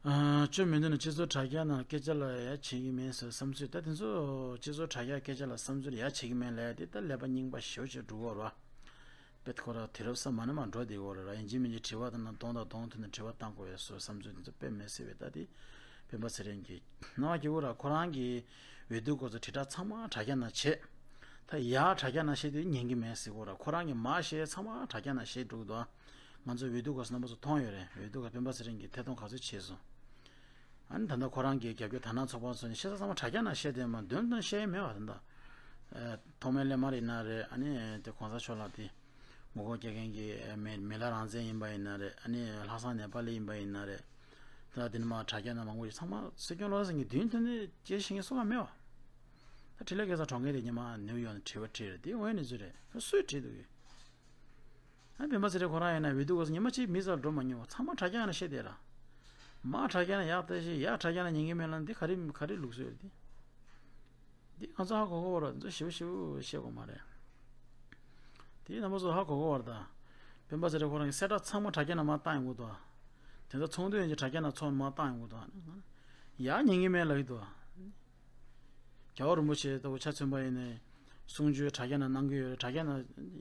ཨ་བཅོས་མིན་འདུག་ན་སྤྱི་ཚོགས་དྲ་རྒྱ་ནང་སྐད་ཆ་ལ་ཡ་བྱེད་ཀྱི་མིན་ཟེར་བསམ་ཚུལ། ད་དེ་ཚོ་སྤྱི་ཚོགས་དྲ་རྒྱ་སྐད་ཆ་ལ་བསམ་ཚུལ་ཡ་བྱེད་ཀྱི་མིན་ལབ་ཡ་དེ་ད་ཀླད་པ་རྙིང་པ་ཞེ་པོ་ཅིག་འགྲོ་གི་ཡོད་རེད་བ། དཔེ་ཁོ་ར་དུས་རབས་སྔ་མ་ནས་མར་འགྲོ་བསྡད་ཡོད་རེད། ཡིན་གཅིག་མིན་གཅིག་དྲི་བ་བཏང་ན་གདོང་དང་གདོང་ཐུག་ནས་དྲི་བ་བཏང་དགོས་ཡ་བཟོ་བསམ་ཚུལ་དེ་ཚོ་དཔེ་མེད་ཟེར་བས། ད་དེ་སྤེན་པ་ཚེ་རིང་གིས་སྣང་བ་སྐྱིད་པོ་ར་ཁོ་རང་གི་འོས་བསྡུ་སྐོར་ཚོ་དྲིལ་བསྒྲགས་ཚང་མ་དྲ་རྒྱ་ནང་བྱེད། ད་ཡ་དྲ་རྒྱ་ནང་བཤད་དུས་ཉན་གི་མེད་ཟེར་གོ་ར། ཁོ་རང་གི་མ་བཤད་ཚང་མ་དྲ་རྒྱ་ནང་བཤད་འགྲོ་གི་འདུག། ང་ཚོ་འོས་བསྡུ་སྐོར་ཚོ་རྣམ་པ་ཚོ་མཐོང་ཡོད་རེད། འོས་བསྡུ་སྐོར་སྤེན་པ་ཚེ་རིང་གིས་ཐད་གཏོང་ག་ཚོད་བྱས་སོང་། ཨ་ནི་ད་ལྟ་ཁོ་རང་གི་རྒྱབ་སྐྱོར་དར་ནག་ཚོགས་པ་ཚོ་ནས་བཤད་ས་ཚང་མ་དྲ་རྒྱ་ནང་བཤད་དེ་མ་དོན་དང་བཤད་ཡ་མེད་བ། ད་ལྟ་ཨ་ཐོགས་མེད་གླེན་མ་རེད་ན་རེད། ཨ་ནི་དེ་གོང་ས་མཆོག་ལ་དེ་ངོ་རྒོལ་རྒྱག་མཁན་གྱི་ཨ་མི་མི་ལ་རང་བཙན་ཡིན་པ་ཡིན་ན་རེད། ཨ་ནི་ལྷག་བསམ་ནེ་པ་ལི་ཡིན་པ་ཡིན་ན་རེད། ད་དེ་ནི་མ་དྲ་རྒྱ་ནང་མང་པོ་ཞིག་ཚང་མ་སྲིད་སྐྱོང་བློ་བཟང་གི་མདུན་ཐོན་ནས་སྐྱེལ་ཤེས་མཁན་སུ་གང་མེད་བ། ད་འཕྲིན་ལས་སྐལ་བཟང་གྲོང་ཁྱེར་དེ་ཉི་མ་ནིའུ་ཡོག་ནས་དྲི་བ་དྲིས་རེད། དེ་འོས་ནས་ཚུད་རེད། ད་སུས་དྲིས་འདུག་གི། ཨ་སྤེན་པ་ཚེ་རིང་ཁོ་རང་ཡིན་ན་འོས་བསྡུ་སྐབས་སུ་ཉི་མ་གཅིག་མི་ཚོར་འགྲོ་མ་མྱོང་བ། ཚང་མ་དྲ་རྒྱ་ནང་བཤད་བསྡད་ར། མ་དྲ་རྒྱ་ནང་ཡག་ལྟ་ཞིག་ཡག་དྲ་རྒྱ་ནང་ཉན་གི་མེད་ལ་འདི་ག་རེ་ག་རེ་ལུགས་སྲོལ་རེད་འདི། འདི་ང་ཚོ་ཧ་གོ་གོ་བ་ར། འདི་ཚོ་ཞིབ་ཞིབ་བཤད་དགོས་མ་རེད། དེ་རྣམ་པ་ཚོ་ཧ་གོ་གོ་བ་ར། ད་སྤེན་པ་ཚེ་རིང་ཁོ་རང་གི་གསལ་བསྒྲགས་ཚང་མ་དྲ་རྒྱ་ནང་མར་བཏང་ཡོང་གི་འདུག། དེ་ཚོ་ཚོགས་འདུ་ཡིན་གྱི་དྲ་རྒྱ་ནང་ཚོགས་མར་བཏང་ཡོང་གི་འདུག། ཡག་ཉན་གི་མེད་ལབ་ཀྱི་འདུག། རྒྱལ་བ་རིན་པོ་ཆེ་ལྟ་བུ་ཆ་མཚོན་པ་ཡིན་ནའི་གསུང་ཆོས་དྲ་རྒྱ་ནང་གནང་གི་ཡོད་རེད། དྲ་རྒྱ་ནང་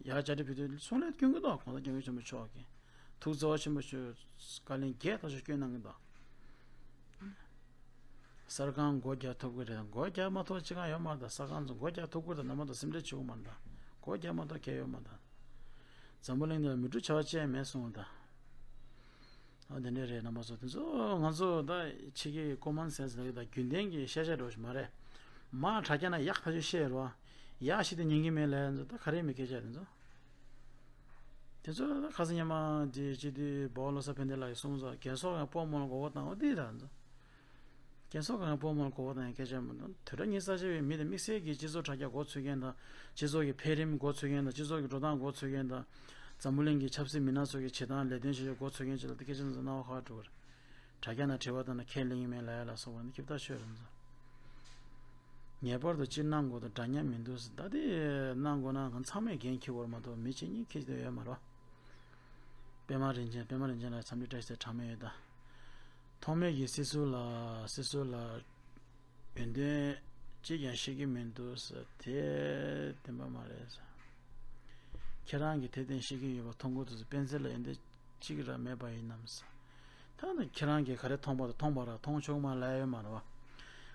ཡར་བཅར་འདྲི་ཕུལ་དུས་གསུང་ལན་སྐྱོན་གྱི་འདུག། གོང་ས་སྐྱབས་མགོན་ཆེན་པོ་མཆོག་གིས་ཐུགས་བརྩེ་བ་ཆེན་པོ་ཞུ། བཀའ་ལན་བརྒྱད་ཐག་ཆོད་སྐྱོན་གནང་གི་འདུག། གསར་ཁང་སྒོ་རྒྱག་ཐུབ་ཀྱི་རེད། སྒོ་རྒྱག་མ་ཐུབ་ཅི་གང་ཡོད་མ་རེད། ད་གསར་ཁང་ཚོ་སྒོ་རྒྱག་ཐུབ་ཀྱི་རེད། ད་ནམ་ཡང་ད་སེམས་ཁྲལ་བྱེད་དགོས་མ་རེད། ད་སྒོ་རྒྱག་མ་ཐུབ་གལ་ཡོད་མ་རེད། ད་འཛམ་བུ་གླིང་འདིར་མི་འགྲུབ་བྱ་བ་ཅི་ཡང་མེད་གསུངས་པ་འདྲ། ཨ་དེ་འདྲ་རེད། རྣམ་པ་ཚོ་དེ་ཚོ་ང་ཚོ་ད་ཕྱི་རྒྱལ་གྱི་ཀོ་མོན་སེན་སི་ལབ་ཀྱི་ད་རྒྱུན་ལྡན་གྱི་ཤེས་བྱ་འདྲ་བོ་ཞིག་མ་རེད། མ་དྲ་རྒྱ་ནང་ཡག་ཕལ་ཆེར་བཤད་རོགས། ཡག་ཤེས་དེ་ཉན་གྱི་མེད་ལབ་ཡ་ཚོ་ད་ག་རེ་མི་སྐད་ཆ་དེ་ཚོ། དེ་ཚོ་ད་ཁ་སང་ཉི་མ་དེ་སྤྱི་འཐུས་འབའ་བ་བློ་བཟང་ཕན་བདེ་ལགས་ཀྱིས་གསུངས་སོང་། རྒན་ཚོགས་ཀྱང་སྤོ་རྨོ་ལ་མགོ་སྐོར་བཏང་བ་དེ་ད་ཚོ། རྒན་ཚོགས་ཀྱང་སྤོ་རྨོ་ལ་མགོ་སྐོར་བཏང་ཡ་སྐད་ཆ་མི་འདུག། དུས་རབས་ཉི་ཤུ་རྩ་གཅིག་པའི་མི་དེ་དམིགས་བསལ་གྱིས་སྤྱི་ཚོགས་དྲ་རྒྱ་མགོ་ཚོད་མཁན་དང་། སྤྱི་ཚོགས་ཀྱི་འཕེལ་རིམ་མགོ་ཚོད་མཁན་དང་། སྤྱི་ཚོགས་ཀྱི་འགྲོ་སྟངས་མགོ་ཚོད་མཁན་དང་། འཛམ་བུ་གླིང་གི་ཆབ་སྲིད་མི་སྣ་ཚོ་གི་བྱེད་སྟངས་ལས་དོན་བྱེད་ཕྱོགས་མགོ་ཚོད་མཁན་ཅིག་ལ་དེ་སྐད་ཆ་འདི་ཚོ་རྣ་བ་ཁ་འགྲོ་གི་རེད། དྲ་རྒྱ་ནང་དྲི་བ་བཏང་ན་ཁས་ལེན་གྱི་མེད་ལབ་ཡ་ལ་སོགས་པ་ནི་ཁྱབ་བརྡལ་ཤོད་རེད་ཚོ། ངེས་པར་དུ་སྤྱིར་གནང་དགོས་དང་འདྲ་མཉམ་མི་འདུག་ཟེར། ད་དེ་གནང་དགོས་ན་ང་ཚང་མས་འགན་འཁྱེར་དགོས་རེད་མ་གཏོགས་མི་གཅིག་གཉིས་འཁྱེར་གྱི་ཡོད་མ་རེད་པ། པད་མ་རིན་ཆེན། པད་མ་རིན་ཆེན་ལགས་འཚམས་འདྲི་བཀྲ་ཤིས་བདེ་ལེགས་གྲངས་མེད་ཡོད་ད། ཐོགས་མེད་ཀྱིས་སྲིད་ཟུར་ལ་སྲིད་ཟུར་ལ་ཡོན་ཏན་གཅིག་ཀྱང་ཤེས་ཀྱི་མི་འདུག་ཟེར། དེ་བདེན་པ་མ་རེད་ཟེར། ཁྱེད་རང་གིས་དེ་བརྟེན་ཤེས་ཀྱི་ཡོད་པ་མཐོང་གི་འདུག་ཟེར། སྤེན་ཚེ་ལ་ཡོན་ཏན་གཅིག་ར་མེད་པ་ཡིན་ནམ་ཟེར། ད་ནི་ཁྱེད་རང་གིས་ག་རེ་མཐོང་པ་དང་མཐོང་བ་ར་མཐོང་ཆོག་མ་ལབ་ཡོད་མ་རེད་བ།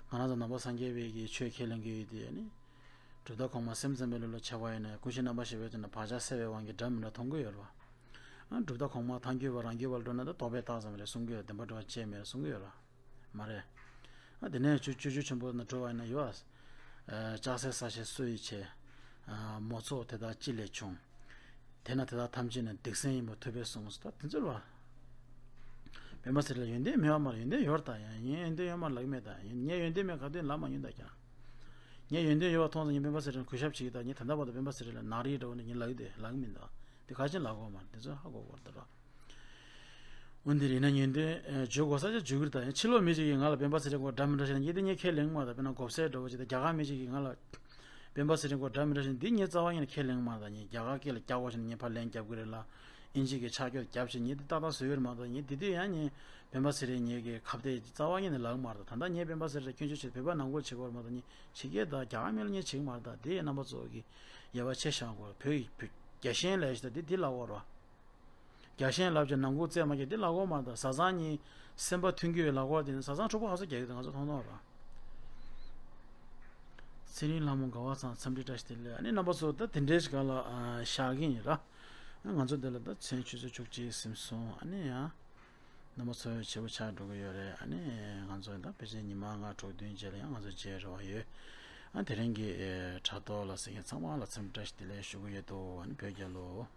ང་རང་ཚོ་ནང་པ་སངས་རྒྱས་པའི་གི་ཆོས་ཁས་ལེན་གྱི་ཡོད་དེ་ནི། གྲུབ་མཐའ་གོང་མ་སེམས་ཙམ་པའི་བློ་ལ་འཆར་བ་ཡིན་ན་ཀུན་གཞི་རྣམ་པར་ཤེས་པའི་དོན་དུ་བག་ཆགས་སད་པའི་དབང་གིས་འདྲ་མི་འདྲ་མཐོང་གི་ཡོད་རེད་བ། ཨ་གྲུབ་མཐའ་གོང་མ་ཐལ་འགྱུར་བ་རང་རྒྱུད་པ་ལ་འགྲོ་ན་ད་རྟོག་པས་བཏགས་ཙམ་རེད་གསུང་གི་ཡོད། བདེན་པ་འགྲོ་བ་ཅེས་མེད་གསུང་གི་ཡོད་རེད་བ། མ་རེད། ཨ་དེ་ནས་སྤྱོད་སྤྱོད་འཇུག་ཆེན་པོ་ནང་འགྲོ་བ་ཡིན་ན་ཡོད་ཨ། ལྕགས་སྲེག་ས་ཆེན་སུ་ཡིས་ཆེ། ཨ་མོ་ཚོགས་དེ་དག་ཅི་ལས་བྱུང་། དེས་ན་དེ་དག་ཐམས་ཅད་ནི་སྡིག་སྲིན་ཡིན་པར་ཐུབ་པས་གསུངས་སོ། ད་དེ་ཚོ་རེད་བ། སྤེན་པ་ཚེ་རིང་ལ་ཡོན་ཏན་མེད་པ་མ་རེད། ཡོན་ཏན་ཡོད་རེད་ད། ཡང་ངས་ཡོན་ཏན་ཡོད་མ་རེད་ལབ་ཀྱི་མེད་ད། ངས་ཡོན་ཏན་མེད་ག་དུས་ལབ་མ་མྱོང་ད་ཀྱང་། ངས་ཡོན་ཏན་ཡོད་པ་མཐོང་ཙང་ངས་སྤེན་པ་ཚེ་རིང་ལ་གུས་ཞབས་བྱེད་ཀྱི་ད། ངས་ད་ལྟ་བར་དུ་སྤེན་པ་ཚེ་རིང་ལ་ནག་རིལ་འདྲ་བོ་ནས་ངས་ལབ་ཀྱི་དེ་ལབ་ཀྱི་མིན་ད། དེ་ག་ཅིན་ལབ་དགོས་མ་རེད། དེ་ཚོ་ཧ་གོ་དགོས་རེད་ད་ར། འོན་ཏེ་ཡིན་ན་ཡོན་ཏན་བརྗོད་དགོས་ས་ཆ་བརྗོད་ཀྱི་རེད་ད། ཡང་ཕྱི་ལོགས་མི་ཅིག་གིས་ང་ལ་སྤེན་པ་ཚེ་རིང་སྐོར་འདྲ་མི་འདྲ་བཤད་ན་ངས་དེ་ངས་ཁས་ལེན་གྱི་མ་རེད་ད། དཔེར་ན་གོ་བསྡུར་འདྲ་བོ་ཅིག་ད་རྒྱ་གར་མི་ཅིག་གིས་ང་ལ་སྤེན་པ་ཚེ་རིང་སྐོར་འདྲ་མི་འདྲ་བཤད་ན་འདི་ངས་རྩ་བ་ཉིད་ནས་ཁས་ལེན་གྱི་མ་རེད་ད། ངས་རྒྱ་གར་སྐད་ལ་རྒྱག་དགོས་བྱུང་ན་ངས་ཕར་ལན་རྒྱབ་ཀྱི་རེད་ལ། ཨིན་ཇི་གི་ཆ་འཇོག་རྒྱབ་བྱས་ངས་འདི་ཏག་ཏག་བཟོས་ཡོད་རེད་མ་གཏོགས། ངས་འདི་དུས་ཡང་ངས་སྤེན་པ་ཚེ་རིང་ངེད་ཀྱི་ཁ་གཏད་རྩ་བ་ཉིད་ནས་ལབ་ཀྱི་མ་རེད་ད། ད་ལྟ་ངས་སྤེན་པ་ཚེ་རིང་སྐྱོན་བརྗོད་བྱེད་བོད་པ་ནང་ཁུལ་བྱེད་དགོས་རེད་མ་གཏོགས། ངས་ཕྱི་རྒྱལ་དང་རྒྱ་གར་མི་ལ་ངས་བྱེད་ཀྱི་མ་རེད་ད། དེ་རྣམ་པ་ཚོ་གིས་ཡལ་བ་ཆེ་བཞག་དགོས། བོད་ཡིག་བོད་རྒྱལ་ཞེན་ལབ་ཡ་ཞིག་ད་འདི་འདི་ལབ་དགོས་རེད་བ། རྒྱལ་ཞེན་ལབ་ཀྱི་ནང་ཁུལ་རྩེད་མ་རྒྱག་འདི་ལབ་དགོས་མ་རེད་ད། བཟའ་ཚང་གཉིས་སེམས་པ་མཐུན་གྱི་ཡོད་ལབ་དགོས། དེ་ནི་བཟའ་ཚང་འཁྲུག་པོ་ག་ཚོད་རྒྱག་གི་འདུག་ང་ཚོ་མཐོང་མཐོང་རེད། ཚེ་རིང་ལྷ་མོ་དགའ་བ་ཚང་འཚམས་འདྲི་བཀྲ་ཤིས་བདེ་ལེགས། ཨ་ནི་རྣམ་པ་ཚོ་ད་དེ་འདྲའི་ཞིག་ག་ལ་ཨ་བཞག་གི་ཡིན་ར། ང་ཚོ་འདི་ལ་ད་མཚན་ཆུ་ཚོད་བཅུ་གཅིག་ཟིན་སོང་། ཨ་ནི་ཡང་ རྣམ་པ་ཚོ་བྱེད་པོ་ཆགས་འགྲོ་གི་ཡོད་རེད། ཨ་ནི་ང་ཚོ་ད་ཕལ་ཆེར་ཉི་མ་ལྔ་དྲུག་བདུན་རྗེས་ལ་ཡང་ང་ཚོ་མཇལ་རེ་བ་ཡོད། ཨ་དེ་རིང་གི་ཨེ་དྲ་ཐོག་ལ་གཟིགས་མཁན་ཚང་མ་ལ་འཚམས་འདྲི་བཀྲ་ཤིས་བདེ་ལེགས་ཞུ་གི་ཡོད་དོ། ཨ་ནི་བོད་རྒྱལ་ལོ།